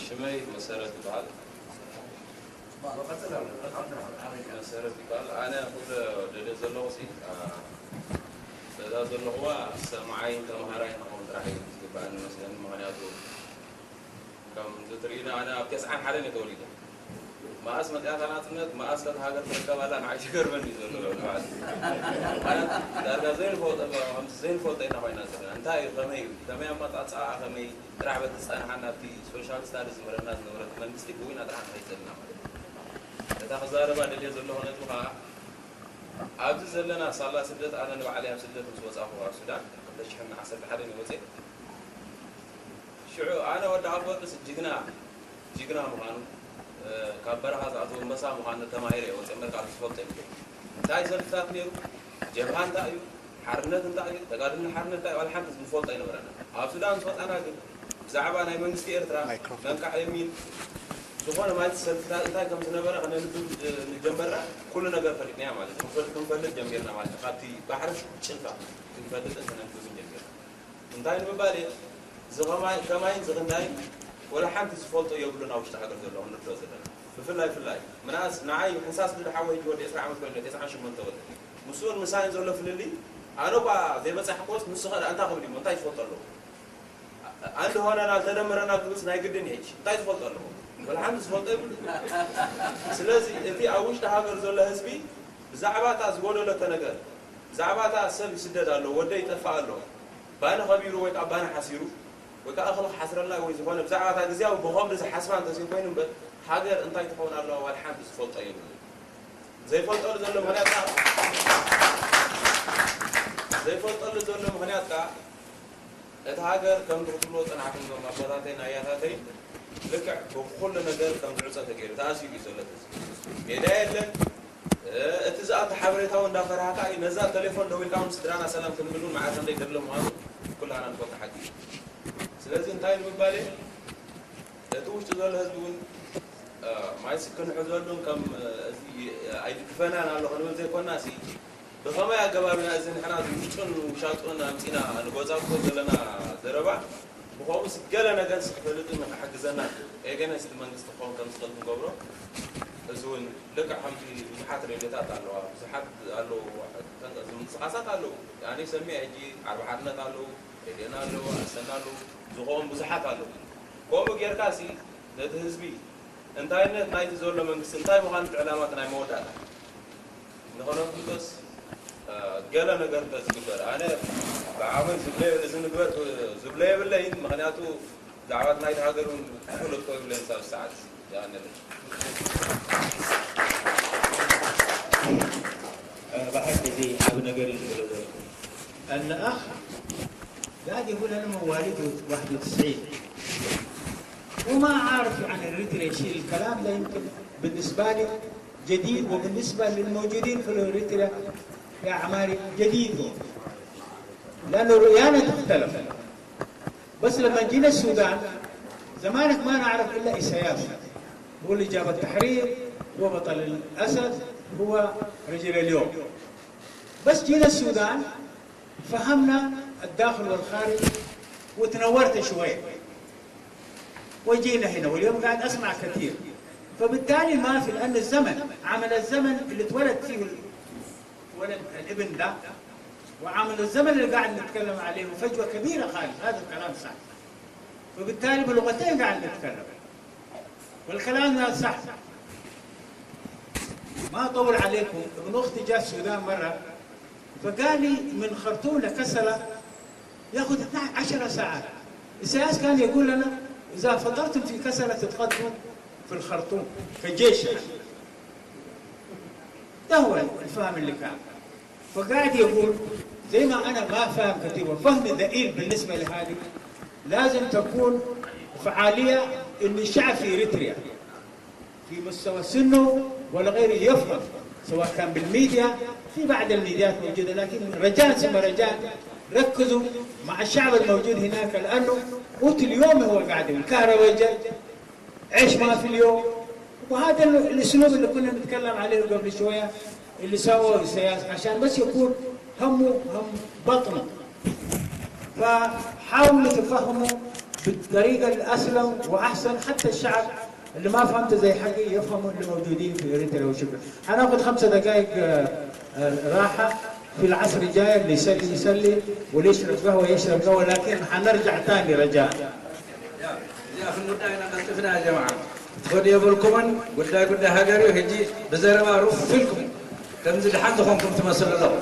ሽመይ መሰረት ይበሃል። መሰረት ይበሃል። ኣነ ኩሉ ደልዮ ዘለኹ ሲ በዛ ዘለኹዋ ሰማዓይን ተምሃራይን ክኸውን ጥራሕ እዩ ዝግባኣኒ መስለኒ። ምኽንያቱ ከም ትርእዩኒ ኣነ ኣብ ተስዓን ሓደን እየ ተወሊደ። መኣስ መፅኣ እታ ናፅነት፣ መኣስ እታ ሃገር ትርከብ ኣላ ንዓይ ዝገርመኒ እዩ ዘሎ ንባዕሉ። ማለት ዳርጋ ዘይንፈልጦ፣ ከምዚ ዘይንፈልጦ ኢና ኮይና ዘለና። እንታይ እዩ፣ ከመይ እዩ፣ ከመይ ኣመፃፅኣ፣ ከመይ ጥራሕ በቲ ዝፀንሓና ኣብቲ ሶሻል ስታዲ ዝምህረና ዝነበረ መንግስቲ ብዊና ጥራሕ ንኸይድ ዘለና ማለት እዩ። እታ ክዛረባ ደልየ ዘለኹ ነጥቢ ከዓ ኣብዚ ዘለና ሳላ ስደት፣ ኣነ ንባዕለይ ኣብ ስደት ምስ ወፃኹ ኣብ ሱዳን ክልተ ሽሕን ዓሰርተ ሓደን እየ ወፅየ። ሽዑ ኣነ ወዲ ኣቦ ርእሲ ጅግና ጅግና ምዃኑ ካብ በረኻ ዝኣተወ ኣንበሳ ምዃኑ ተማሂረ እየ ወፅየ እምበር ካልእ ዝፈልጦ የብለይን። እንታይ ሰልፍታት ነይሩ፣ ጀብሃ እንታይ እዩ፣ ሓርነት እንታይ እዩ፣ ተጋድሎ ሓርነት እንታይ እዩ፣ ዋላ ሓንቲ ዝፈልጦ ኣይነበረና። ኣብ ሱዳን ምስ ወፃና ግን ብዛዕባ ናይ መንግስቲ ኤርትራ መንካዕ የሚን ዝኾነ ማለት ሰልፍታት እንታይ ከም ዝነበረ ከነንብብ ንጀመርና ኩሉ ነገር ፈሊጥናዮ ማለት እዩ። ክንፈልጥ ጀሚርና ማለት እዩ። ካብቲ ባሕሪ ጭልፋ ክንፈልጥን ከነንብብን ጀሚርና። እንታይ ንምባል እየ፣ እዚ ከማይ ከማይን ዝኽንዳይን ወላ ሓንቲ ዝፈልጦ የብሉን ኣብ ውሽጢ ሃገር ዘለዉ ንርድኦ ዘለና። ብፍላይ ፍላይ ምንኣስ ንዓይ ሕንሳስ ልደ ሓወይ ሕጂ ወዲ ዕስራ ዓመት ኮይኑ ተስዓን ሸሞንተ ወዲ ምስኡን ምሳይን ዘሎ ፍልልይ ኣነ እኳ ዘይበጻሕክዎስ ንሱ ኸ እንታይ ክብል እሞ እንታይ ዝፈልጦ ኣለዎ። ኣንድ ሆነናል ተደምረናል ክብልስ ናይ ግድን እዩ ሕጂ እንታይ ዝፈልጦ ኣለዎ። ወላ ሓንቲ ዝፈልጦ የብሉን። ስለዚ እቲ ኣብ ውሽጢ ሃገር ዘሎ ህዝቢ ብዛዕባ እታ ዝጎደለቶ ነገር ብዛዕባ እታ ሰብ ይስደድ ኣሎ፣ ወደይ ይጠፍእ ኣሎ፣ ባኒ ከቢሩ ወይ ከዓ ባኒ ሓሲሩ ወይ ከዓ እኽሊ ክሓስረልና ወይ ዝኾነ ብዛዕባ እታ ግዝያዊ ብኸብዲ ዝሓስባ እንተዘይኮይኑ እምበር ሃገር እንታይ ትኸውን ኣለዋ ዋላ ሓንቲ ዝፈልጦ የብሉን። ዘይፈልጠሉ ዘሎ ምኽንያት ከዓ ዘይፈልጠሉ ዘሎ ምኽንያት ከዓ እቲ ሃገር ከምቲ ክትብልዎ ፅናሕኩም እዞም ኣቦታተይን ኣያታተይን ልክዕ ብኩሉ ነገር ከም ዝዕፀ ተገይሩ ተኣሲሩ እዩ ዘሎ እቲ ህዝቢ። ሜድያ የለን። እቲ ዝኣቱ ሓበሬታ እውን እንዳፈራህካ እዩ። ነዛ ቴሌፎን ደዊልካ እውን ስድራና ሰላም ክንብል እውን መዓልቲ ክንደይ ገድሊ ምዃኑ ኩላህና ንፈልጦ ሓቂ እዩ። ስለዚ እንታይ ንምባል እየ እቲ ውሽጢ ዘሎ ህዝቢ እውን ማይስ ክንሕዘሉን ከም እዚ ኣይድግፈናን ኣሎ ክንብል ዘይኮና ሲ ብኸመይ ኣገባብ ኢና እዚ ንሕና ውሽጡን ውሻጡን ኣምፂና ንጎፃጉፆ ዘለና ዘረባ ብኸምኡስ ገለ ነገር ክፈልጥን ንክሕግዘና ኤገነስት መንግስቲ ክኸውን ከም ዝኽእል ክንገብሮ እዚ እውን ልክዕ ከምቲ ብዙሓት ሬድዮታት ኣለዋ ብዙሓት ኣለዉ ምንቅስቃሳት ኣለዉ ኣነ ሰሚዐ ሕጂ ዓርቢ ሓርነት ኣለዉ ሬድዮና ኣለዉ ኣሰና ኣለዉ ዝኾኑ ብዙሓት ኣለዉ ከምኡ ጌርካ ሲ ነቲ ህዝቢ እንታይነት ናይቲ ዘሎ መንግስቲ እንታይ ምዃኑ ዕላማት ናይ መወዳእታ ንኸነፍልጦስ ገለ ነገር እንተ ዝግበር ኣነ ብዓመት ዝብለዮ እዚ ንግበር ዝብሎ የብለይን ምክንያቱ ብዛዕባ ናይቲ ሃገር እውን ክፍለጥ ኮ የብለይን ሳብ ሰዓት ይኣነለ ብሓቂ እዚ ዓብ ነገር እዩ ዝብሎ ዘሎ الأخ قاعد يقول أنا مواليد واحد وتسعين وما عارف عن إريتريا شيء الكلام ده يمكن بالنسبة لي جديد وبالنسبة للموجودين في إريتريا يا عماري جديد هو لأنه رؤيانا تختلف بس لما جينا السودان زمانك ما نعرف إلا إسياس هو اللي جاب التحرير هو بطل الأسد هو رجل اليوم بس جينا السودان فهمنا الداخل والخارج وتنورت شوية وجينا هنا واليوم قاعد أسمع كثير فبالتالي ما في لأن الزمن عمل الزمن اللي اتولد فيه الولد الابن ده وعمل الزمن اللي قاعد نتكلم عليه فجوة كبيرة خالص هذا الكلام صح فبالتالي بلغتين قاعد نتكلم والكلام ده صح ما أطول عليكم ابن أختي جاء السودان مرة فقال لي من خرطوم لكسلة ياخذ اثنعش عشرة ساعات السياس كان يقول لنا إذا فطرتم في كسلة تتغدوا في الخرطوم كجيش يعني ده هو الفهم اللي كان فقاعد يقول زي ما أنا ما فاهم كثير وفهمي ضئيل بالنسبة لهذه لازم تكون فعالية إن الشعب في إريتريا في مستوى سنه ولا غيره يفهم سواء كان بالميديا في بعض الميديات موجودة لكن رجاء ثم رجاء ركزوا مع الشعب الموجود هناك لأنه قوت اليوم هو قاعد الكهرباء جت عيش ما في اليوم وهذا الاسلوب اللي كنا نتكلم عليه قبل شويه اللي سواه السياسي عشان بس يكون همه هم بطنه فحاولوا تفهموا بالطريقه الاسلم واحسن حتى الشعب اللي ما فهمت زي حقي يفهموا اللي موجودين في اريتريا وشكرا. حناخذ خمسة دقائق راحه في العصر الجاي اللي يصلي يصلي واللي يشرب قهوه يشرب قهوه لكن حنرجع ثاني رجاء. እዚኣ ክንውዳ ኢና ቀልጥፍና ጀማዓ ክትኸዱ የብልኩምን ጉዳይ ጉዳይ ሃገር እዩ ሕጂ ብዘረባ ሩፍ ኢልኩም ከምዚ ድሓን ዝኾንኩም ትመስሉ ኣለኹም